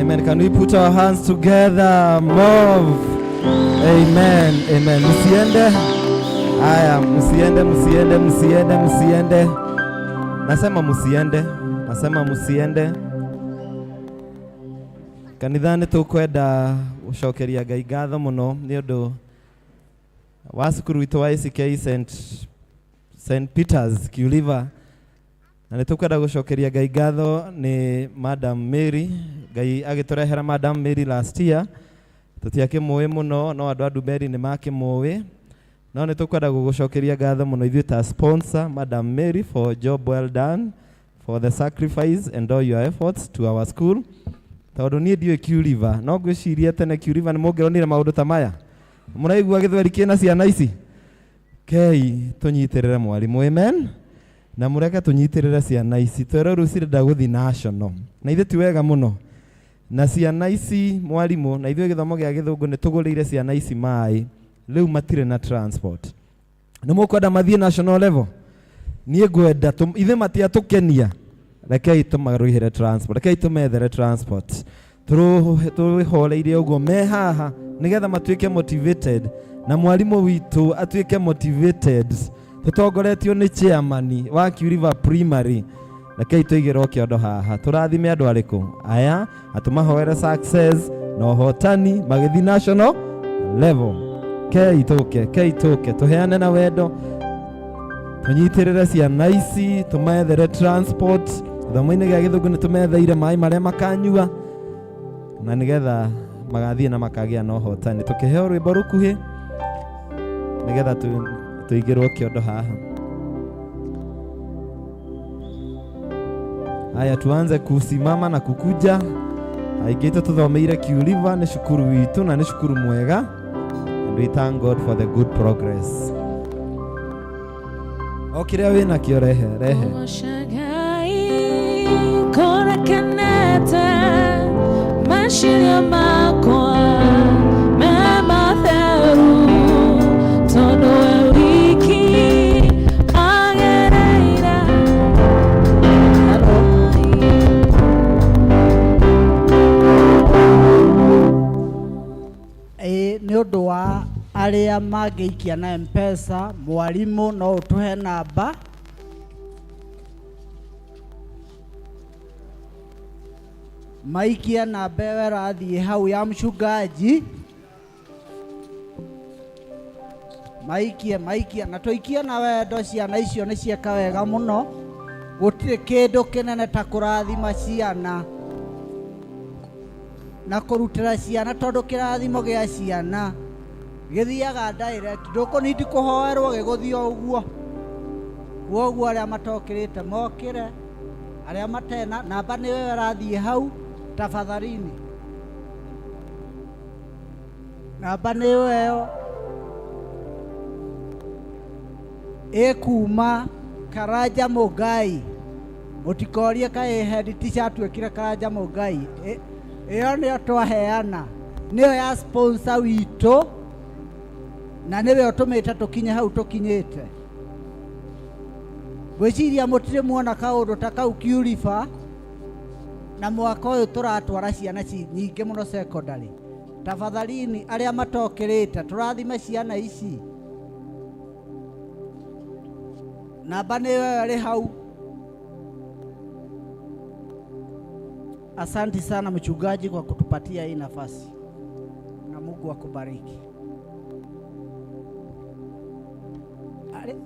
Amen. Can we put our hands together? Move. Amen. Amen. Msiende. Haya, msiende, msiende, msiende, msiende. Nasema msiende. Nasema msiende. Kanitha nĩ tũkwenda gũcokeria Ngai ngatho mũno nĩ ũndũ wa cukuru witũ wa ACK St. Peters Kiuliva, na nĩ tũkwenda gũcokeria Ngai ngatho nĩ Madam Mary. Ngai agĩtũrehera Madam Mary last year, tũtiakĩmũĩ mũno no andũ a Ndumberi nĩ makĩmũĩ, no nĩ tũkwenda gũgũcokeria ngatho mũno ithuĩ ta sponsor Madam Mary for job well done, for the sacrifice and all your efforts to our school. Tondũ niĩ ndiũĩ Kiuliva, no ngwĩciria tene Kiuliva nĩ mũngĩronire maũndũ ta maya. Mũraigua gĩthweri kĩna ciana ici? Kei tũnyitĩrĩre mwarimũ, amen. Na mũreke tũnyitĩrĩre ciana ici, twerwo rĩu cirenda gũthiĩ national, na ithuĩ ti wega mũno na ciana ici mwarimũ, na ithuĩ gĩthomo gĩa gĩthũngũ nĩ tũgũrĩire ciana ici maĩ, rĩu matirĩ na transport. Nĩ mũkwenda mathiĩ national level? Niĩ ngwenda ithuĩ matiatũkenia, rekei tũmarũhĩre transport, rekei tũmethere transport, tũhoreire ũguo me haha nĩgetha matuĩke motivated, na mwarimũ witũ atuĩke motivated, tũtongoretio nĩ chairman wa Kiuriva Primary. Rekei tũigĩrwo kĩondo haha, tũrathime andũ arĩkũ aya, atũmahoere success na ũhotani magĩthiĩ national level. Kei tũke, kei tũke, tũheane na wendo, tũnyitĩrĩre ciana ici, tũmethere transport. Gĩthomo-inĩ gĩa gĩthũngũ nĩ tũmetheire maĩ marĩa makanyua, na nĩgetha magathiĩ na makagĩa na ũhotani. Tũkĩheo rwĩmbo rũkuhĩ nĩgetha tũigĩrwo kĩondo haha. Haya, tuanze kusimama na kukuja. Aingĩ itũ tũthomeire Kiuliva, nĩ cukuru witũ na nĩ cukuru mwega, and we thank God for the good progress. O kĩrĩa wĩnakĩo rehe, rehe. Kũgoca Ngai kũrekenete meciria makwa me matheru, tondũ we wiki agereire. Ĩĩ, nĩ ũndũ wa arĩa mangĩikia na Mpesa, mwarimũ no ũtũhe namba. Maikia namba ĩyo ĩrathiĩ hau ya mchungaji. Maikie, maikie, na tũikie na wendo. Ciana icio nĩ cieka wega mũno, gũtirĩ kĩndũ kĩnene ta kũrathima ciana na kũrutĩra ciana, tondũ kĩrathimo gĩa ciana gĩthiaga direct, ndũkũnindi kũhoerwo, gĩgũthiĩ o ũguo. Kwoguo arĩa matokĩrĩte mokĩre, arĩa matena namba nĩyo ĩrathiĩ hau, tafadhalini, namba nĩyo ĩyo ĩkuma Karanja Mũngai. Mũtikorie kaĩ head teacher atuĩkire Karanja Mũngai. Ĩyo nĩyo twaheana, nĩyo ya sponsor witũ, na nĩwe ũtũmĩte tũkinye hau tũkinyĩte. Ngwĩciria mũtirĩ muona kaũndũ ta kau Kiuriba, na mwaka ũyũ tũratwara ciana nyingĩ mũno secondary. Tafadhalini arĩa matokĩrĩte, tũrathime ciana ici. Namba nĩyo ĩrĩ hau. Asante sana mchungaji kwa kutupatia hii nafasi, na Mungu akubariki.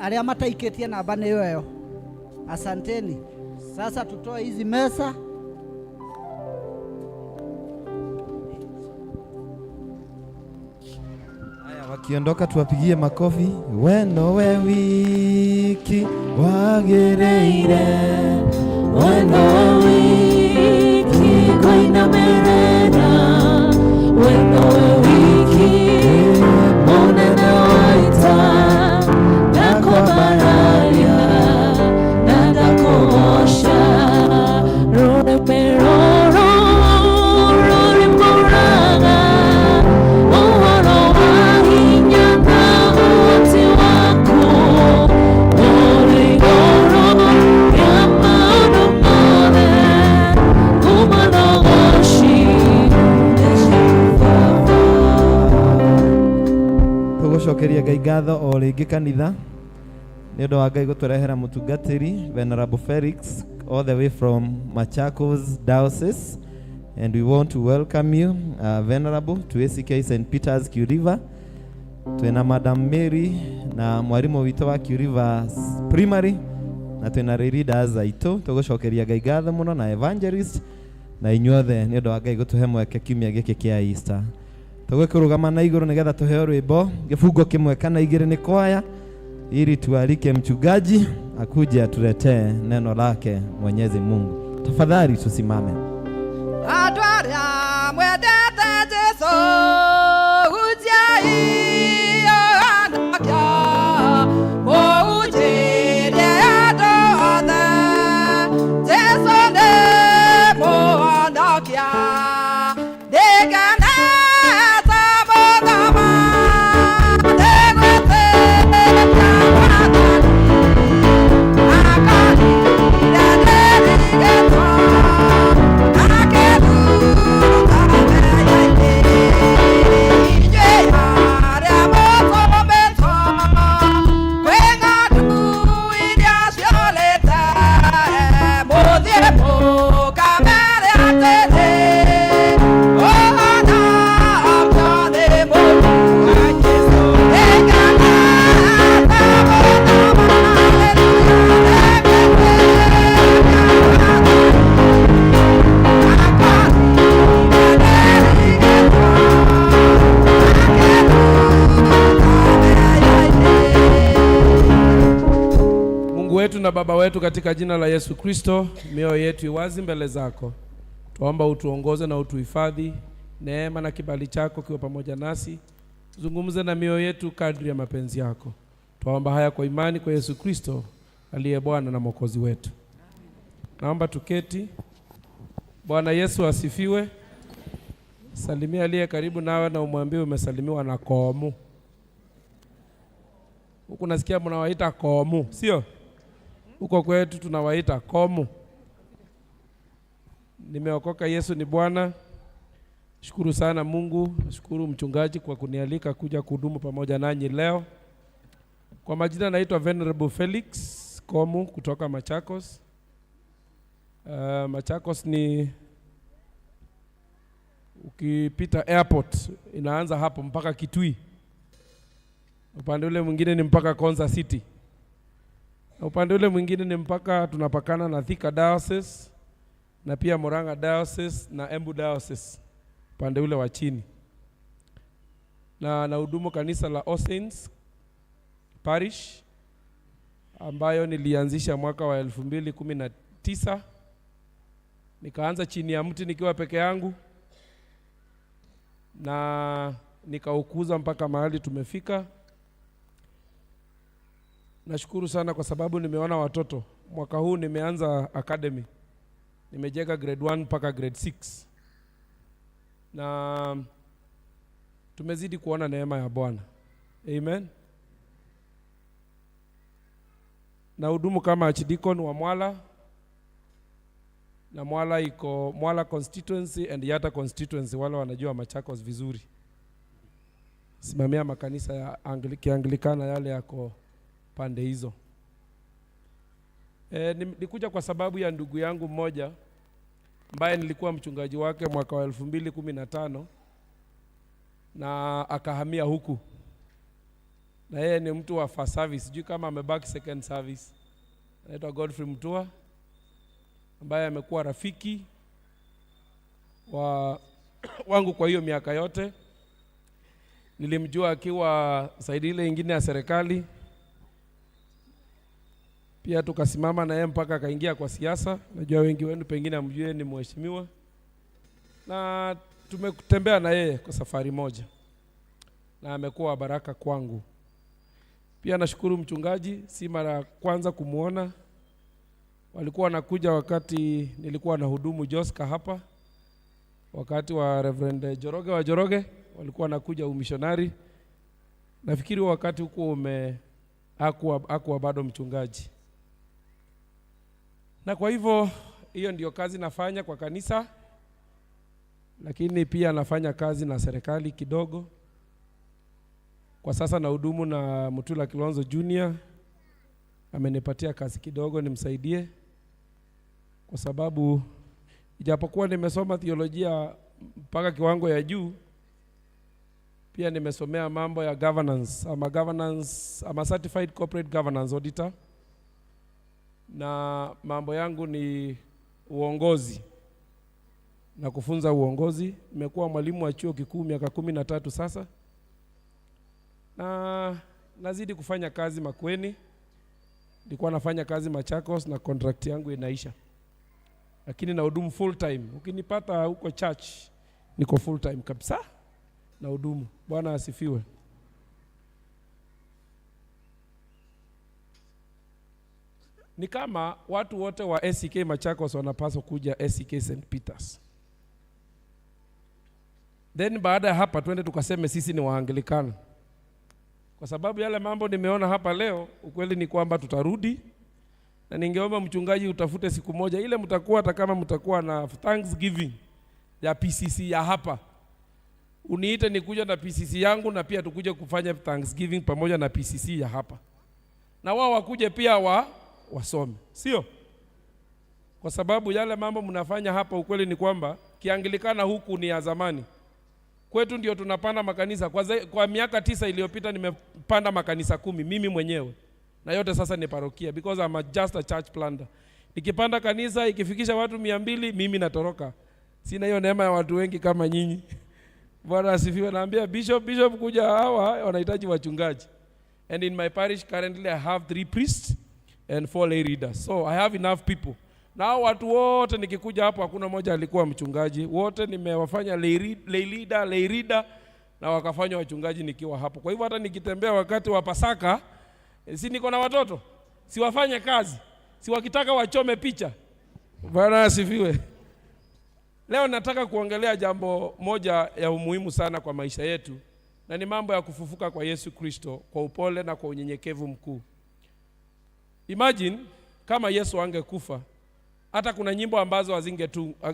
Arĩa mataikĩtie namba nĩyo ĩyo, asanteni. Sasa tutoe hizi mesa. Haya, wakiondoka tuwapigie makofi. Wendo we wiki wagĩrĩire, wendo we wiki kũinamĩrĩra, wendo we wiki mũnene wa ita, ndakwambararia na ndakũgoca, rũrĩmĩ rũrũ rũrimbũraga ũhoro wa hinya na ũhoti waku, ũrĩ igũrũ rĩa maũndũ mothe, kuma na ũgoci. Tũgũcokeria Ngai ngatho o rĩngĩ kanitha nĩ ũndũ wa Ngai gũtũrehera mũtungatĩri Venerable Felix all the way from Machakos Diocese, and we want to welcome you Venerable to ACK St. Peter's Kiu River. Twina Madam Mary na mwarimũ witũ wa Kiu River Primary na twina leaders aitũ. Tũgũcokeria Ngai ngatho mũno na evangelist na inyuothe nĩ ũndũ wa Ngai gũtũhe mweke kiumia gĩkĩ kĩa Easter. Tũgũkĩrũgama na igũrũ nĩgetha tũheo rwĩmbo gĩbungo kĩmwe kana igĩrĩ nĩ kwaya ili tualike mchungaji akuje atuletee neno lake Mwenyezi Mungu. Tafadhali tusimame. Andũ arĩa mwendete Jesũ, hujiai Yohana, mũhunjĩrie andũ othe. Jesũ nĩ mũhonokia. Ndĩkenete mũno ma, nĩgwĩtĩkia Mwathani. Akonire ndĩrigĩtwo, akĩnduta mehia-inĩ. Inyuĩ arĩa mũtũmĩtwo kwĩ ng'ondu iria ciũrĩte, mũthiĩ mũkamere atĩrĩ, ũhonokio nĩ mũrũ wa Jesũ. Nĩngenete mũno ma, haleluya, nĩgwĩtĩkia Mwathani. Akonire ndĩrigĩtwo, akĩnduta mehia-inĩ. Mungu wetu na Baba wetu, katika jina la Yesu Kristo, mioyo yetu iwazi mbele zako. Tuomba utuongoze na utuhifadhi, neema na kibali chako kiwe pamoja nasi. Zungumze na mioyo yetu kadri ya mapenzi yako. Twaomba haya kwa imani kwa Yesu Kristo aliye Bwana na Mwokozi wetu. Naomba tuketi. Bwana Yesu asifiwe. Salimia aliye karibu nawe na umwambie umesalimiwa na komu. Huku nasikia mnawaita komu, sio? Huko kwetu tunawaita komu. Nimeokoka, Yesu ni Bwana. Shukuru sana Mungu, nashukuru mchungaji kwa kunialika kuja kuhudumu pamoja nanyi leo. Kwa majina naitwa Venerable Felix Komu kutoka Machakos. Machakos ni ukipita airport inaanza hapo mpaka Kitui. Upande ule mwingine ni mpaka Konza City. Na upande ule mwingine ni mpaka tunapakana na Thika Diocese na pia Murang'a Diocese na Embu Diocese upande ule wa chini. Na nahudumu kanisa la All Saints Parish ambayo nilianzisha mwaka wa 2019. Nikaanza chini ya mti nikiwa peke yangu na nikaukuza mpaka mahali tumefika. Nashukuru sana kwa sababu nimeona watoto. Mwaka huu nimeanza academy. Nimejenga grade 1 mpaka grade 6. Na tumezidi kuona neema ya Bwana. Amen. Na hudumu kama archdeacon wa Mwala. Na Mwala iko Mwala constituency and Yatta constituency, wale wanajua Machakos vizuri. Simamia makanisa ya Kianglikana yale yako pande hizo. Nilikuja kwa sababu ya ndugu yangu mmoja ambaye nilikuwa mchungaji wake mwaka wa 2015 na akahamia huku. Na yeye ni mtu wa first service, sijui kama amebaki second service. Anaitwa Godfrey Mutua ambaye amekuwa rafiki wa wangu kwa hiyo miaka yote. Nilimjua akiwa saidi ile ingine ya serikali. Pia tukasimama na yeye mpaka akaingia kwa siasa. Najua wengi wenu pengine hamjui ni mheshimiwa. Na tumetembea na yeye kwa safari moja. Na amekuwa baraka kwangu. Pia nashukuru mchungaji, si mara kwanza kumuona. Walikuwa wanakuja wakati nilikuwa na hudumu Joska hapa. Wakati wa Reverend Joroge wa Joroge walikuwa wanakuja umishonari. Nafikiri wakati huko hakuwa bado mchungaji. Na kwa hivyo hiyo ndio kazi nafanya kwa kanisa, lakini pia nafanya kazi na serikali kidogo. Kwa Kwa sasa nahudumu na Mutula Kilonzo Junior, amenipatia kazi kidogo nimsaidie, kwa sababu ijapokuwa nimesoma theolojia mpaka kiwango ya juu, pia nimesomea mambo ya governance. I'm a certified corporate governance auditor, na mambo yangu ni uongozi na kufunza uongozi. Nimekuwa mwalimu wa chuo kikuu miaka 13 sasa, na nazidi kufanya kazi Makueni. Nilikuwa nafanya kazi Machakos na contract yangu inaisha, lakini nahudumu full time. Ukinipata huko church niko full time kabisa nahudumu. Bwana asifiwe. Ni kama watu wote wa ACK Machakos wanapaswa kuja ACK St. Peters. Then baada ya hapa twende tukaseme sisi ni Waanglikana. Kwa sababu yale mambo nimeona hapa leo, ukweli ni kwamba tutarudi, na ningeomba mchungaji utafute siku moja ile mtakuwa, hata kama mtakuwa na Thanksgiving ya PCC ya hapa, uniite nikuja na PCC yangu, na pia tukuje kufanya Thanksgiving pamoja na PCC ya hapa, na wao wakuje pia wasome, sio? Kwa sababu yale mambo mnafanya hapa, ukweli ni kwamba Kianglikana huku ni ya zamani. Kwetu ndio tunapanda makanisa. Kwa miaka 9 iliyopita nimepanda makanisa 10 mimi mwenyewe, na yote sasa ni parokia because I'm just a church planter. Nikipanda kanisa ikifikisha watu 200 mimi natoroka. Sina hiyo neema ya watu wengi kama nyinyi. Bwana asifiwe. Naambia bishop kuja, hawa wanahitaji wachungaji. And in my parish currently I have 3 priests and 4 lay readers. So I have enough people. Na watu wote nikikuja hapo hakuna mmoja alikuwa mchungaji. Wote nimewafanya lay leader na wakafanywa wachungaji nikiwa hapo. Kwa hivyo hata nikitembea wakati wa Pasaka, si niko na watoto, si wafanye kazi, si wakitaka wachome picha. Bwana asifiwe. Leo nataka kuongelea jambo moja ya umuhimu sana kwa maisha yetu, na ni mambo ya kufufuka kwa Yesu Kristo kwa upole na kwa unyenyekevu mkuu. Imagine kama Yesu angekufa, hata kuna nyimbo ambazo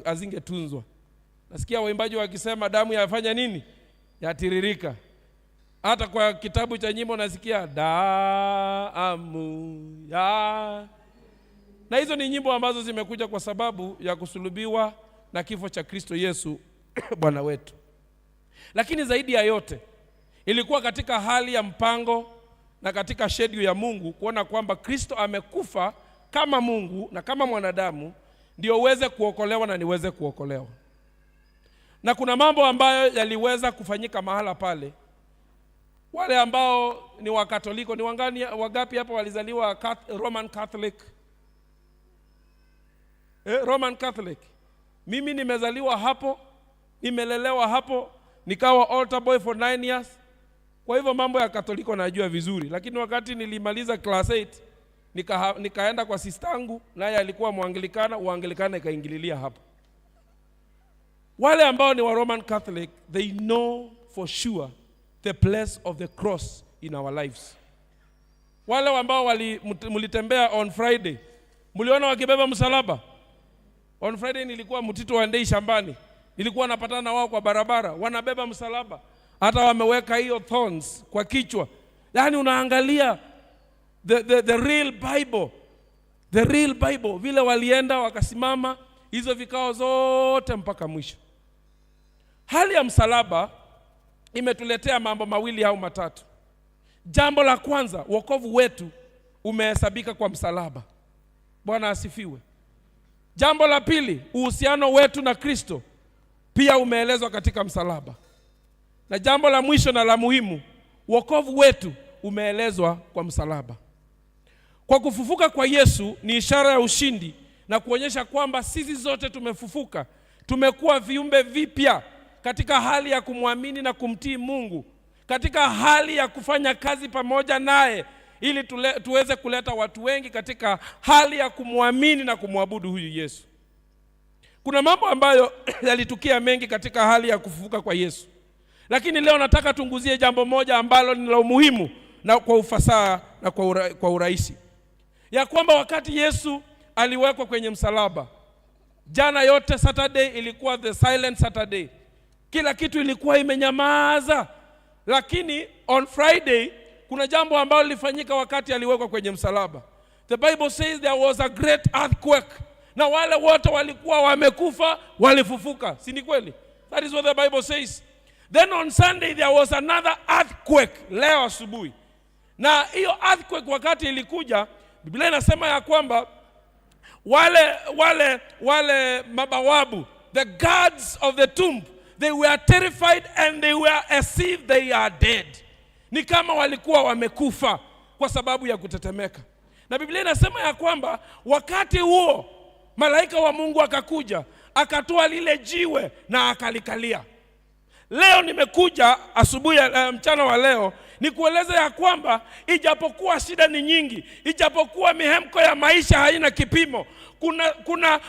hazingetunzwa. Nasikia waimbaji wakisema damu yafanya nini? Yatiririka. Hata kwa kitabu cha nyimbo nasikia damu ya. Na hizo ni nyimbo ambazo zimekuja kwa sababu ya kusulubiwa na kifo cha Kristo Yesu Bwana wetu. Lakini zaidi ya yote, ilikuwa katika hali ya mpango na katika schedule ya Mungu kuona kwamba Kristo amekufa kama Mungu na kama mwanadamu ndio uweze kuokolewa na niweze kuokolewa. Na kuna mambo ambayo yaliweza kufanyika mahala pale. Wale ambao ni Wakatoliko, ni wangapi hapa walizaliwa Roman Catholic? Roman Catholic. Mimi nimezaliwa hapo, nimelelewa hapo, nikawa altar boy for 9 years. Kwa hivyo mambo ya Katoliko najua vizuri. Lakini wakati nilimaliza class 8, nikaenda kwa sistangu, naye alikuwa Muanglikana, Uanglikana ikaingililia hapo. Wale ambao ni wa Roman Catholic, they know for sure the place of the cross in our lives. Wale ambao mlitembea on Friday, mliona wakibeba msalaba. On Friday nilikuwa Mtito wa Ndei shambani, nilikuwa napatana na wao kwa barabara, wanabeba msalaba. Hata wameweka hiyo thorns kwa kichwa. Yaani unaangalia the real Bible. The real Bible, vile walienda wakasimama hizo vikao zote mpaka mwisho. Hali ya msalaba imetuletea mambo mawili au matatu. Jambo la kwanza, wokovu wetu umehesabika kwa msalaba. Bwana asifiwe. Jambo la pili, uhusiano wetu na Kristo pia umeelezwa katika msalaba. Na jambo la mwisho na la muhimu, wokovu wetu umeelezwa kwa msalaba. Kwa kufufuka kwa Yesu ni ishara ya ushindi na kuonyesha kwamba sisi zote tumefufuka, tumekuwa viumbe vipya katika hali ya kumwamini na kumtii Mungu, katika hali ya kufanya kazi pamoja naye ili tuweze kuleta watu wengi katika hali ya kumwamini na kumwabudu huyu Yesu. Kuna mambo ambayo yalitukia mengi katika hali ya kufufuka kwa Yesu. Lakini leo nataka tunguzie jambo moja ambalo ni la umuhimu na kwa ufasaha na kwa urahisi. Ya kwamba wakati Yesu aliwekwa kwenye msalaba, jana yote Saturday ilikuwa the silent Saturday. Kila kitu ilikuwa imenyamaza. Lakini on Friday kuna jambo ambalo lilifanyika wakati aliwekwa kwenye msalaba. The Bible says there was a great earthquake, na wale wote walikuwa wamekufa walifufuka, si ni kweli? That is what the Bible says. Then on Sunday there was another earthquake, leo asubuhi. Na hiyo earthquake wakati ilikuja, Biblia inasema ya kwamba wale mabawabu, the guards of the tomb, they were terrified and they were as if they are dead. Ni kama walikuwa wamekufa kwa sababu ya kutetemeka. Na Biblia inasema ya kwamba wakati huo malaika wa Mungu akakuja, akatoa lile jiwe na akalikalia. Leo nimekuja asubuhi, mchana wa leo nikueleze ya kwamba ijapokuwa shida ni nyingi, ijapokuwa mihemko ya maisha haina kipimo,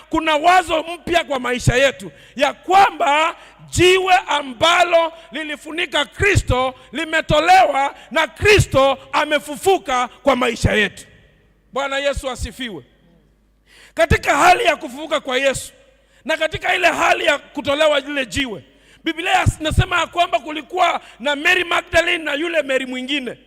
kuna wazo mpya kwa maisha yetu ya kwamba jiwe ambalo lilifunika Kristo limetolewa na Kristo amefufuka kwa maisha yetu. Bwana Yesu asifiwe. Katika hali ya kufufuka kwa Yesu na katika ile hali ya kutolewa lile jiwe, Biblia inasema ya kwamba kulikuwa na Mary Magdalene na yule Mary mwingine,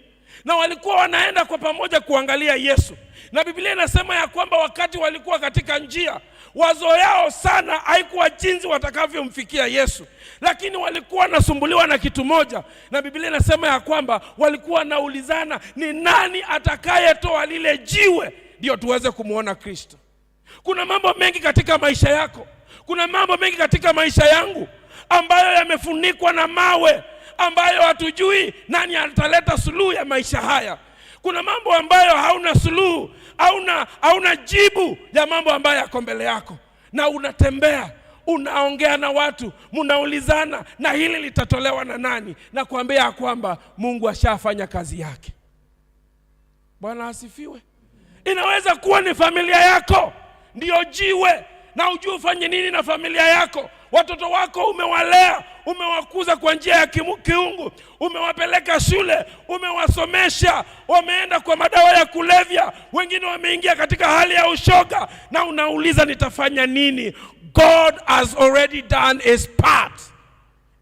na walikuwa wanaenda kwa pamoja kuangalia Yesu. Na Biblia inasema ya kwamba wakati walikuwa katika njia, wazo yao sana haikuwa jinsi watakavyomfikia Yesu, lakini walikuwa wanasumbuliwa na kitu moja. Na Biblia inasema ya kwamba walikuwa wanaulizana, ni nani atakayetoa lile jiwe ndio tuweze kumuona Kristo. Kuna mambo mengi katika maisha yako, kuna mambo mengi katika maisha yangu ambayo yamefunikwa na mawe, ambayo hatujui nani ataleta suluhu ya maisha haya. Kuna mambo ambayo hauna suluhu, hauna jibu ya mambo ambayo yako mbele yako, na unatembea unaongea na watu, mnaulizana, na hili litatolewa na nani? Na kuambia kwamba Mungu ashafanya kazi yake. Bwana asifiwe. Inaweza kuwa ni familia yako ndiyo jiwe, na ujue ufanye nini na familia yako. Watoto wako umewalea, umewakuza kwa njia ya kiungu, umewapeleka shule, umewasomesha, wameenda kwa madawa ya kulevya, wengine wameingia katika hali ya ushoga, na unauliza nitafanya nini? God has already done his part.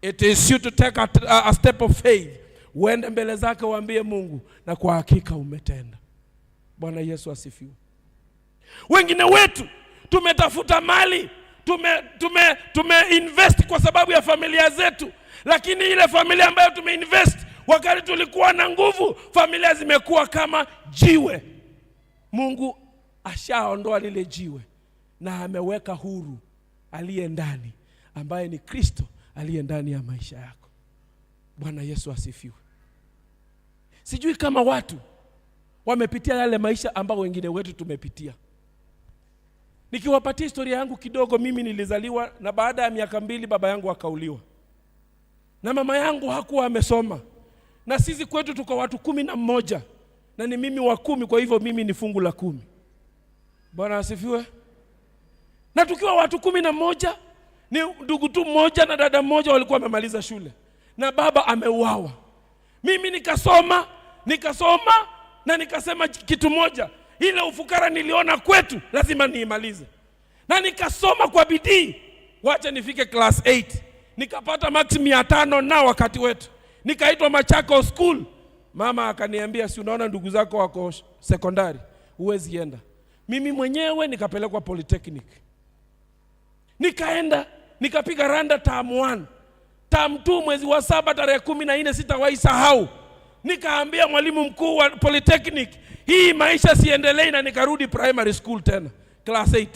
It is you to take a step of faith. Uende mbele zake uambie Mungu, na kwa hakika umetenda. Bwana Yesu asifiwe. Wengine wetu tumetafuta mali, tume invest kwa sababu ya familia zetu, lakini ile familia ambayo tumeinvest wakati tulikuwa na nguvu, familia zimekuwa kama jiwe. Mungu ashaondoa lile jiwe na ameweka huru aliye ndani, ambaye ni Kristo aliye ndani ya maisha yako. Bwana Yesu asifiwe. Sijui kama watu wamepitia yale maisha ambayo wengine wetu tumepitia. Nikiwapatia historia yangu kidogo, mimi nilizaliwa na baada ya miaka 2 baba yangu akauliwa. Na mama yangu hakuwa amesoma. Na sisi kwetu tuko watu 11 na ni mimi wa 10, kwa hivyo mimi ni fungu la 10. Bwana asifiwe. Na tukiwa watu 11, ni ndugu tu mmoja na dada mmoja walikuwa wamemaliza shule. Na baba ameuawa. Mimi nikasoma na nikasema kitu moja, ile ufukara niliona kwetu lazima niimalize. Na nikasoma kwa bidii, wacha nifike class 8. Nikapata max 500 na wakati wetu. Nikaitwa Machakos School. Mama akaniambia, si unaona ndugu zako wako sekondari, huwezi enda. Mimi mwenyewe nikapelekwa Polytechnic. Nikaenda, nikapiga randa term 1. Term 2 mwezi wa 7 tarehe 14 sitawahi sahau. Nikaambia mwalimu mkuu wa Polytechnic, hii maisha siendelei, na nikarudi primary school tena, class 8.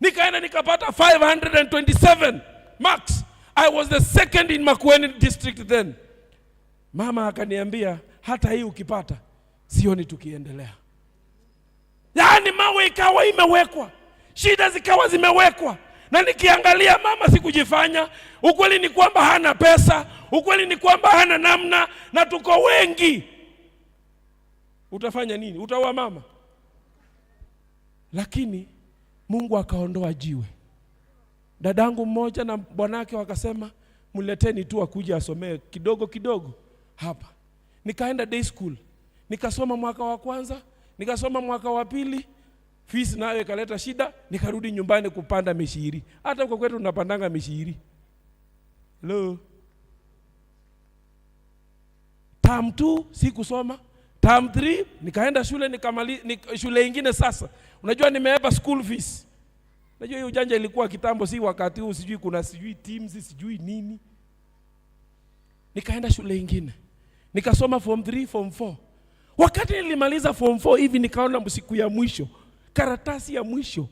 Nikaenda nikapata 527 marks. I was the second in Makueni district then. Mama akaniambia, hata hii ukipata sioni tukiendelea. Yaani mawe ikawa imewekwa, shida zikawa zimewekwa. Na nikiangalia mama sikujifanya. Ukweli ni kwamba hana pesa, ukweli ni kwamba hana namna, na tuko wengi. Utafanya nini? Utaua mama? Lakini Mungu akaondoa jiwe. Dadangu mmoja na bwanake wakasema, mleteni tu akuje asomee kidogo kidogo hapa. Nikaenda day school. Nikasoma mwaka wa kwanza, nikasoma mwaka wa pili. Fees nayo ikaleta shida, nikarudi nyumbani kupanda mishiri. Hata huko kwetu tunapandanga mishiri. Hello. Term 2 sikusoma. Term 3 nikaenda shule shule ingine sasa. Unajua nimeepa school fees. Unajua hiyo ujanja ilikuwa kitambo, si wakati huu, sijui kuna sijui teams, sijui nini. Nikaenda shule ingine. Nikasoma form 3, form 4. Wakati nilimaliza form 4 hivi nikaona siku ya mwisho, karatasi ya mwisho,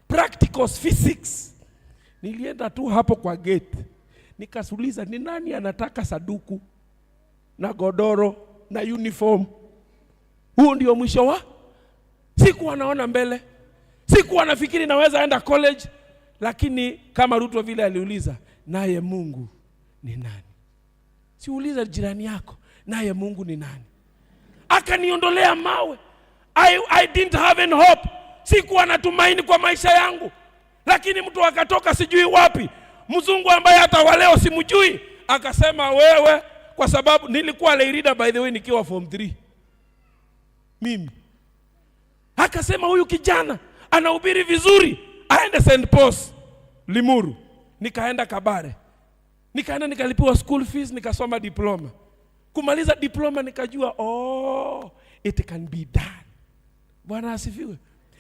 practicals physics. Nilienda tu hapo kwa gate. Nikasuliza ni nani anataka saduku na godoro na uniform. Huo ndio mwisho wa? Sikuwa naona mbele. Sikuwa nafikiri naweza enda college, lakini kama Ruto vile aliuliza, naye Mungu ni nani? Siuliza jirani yako, naye Mungu ni nani? Akaniondolea mawe. I didn't have any hope. Sikuwa natumaini kwa maisha yangu. Lakini mtu akatoka sijui wapi, mzungu ambaye hata wa leo simjui, akasema wewe, kwa sababu nilikuwa lay reader by the way nikiwa form 3. Mimi. Akasema huyu kijana anahubiri vizuri, aende St. Paul's Limuru. Nikaenda Kabare. Nikaenda nikalipiwa school fees, nikasoma diploma. Kumaliza diploma nikajua, oh, it can be done. Bwana asifiwe.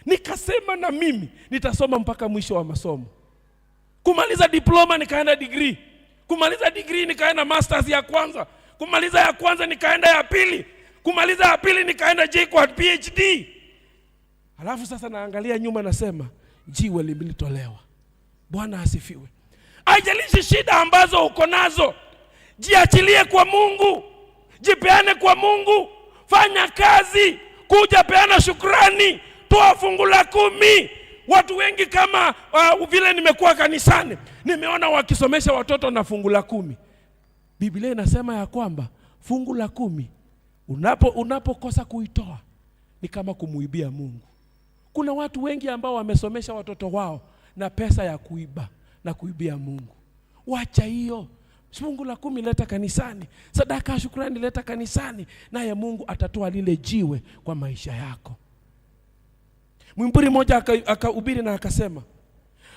Nikasema na mimi nitasoma mpaka mwisho wa masomo. Kumaliza diploma nikaenda degree. Kumaliza degree nikaenda masters ya kwanza. Kumaliza ya kwanza nikaenda ya pili. Kumaliza ya pili nikaenda JKUAT PhD. Alafu sasa naangalia nyuma nasema jiwe lilitolewa. Bwana asifiwe. Haijalishi shida ambazo uko nazo, jiachilie kwa Mungu, jipeane kwa Mungu, fanya kazi, kuja peana shukrani, toa fungu la 10. Watu wengi kama vile nimekuwa kanisani, nimeona wakisomesha watoto na fungu la 10. Biblia inasema ya kwamba fungu la 10 unapokosa kuitoa ni kama kumuibia Mungu. Kuna watu wengi ambao wamesomesha watoto wao na pesa ya kuiba na kuibia Mungu. Wacha hiyo. Fungu la 10 leta kanisani, sadaka ya shukrani leta kanisani, naye Mungu atatoa lile jiwe kwa maisha yako. Mhubiri mmoja akahubiri na akasema,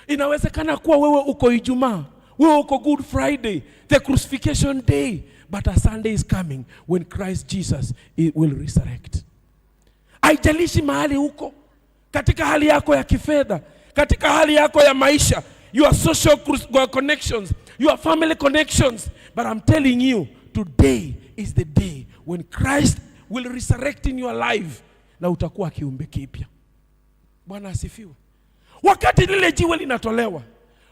inawezekana kuwa wewe uko Ijumaa, wewe uko Good Friday, the crucifixion day, but a Sunday is coming when Christ Jesus will resurrect. Haijalishi mahali uko, katika hali yako ya kifedha, katika hali yako ya maisha, your social connections, your family connections, but I'm telling you, today is the day when Christ will resurrect in your life, na utakuwa kiumbe kipya. Bwana asifiwe. Wakati lile jiwe linatolewa,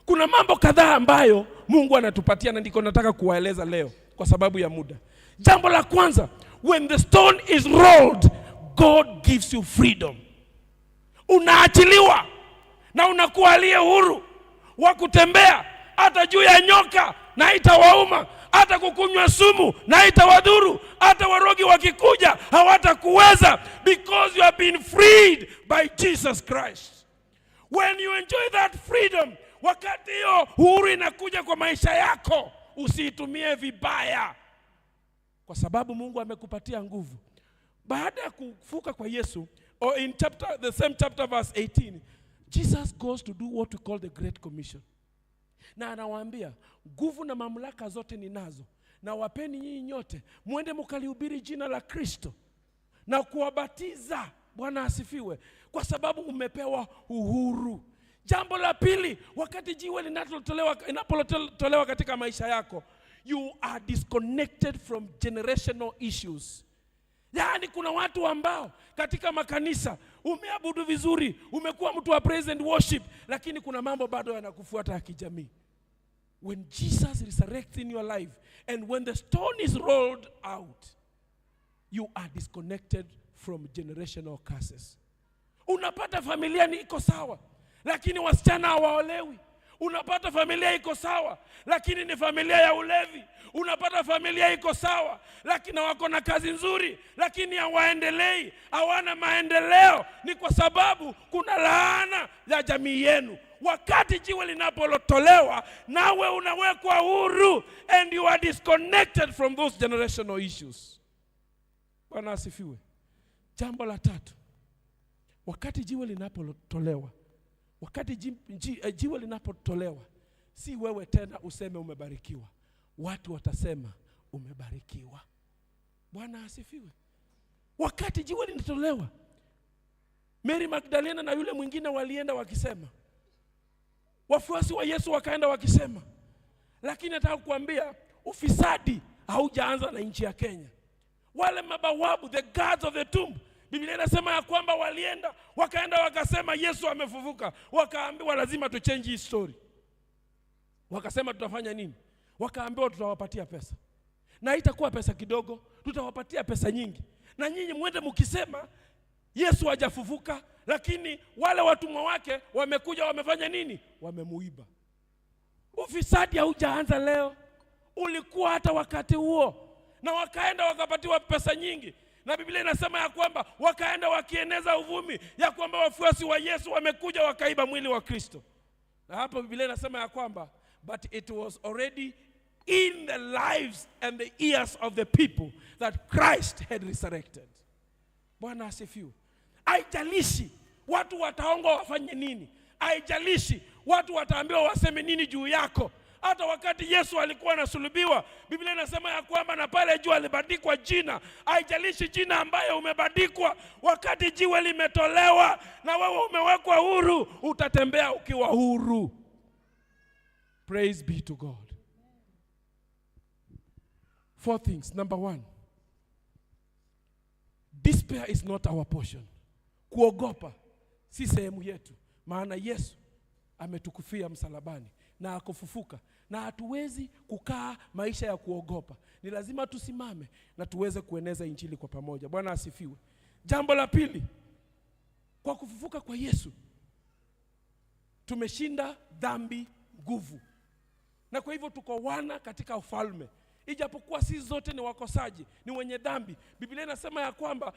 kuna mambo kadhaa ambayo Mungu anatupatia na ndiko nataka kuwaeleza leo kwa sababu ya muda. Jambo la kwanza, when the stone is rolled, God gives you freedom. Unaachiliwa na unakuwa aliye huru wa kutembea hata juu ya nyoka na itawauma, hata kukunywa sumu na itawadhuru, hata warogi wakikuja hawatakuweza, because you have been freed by Jesus Christ. When you enjoy that freedom, wakati hiyo uhuru inakuja kwa maisha yako, usiitumie vibaya, kwa sababu Mungu amekupatia nguvu. Baada ya kufuka kwa Yesu, or in chapter, the same chapter verse 18, Jesus goes to do what we call the Great Commission. Na anawaambia, nguvu na mamlaka zote ninazo, na wapeni nyinyi nyote, muende mkalihubiri jina la Kristo na kuwabatiza. Bwana asifiwe. Kwa sababu umepewa uhuru. Jambo la pili, wakati jiwe linapotolewa katika maisha yako, you are disconnected from generational issues. Yaani kuna watu ambao katika makanisa umeabudu vizuri, umekuwa mtu wa praise and worship, lakini kuna mambo bado yanakufuata ya kijamii. When Jesus resurrects in your life and when the stone is rolled out, you are disconnected from generational curses. Unapata familia ni iko sawa, lakini wasichana hawaolewi. Unapata familia iko sawa, lakini ni familia ya ulevi. Unapata familia iko sawa, lakini wako na kazi nzuri, lakini hawaendelei, hawana maendeleo. Ni kwa sababu kuna laana ya jamii yenu. Wakati jiwe linapotolewa, nawe unawekwa huru, and you are disconnected from those generational issues. Bwana asifiwe. Jambo la tatu, wakati jiwe linapotolewa, wakati jiwe linapotolewa, si wewe tena useme umebarikiwa. Watu watasema umebarikiwa. Bwana asifiwe. Wakati jiwe linatolewa, Mary Magdalena na yule mwingine walienda wakisema, wafuasi wa Yesu wakaenda wakisema. Lakini nataka kukuambia ufisadi haujaanza na nchi ya Kenya. Wale mabawabu, the guards of the tomb, Biblia inasema ya kwamba walienda wakaenda wakasema Yesu amefufuka. Wakaambiwa lazima tu change hii story. Wakasema tutafanya nini? Wakaambiwa tutawapatia pesa, na itakuwa pesa kidogo, tutawapatia pesa nyingi, na nyinyi mwende mkisema Yesu hajafufuka, lakini wale watumwa wake wamekuja wamefanya nini? Wamemuiba. Ufisadi haujaanza leo, ulikuwa hata wakati huo, na wakaenda wakapatiwa pesa nyingi. Na Biblia inasema ya kwamba wakaenda wakieneza uvumi ya kwamba wafuasi wa Yesu wamekuja wakaiba mwili wa Kristo. Na hapo Biblia inasema ya kwamba but it was already in the lives and the ears of the people that Christ had resurrected. Bwana asifiwe. Haijalishi watu wataongwa wafanye nini, haijalishi watu wataambiwa waseme nini juu yako. Hata wakati Yesu alikuwa anasulubiwa, Biblia inasema ya kwamba na pale juu alibandikwa jina. Haijalishi jina ambayo umebandikwa, wakati jiwe limetolewa na wewe umewekwa huru, utatembea ukiwa huru. Praise be to God. 4 things. Number 1, despair is not our portion. Kuogopa si sehemu yetu, maana Yesu ametukufia msalabani na akufufuka, na hatuwezi kukaa maisha ya kuogopa. Ni lazima tusimame na tuweze kueneza injili kwa pamoja. Bwana asifiwe. Jambo la pili, kwa kufufuka kwa Yesu tumeshinda dhambi nguvu, na kwa hivyo tuko wana katika ufalme. Ijapokuwa sisi zote ni wakosaji, ni wenye dhambi, Biblia inasema ya kwamba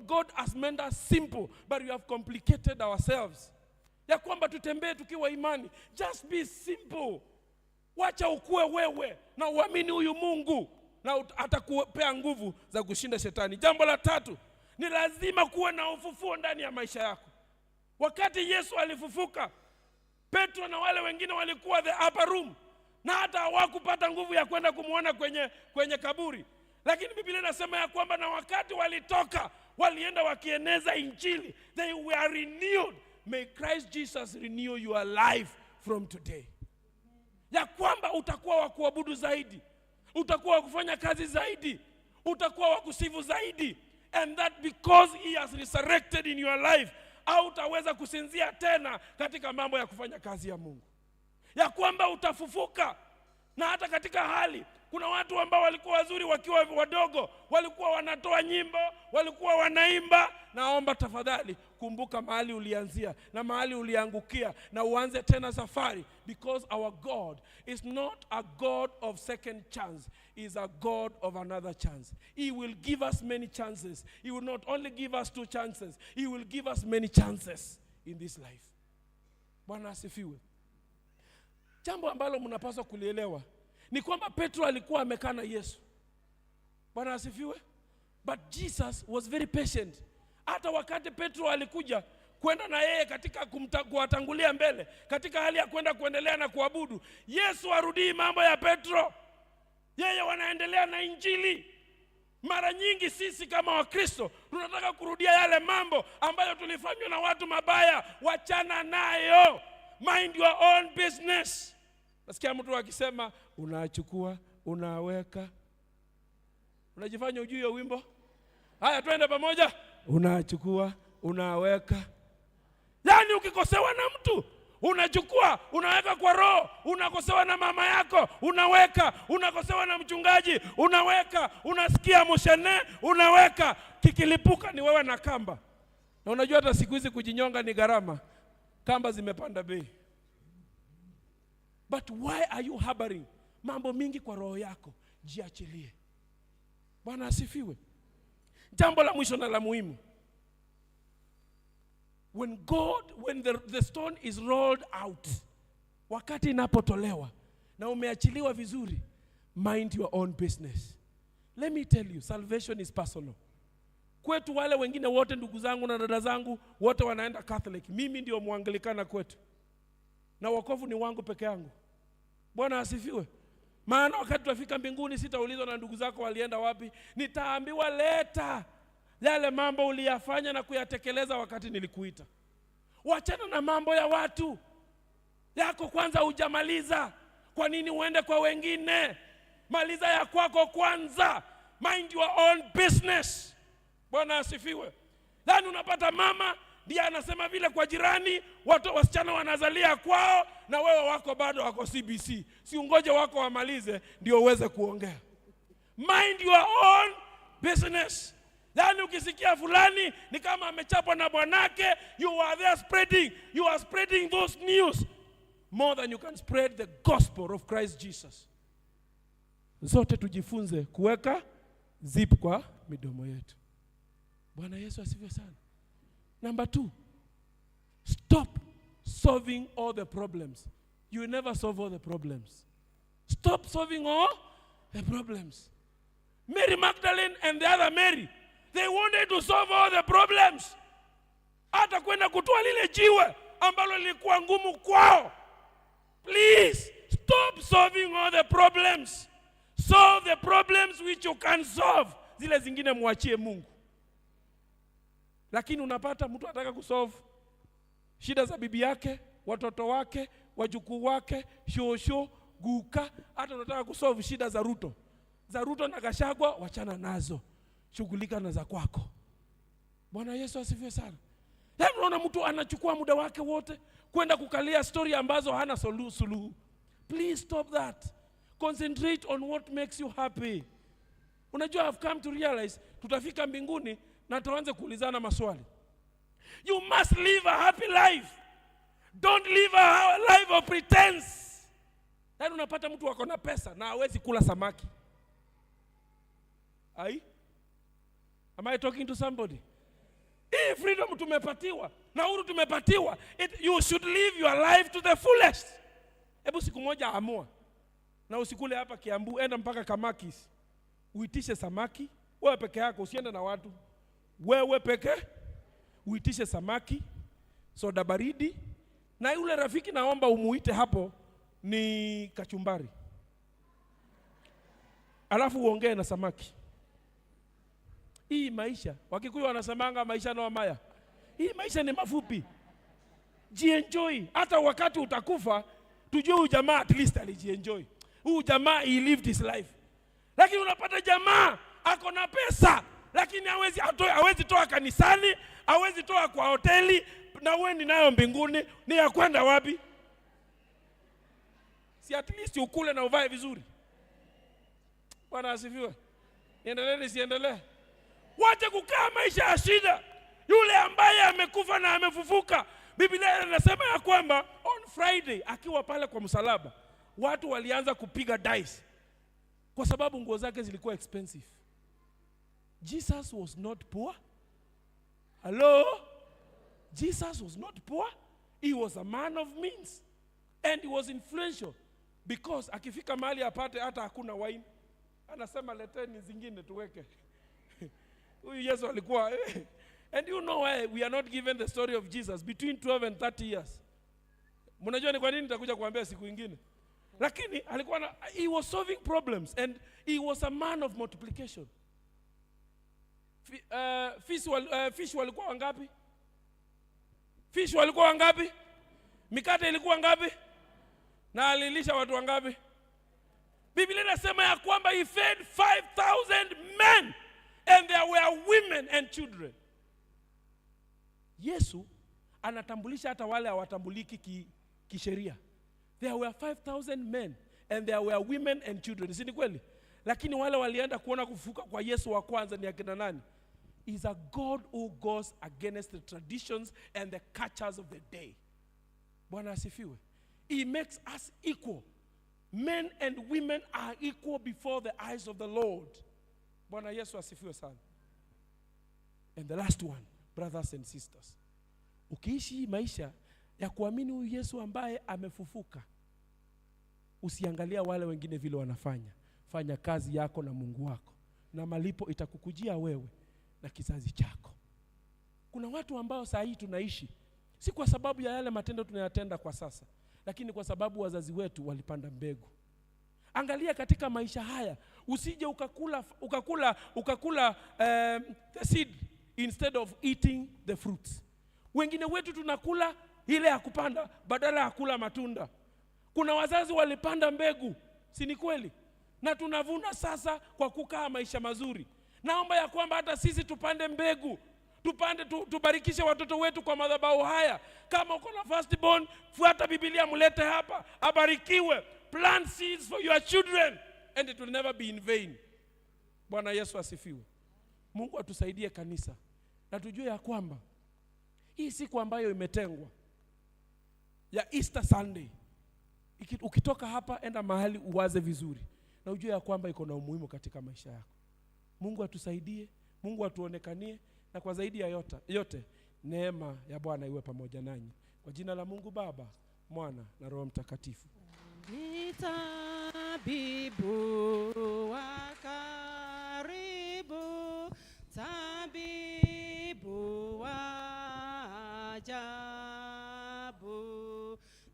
God has made us simple, but we have complicated ourselves. Ya kwamba tutembee tukiwa imani. Just be simple. Wacha ukue wewe na uamini huyu Mungu, na atakupea nguvu za kushinda shetani. Jambo la tatu, ni lazima kuwe na ufufuo ndani ya maisha yako. Wakati Yesu alifufuka, Petro na wale wengine walikuwa the upper room, na hata hawakupata nguvu ya kwenda kumuona kwenye kaburi. Lakini Biblia inasema ya kwamba na wakati walitoka, walienda wakieneza injili. They were renewed. May Christ Jesus renew your life from today. Ya kwamba utakuwa wa kuabudu zaidi, utakuwa wa kufanya kazi zaidi, utakuwa wa kusifu zaidi. And that because he has resurrected in your life, hautaweza kusinzia tena katika mambo ya kufanya kazi ya Mungu. Ya kwamba utafufuka. Na hata katika hali, kuna watu ambao walikuwa wazuri wakiwa wadogo, walikuwa wanatoa nyimbo, walikuwa wanaimba. Naomba tafadhali kumbuka mahali ulianzia na mahali uliangukia, na uanze tena safari, because our God is not a God of second chance, he is a God of another chance. He will give us many chances. He will not only give us 2 chances, he will give us many chances in this life. Bwana asifiwe. Jambo ambalo mnapaswa kulielewa ni kwamba Petro alikuwa amekaa na Yesu. Bwana asifiwe. But Jesus was very patient. Hata wakati Petro alikuja kwenda na yeye katika kuwatangulia mbele, katika hali ya kwenda kuendelea na kuabudu, Yesu arudii mambo ya Petro. Yeye wanaendelea na injili. Mara nyingi sisi kama Wakristo tunataka kurudia yale mambo ambayo tulifanywa na watu mabaya. Wachana nayo. Mind your own business. Nasikia mtu akisema unachukua, unaweka. Unajifanya hujui hiyo wimbo? Haya, twende pamoja. Unachukua, unaweka. Yaani ukikosewa na mtu, unachukua, unaweka kwa roho. Unakosewa na mama yako, unaweka. Unakosewa na mchungaji, unaweka. Unasikia mushene, unaweka. Kikilipuka ni wewe na kamba. Na unajua hata siku hizi kujinyonga ni gharama. Kamba zimepanda bei. But why are you harboring mambo mingi kwa roho yako? Jiachilie. Bwana asifiwe. Jambo la mwisho na la muhimu. When the stone is rolled out, wakati inapotolewa na umeachiliwa vizuri, mind your own business. Let me tell you, salvation is personal. Kwetu wale wengine wote, ndugu zangu na dada zangu, wote wanaenda Catholic. Mimi ndio Muanglikana kwetu. Na wokovu ni wangu peke yangu. Bwana asifiwe. Maana wakati tutafika mbinguni sitaulizwa na ndugu zako walienda wapi. Nitaambiwa leta yale mambo uliyafanya na kuyatekeleza wakati nilikuita. Wachana na mambo ya watu. Yako kwanza hujamaliza. Kwa nini uende kwa wengine? Maliza ya kwako kwanza. Mind your own business. Bwana asifiwe. Yaani unapata mama ndiye anasema vile kwa jirani, watu wasichana wanazalia kwao na wewe wako bado wako CBC. Si ungoje wako wamalize ndio uweze kuongea. Mind your own business. Yaani ukisikia fulani ni kama amechapwa na bwanake, you are there spreading, you are spreading those news more than you can spread the gospel of Christ Jesus. Zote tujifunze kuweka zip kwa midomo yetu. Bwana Yesu asifiwe sana. Number 2, stop solving all the problems. You will never solve all the problems. Stop solving all the problems. Mary Magdalene and the other Mary, they wanted to solve all the problems. Hata kwenda kutoa lile jiwe ambalo lilikuwa ngumu kwao. Please, stop solving all the problems. Solve the problems which you can solve. Zile zingine muachie Mungu. Lakini unapata mtu anataka kusolve shida za bibi yake, watoto wake, wajukuu wake, shosho, guka, hata unataka kusolve shida za Ruto. Za Ruto na Gachagua wachana nazo. Shughulika na za kwako. Bwana Yesu asifiwe sana. Yaani unaona mtu anachukua muda wake wote kwenda kukalia story ambazo hana suluhu. Please stop that. Concentrate on what makes you happy. Unajua, I've come to realize tutafika mbinguni na tuanze kuulizana maswali. You must live a happy life. Don't live a life of pretense. Yaani unapata mtu wako na pesa na hawezi kula samaki. Ai? Am I talking to somebody? Hii freedom tumepatiwa na uhuru tumepatiwa. You should live your life to the fullest. Hebu siku moja amua. Na usikule hapa Kiambu, enda mpaka Kamakis. Uitishe samaki, wewe peke yako, usiende na watu. Wewe peke uitishe samaki, soda baridi, na yule rafiki naomba umuite hapo ni kachumbari. Alafu uongee na samaki. Hii maisha, Wakikuyu wanasemanga maisha no maya. Hii maisha ni mafupi. Jienjoy. Hata wakati utakufa, tujue huyu jamaa at least alijienjoy. Huyu jamaa he lived his life. Lakini unapata jamaa ako na pesa, lakini hawezi toa kanisani, hawezi toa kwa hoteli, na wewe ni nayo mbinguni, ni ya kwenda wapi? Si at least ukule na uvae vizuri. Bwana asifiwe. Niendelee nisiendelee? Wacha kukaa maisha ya shida. Yule ambaye amekufa na amefufuka, Biblia inasema ya kwamba on Friday akiwa pale kwa msalaba, watu walianza kupiga dice kwa sababu nguo zake zilikuwa expensive. Jesus was not poor. Hello? Jesus was not poor. He was a man of means. And he was influential. Because akifika mahali apate hata hakuna wine, anasema leteni zingine tuweke. Huyu Yesu alikuwa. And you know why we are not given the story of Jesus between 12 and 30 years. Mnajua ni kwa nini nitakuja kuambia siku nyingine. Lakini alikuwa na, he was solving problems and he was a man of multiplication. Fish walikuwa wangapi? Fish walikuwa wangapi? Mikate ilikuwa ngapi? Na alilisha watu wangapi? Biblia inasema ya kwamba he fed 5,000 men and there were women and children. Yesu anatambulisha hata wale hawatambuliki kisheria. There were 5,000 men and there were women and children. Si ni kweli? Lakini wale walienda kuona kufufuka kwa Yesu wa kwanza ni akina nani? Is a God who goes against the traditions and the cultures of the day. Bwana asifiwe. He makes us equal. Men and women are equal before the eyes of the Lord. Bwana Yesu asifiwe sana. And the last one, brothers and sisters. Ukiishi maisha ya kuamini huyu Yesu ambaye amefufuka, usiangalia wale wengine vile wanafanya. Fanya kazi yako na Mungu wako, na malipo itakukujia wewe na kizazi chako. Kuna watu ambao saa hii tunaishi si kwa sababu ya yale matendo tunayatenda kwa sasa, lakini kwa sababu wazazi wetu walipanda mbegu. Angalia katika maisha haya, usije ukakula the seed instead of eating the fruits. Wengine wetu tunakula ile ya kupanda badala ya kula matunda. Kuna wazazi walipanda mbegu, si ni kweli? Na tunavuna sasa kwa kukaa maisha mazuri. Naomba ya kwamba hata sisi tupande mbegu, tupande tubarikishe watoto wetu kwa madhabahu haya. Kama uko na firstborn, fuata Biblia, mlete hapa abarikiwe. Plant seeds for your children and it will never be in vain. Bwana Yesu asifiwe. Mungu atusaidie kanisa, na tujue ya kwamba hii siku ambayo imetengwa ya Easter Sunday, ukitoka hapa enda mahali uwaze vizuri na ujue ya kwamba iko na umuhimu katika maisha yako. Mungu atusaidie, Mungu atuonekanie, na kwa zaidi ya yote neema ya Bwana iwe pamoja nanyi. Kwa jina la Mungu Baba, Mwana na Roho Mtakatifu. Ni tabibu wa karibu, tabibu wa ajabu,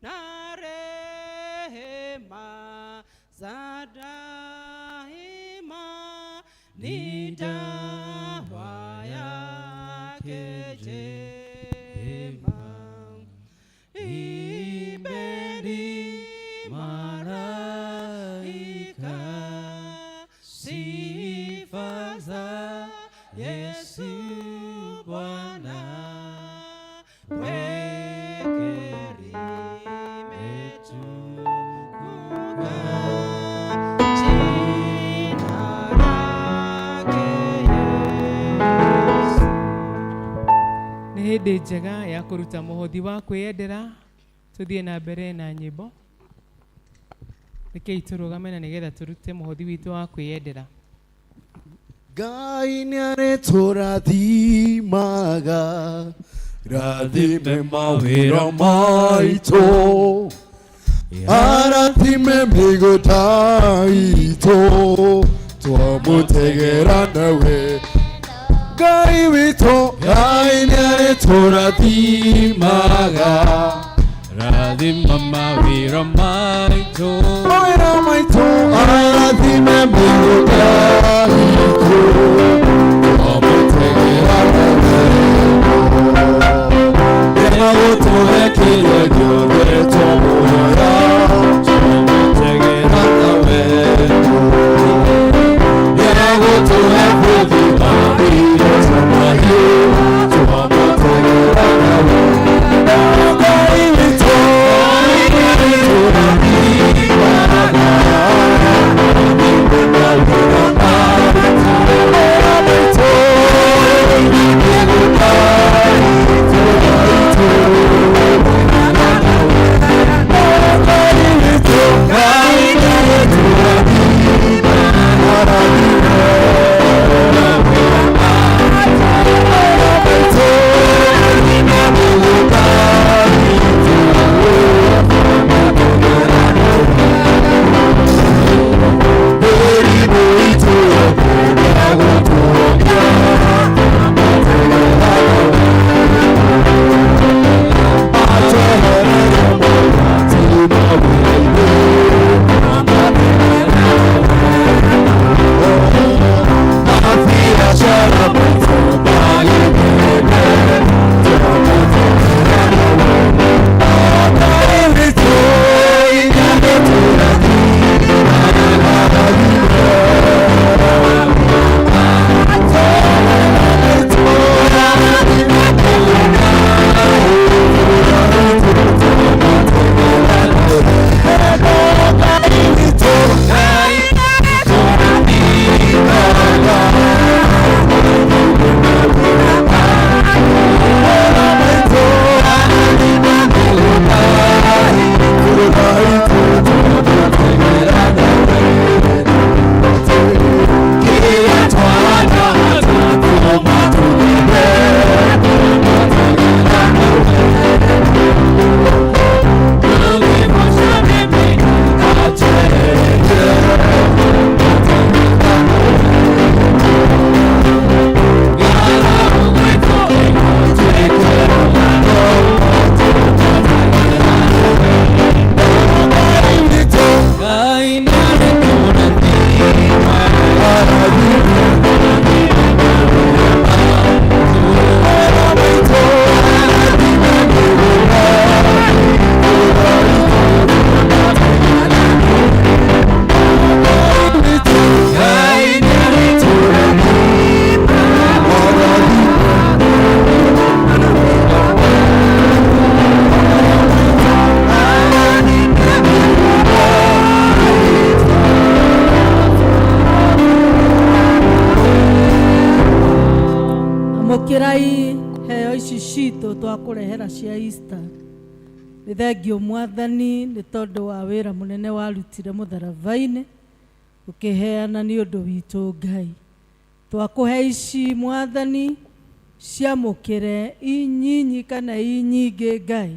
na rehema za daima ni dawa yake njema. Imbeni malaika sifa za Yesu Bwana, pweke limetukuka jina lake Yesu. Nĩ hĩndĩ njega ya kũruta mũhothi wa kwĩyendera. Tũthiĩ na mbere na nyĩmbo. Rekei tũrũgame na nĩgetha tũrute mũhothi witũ wa kwĩyendera. Ngai nĩarĩtũrathimaga, rathime mawĩra maitũ, arathime mĩgũnda itũ, twamũtegera nawe Ngai witũ. Ngai nĩarĩtũrathimaga, rathima mawĩra maitũ, mawĩra maitũ, arathime mĩgũnda itũ, twamũtegera nawe, nĩagũtũhe kĩrĩa gĩothe twamũhoya, twamũtegera nawe, nĩagũtũhe bũthi wa irio ta mahiũ, twamũtegera nawe. Ngai witũ, nĩarĩtũrathimaga, Amũkĩrai heo ici citũ twakũrehera cia Easter. Nĩ thengio mwathani nĩ tondũ wa wĩra mũnene warutire mũtharaba-inĩ ũkĩheana nĩ ũndũ witũ Ngai. Twakũhe ici mwathani ciamũkĩre inyinyi kana inyingĩ Ngai.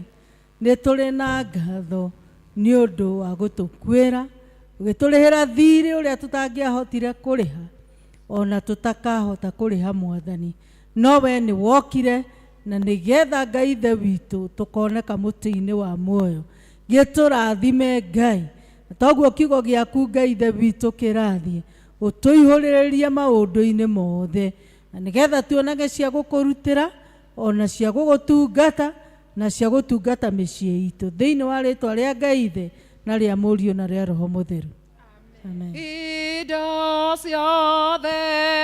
Nĩ tũrĩ na ngatho nĩ ũndũ wa gũtũkuĩra ũgĩtũrĩhĩra thirĩ ũrĩa tũtangĩahotire kũrĩha ona tũtakahota kũrĩha mwathani no we nĩ wokire na nĩgetha Ngai ithe witũ tũkoneka mũtĩ-inĩ wa muoyo. Gĩtũrathime Ngai na toguo kiugo gĩaku Ngai ithe witũ kĩrathiĩ ũtũihũrĩrĩrie maũndũ-inĩ mothe na nĩgetha tuonage cia gũkũrutĩra ona cia gũgũtungata na cia gũtungata mĩciĩ itũ thĩinĩ wa rĩtwa rĩa Ngai ithe na rĩa Mũriũ na rĩa Roho Mũtheru. Amen. Indo ciothe.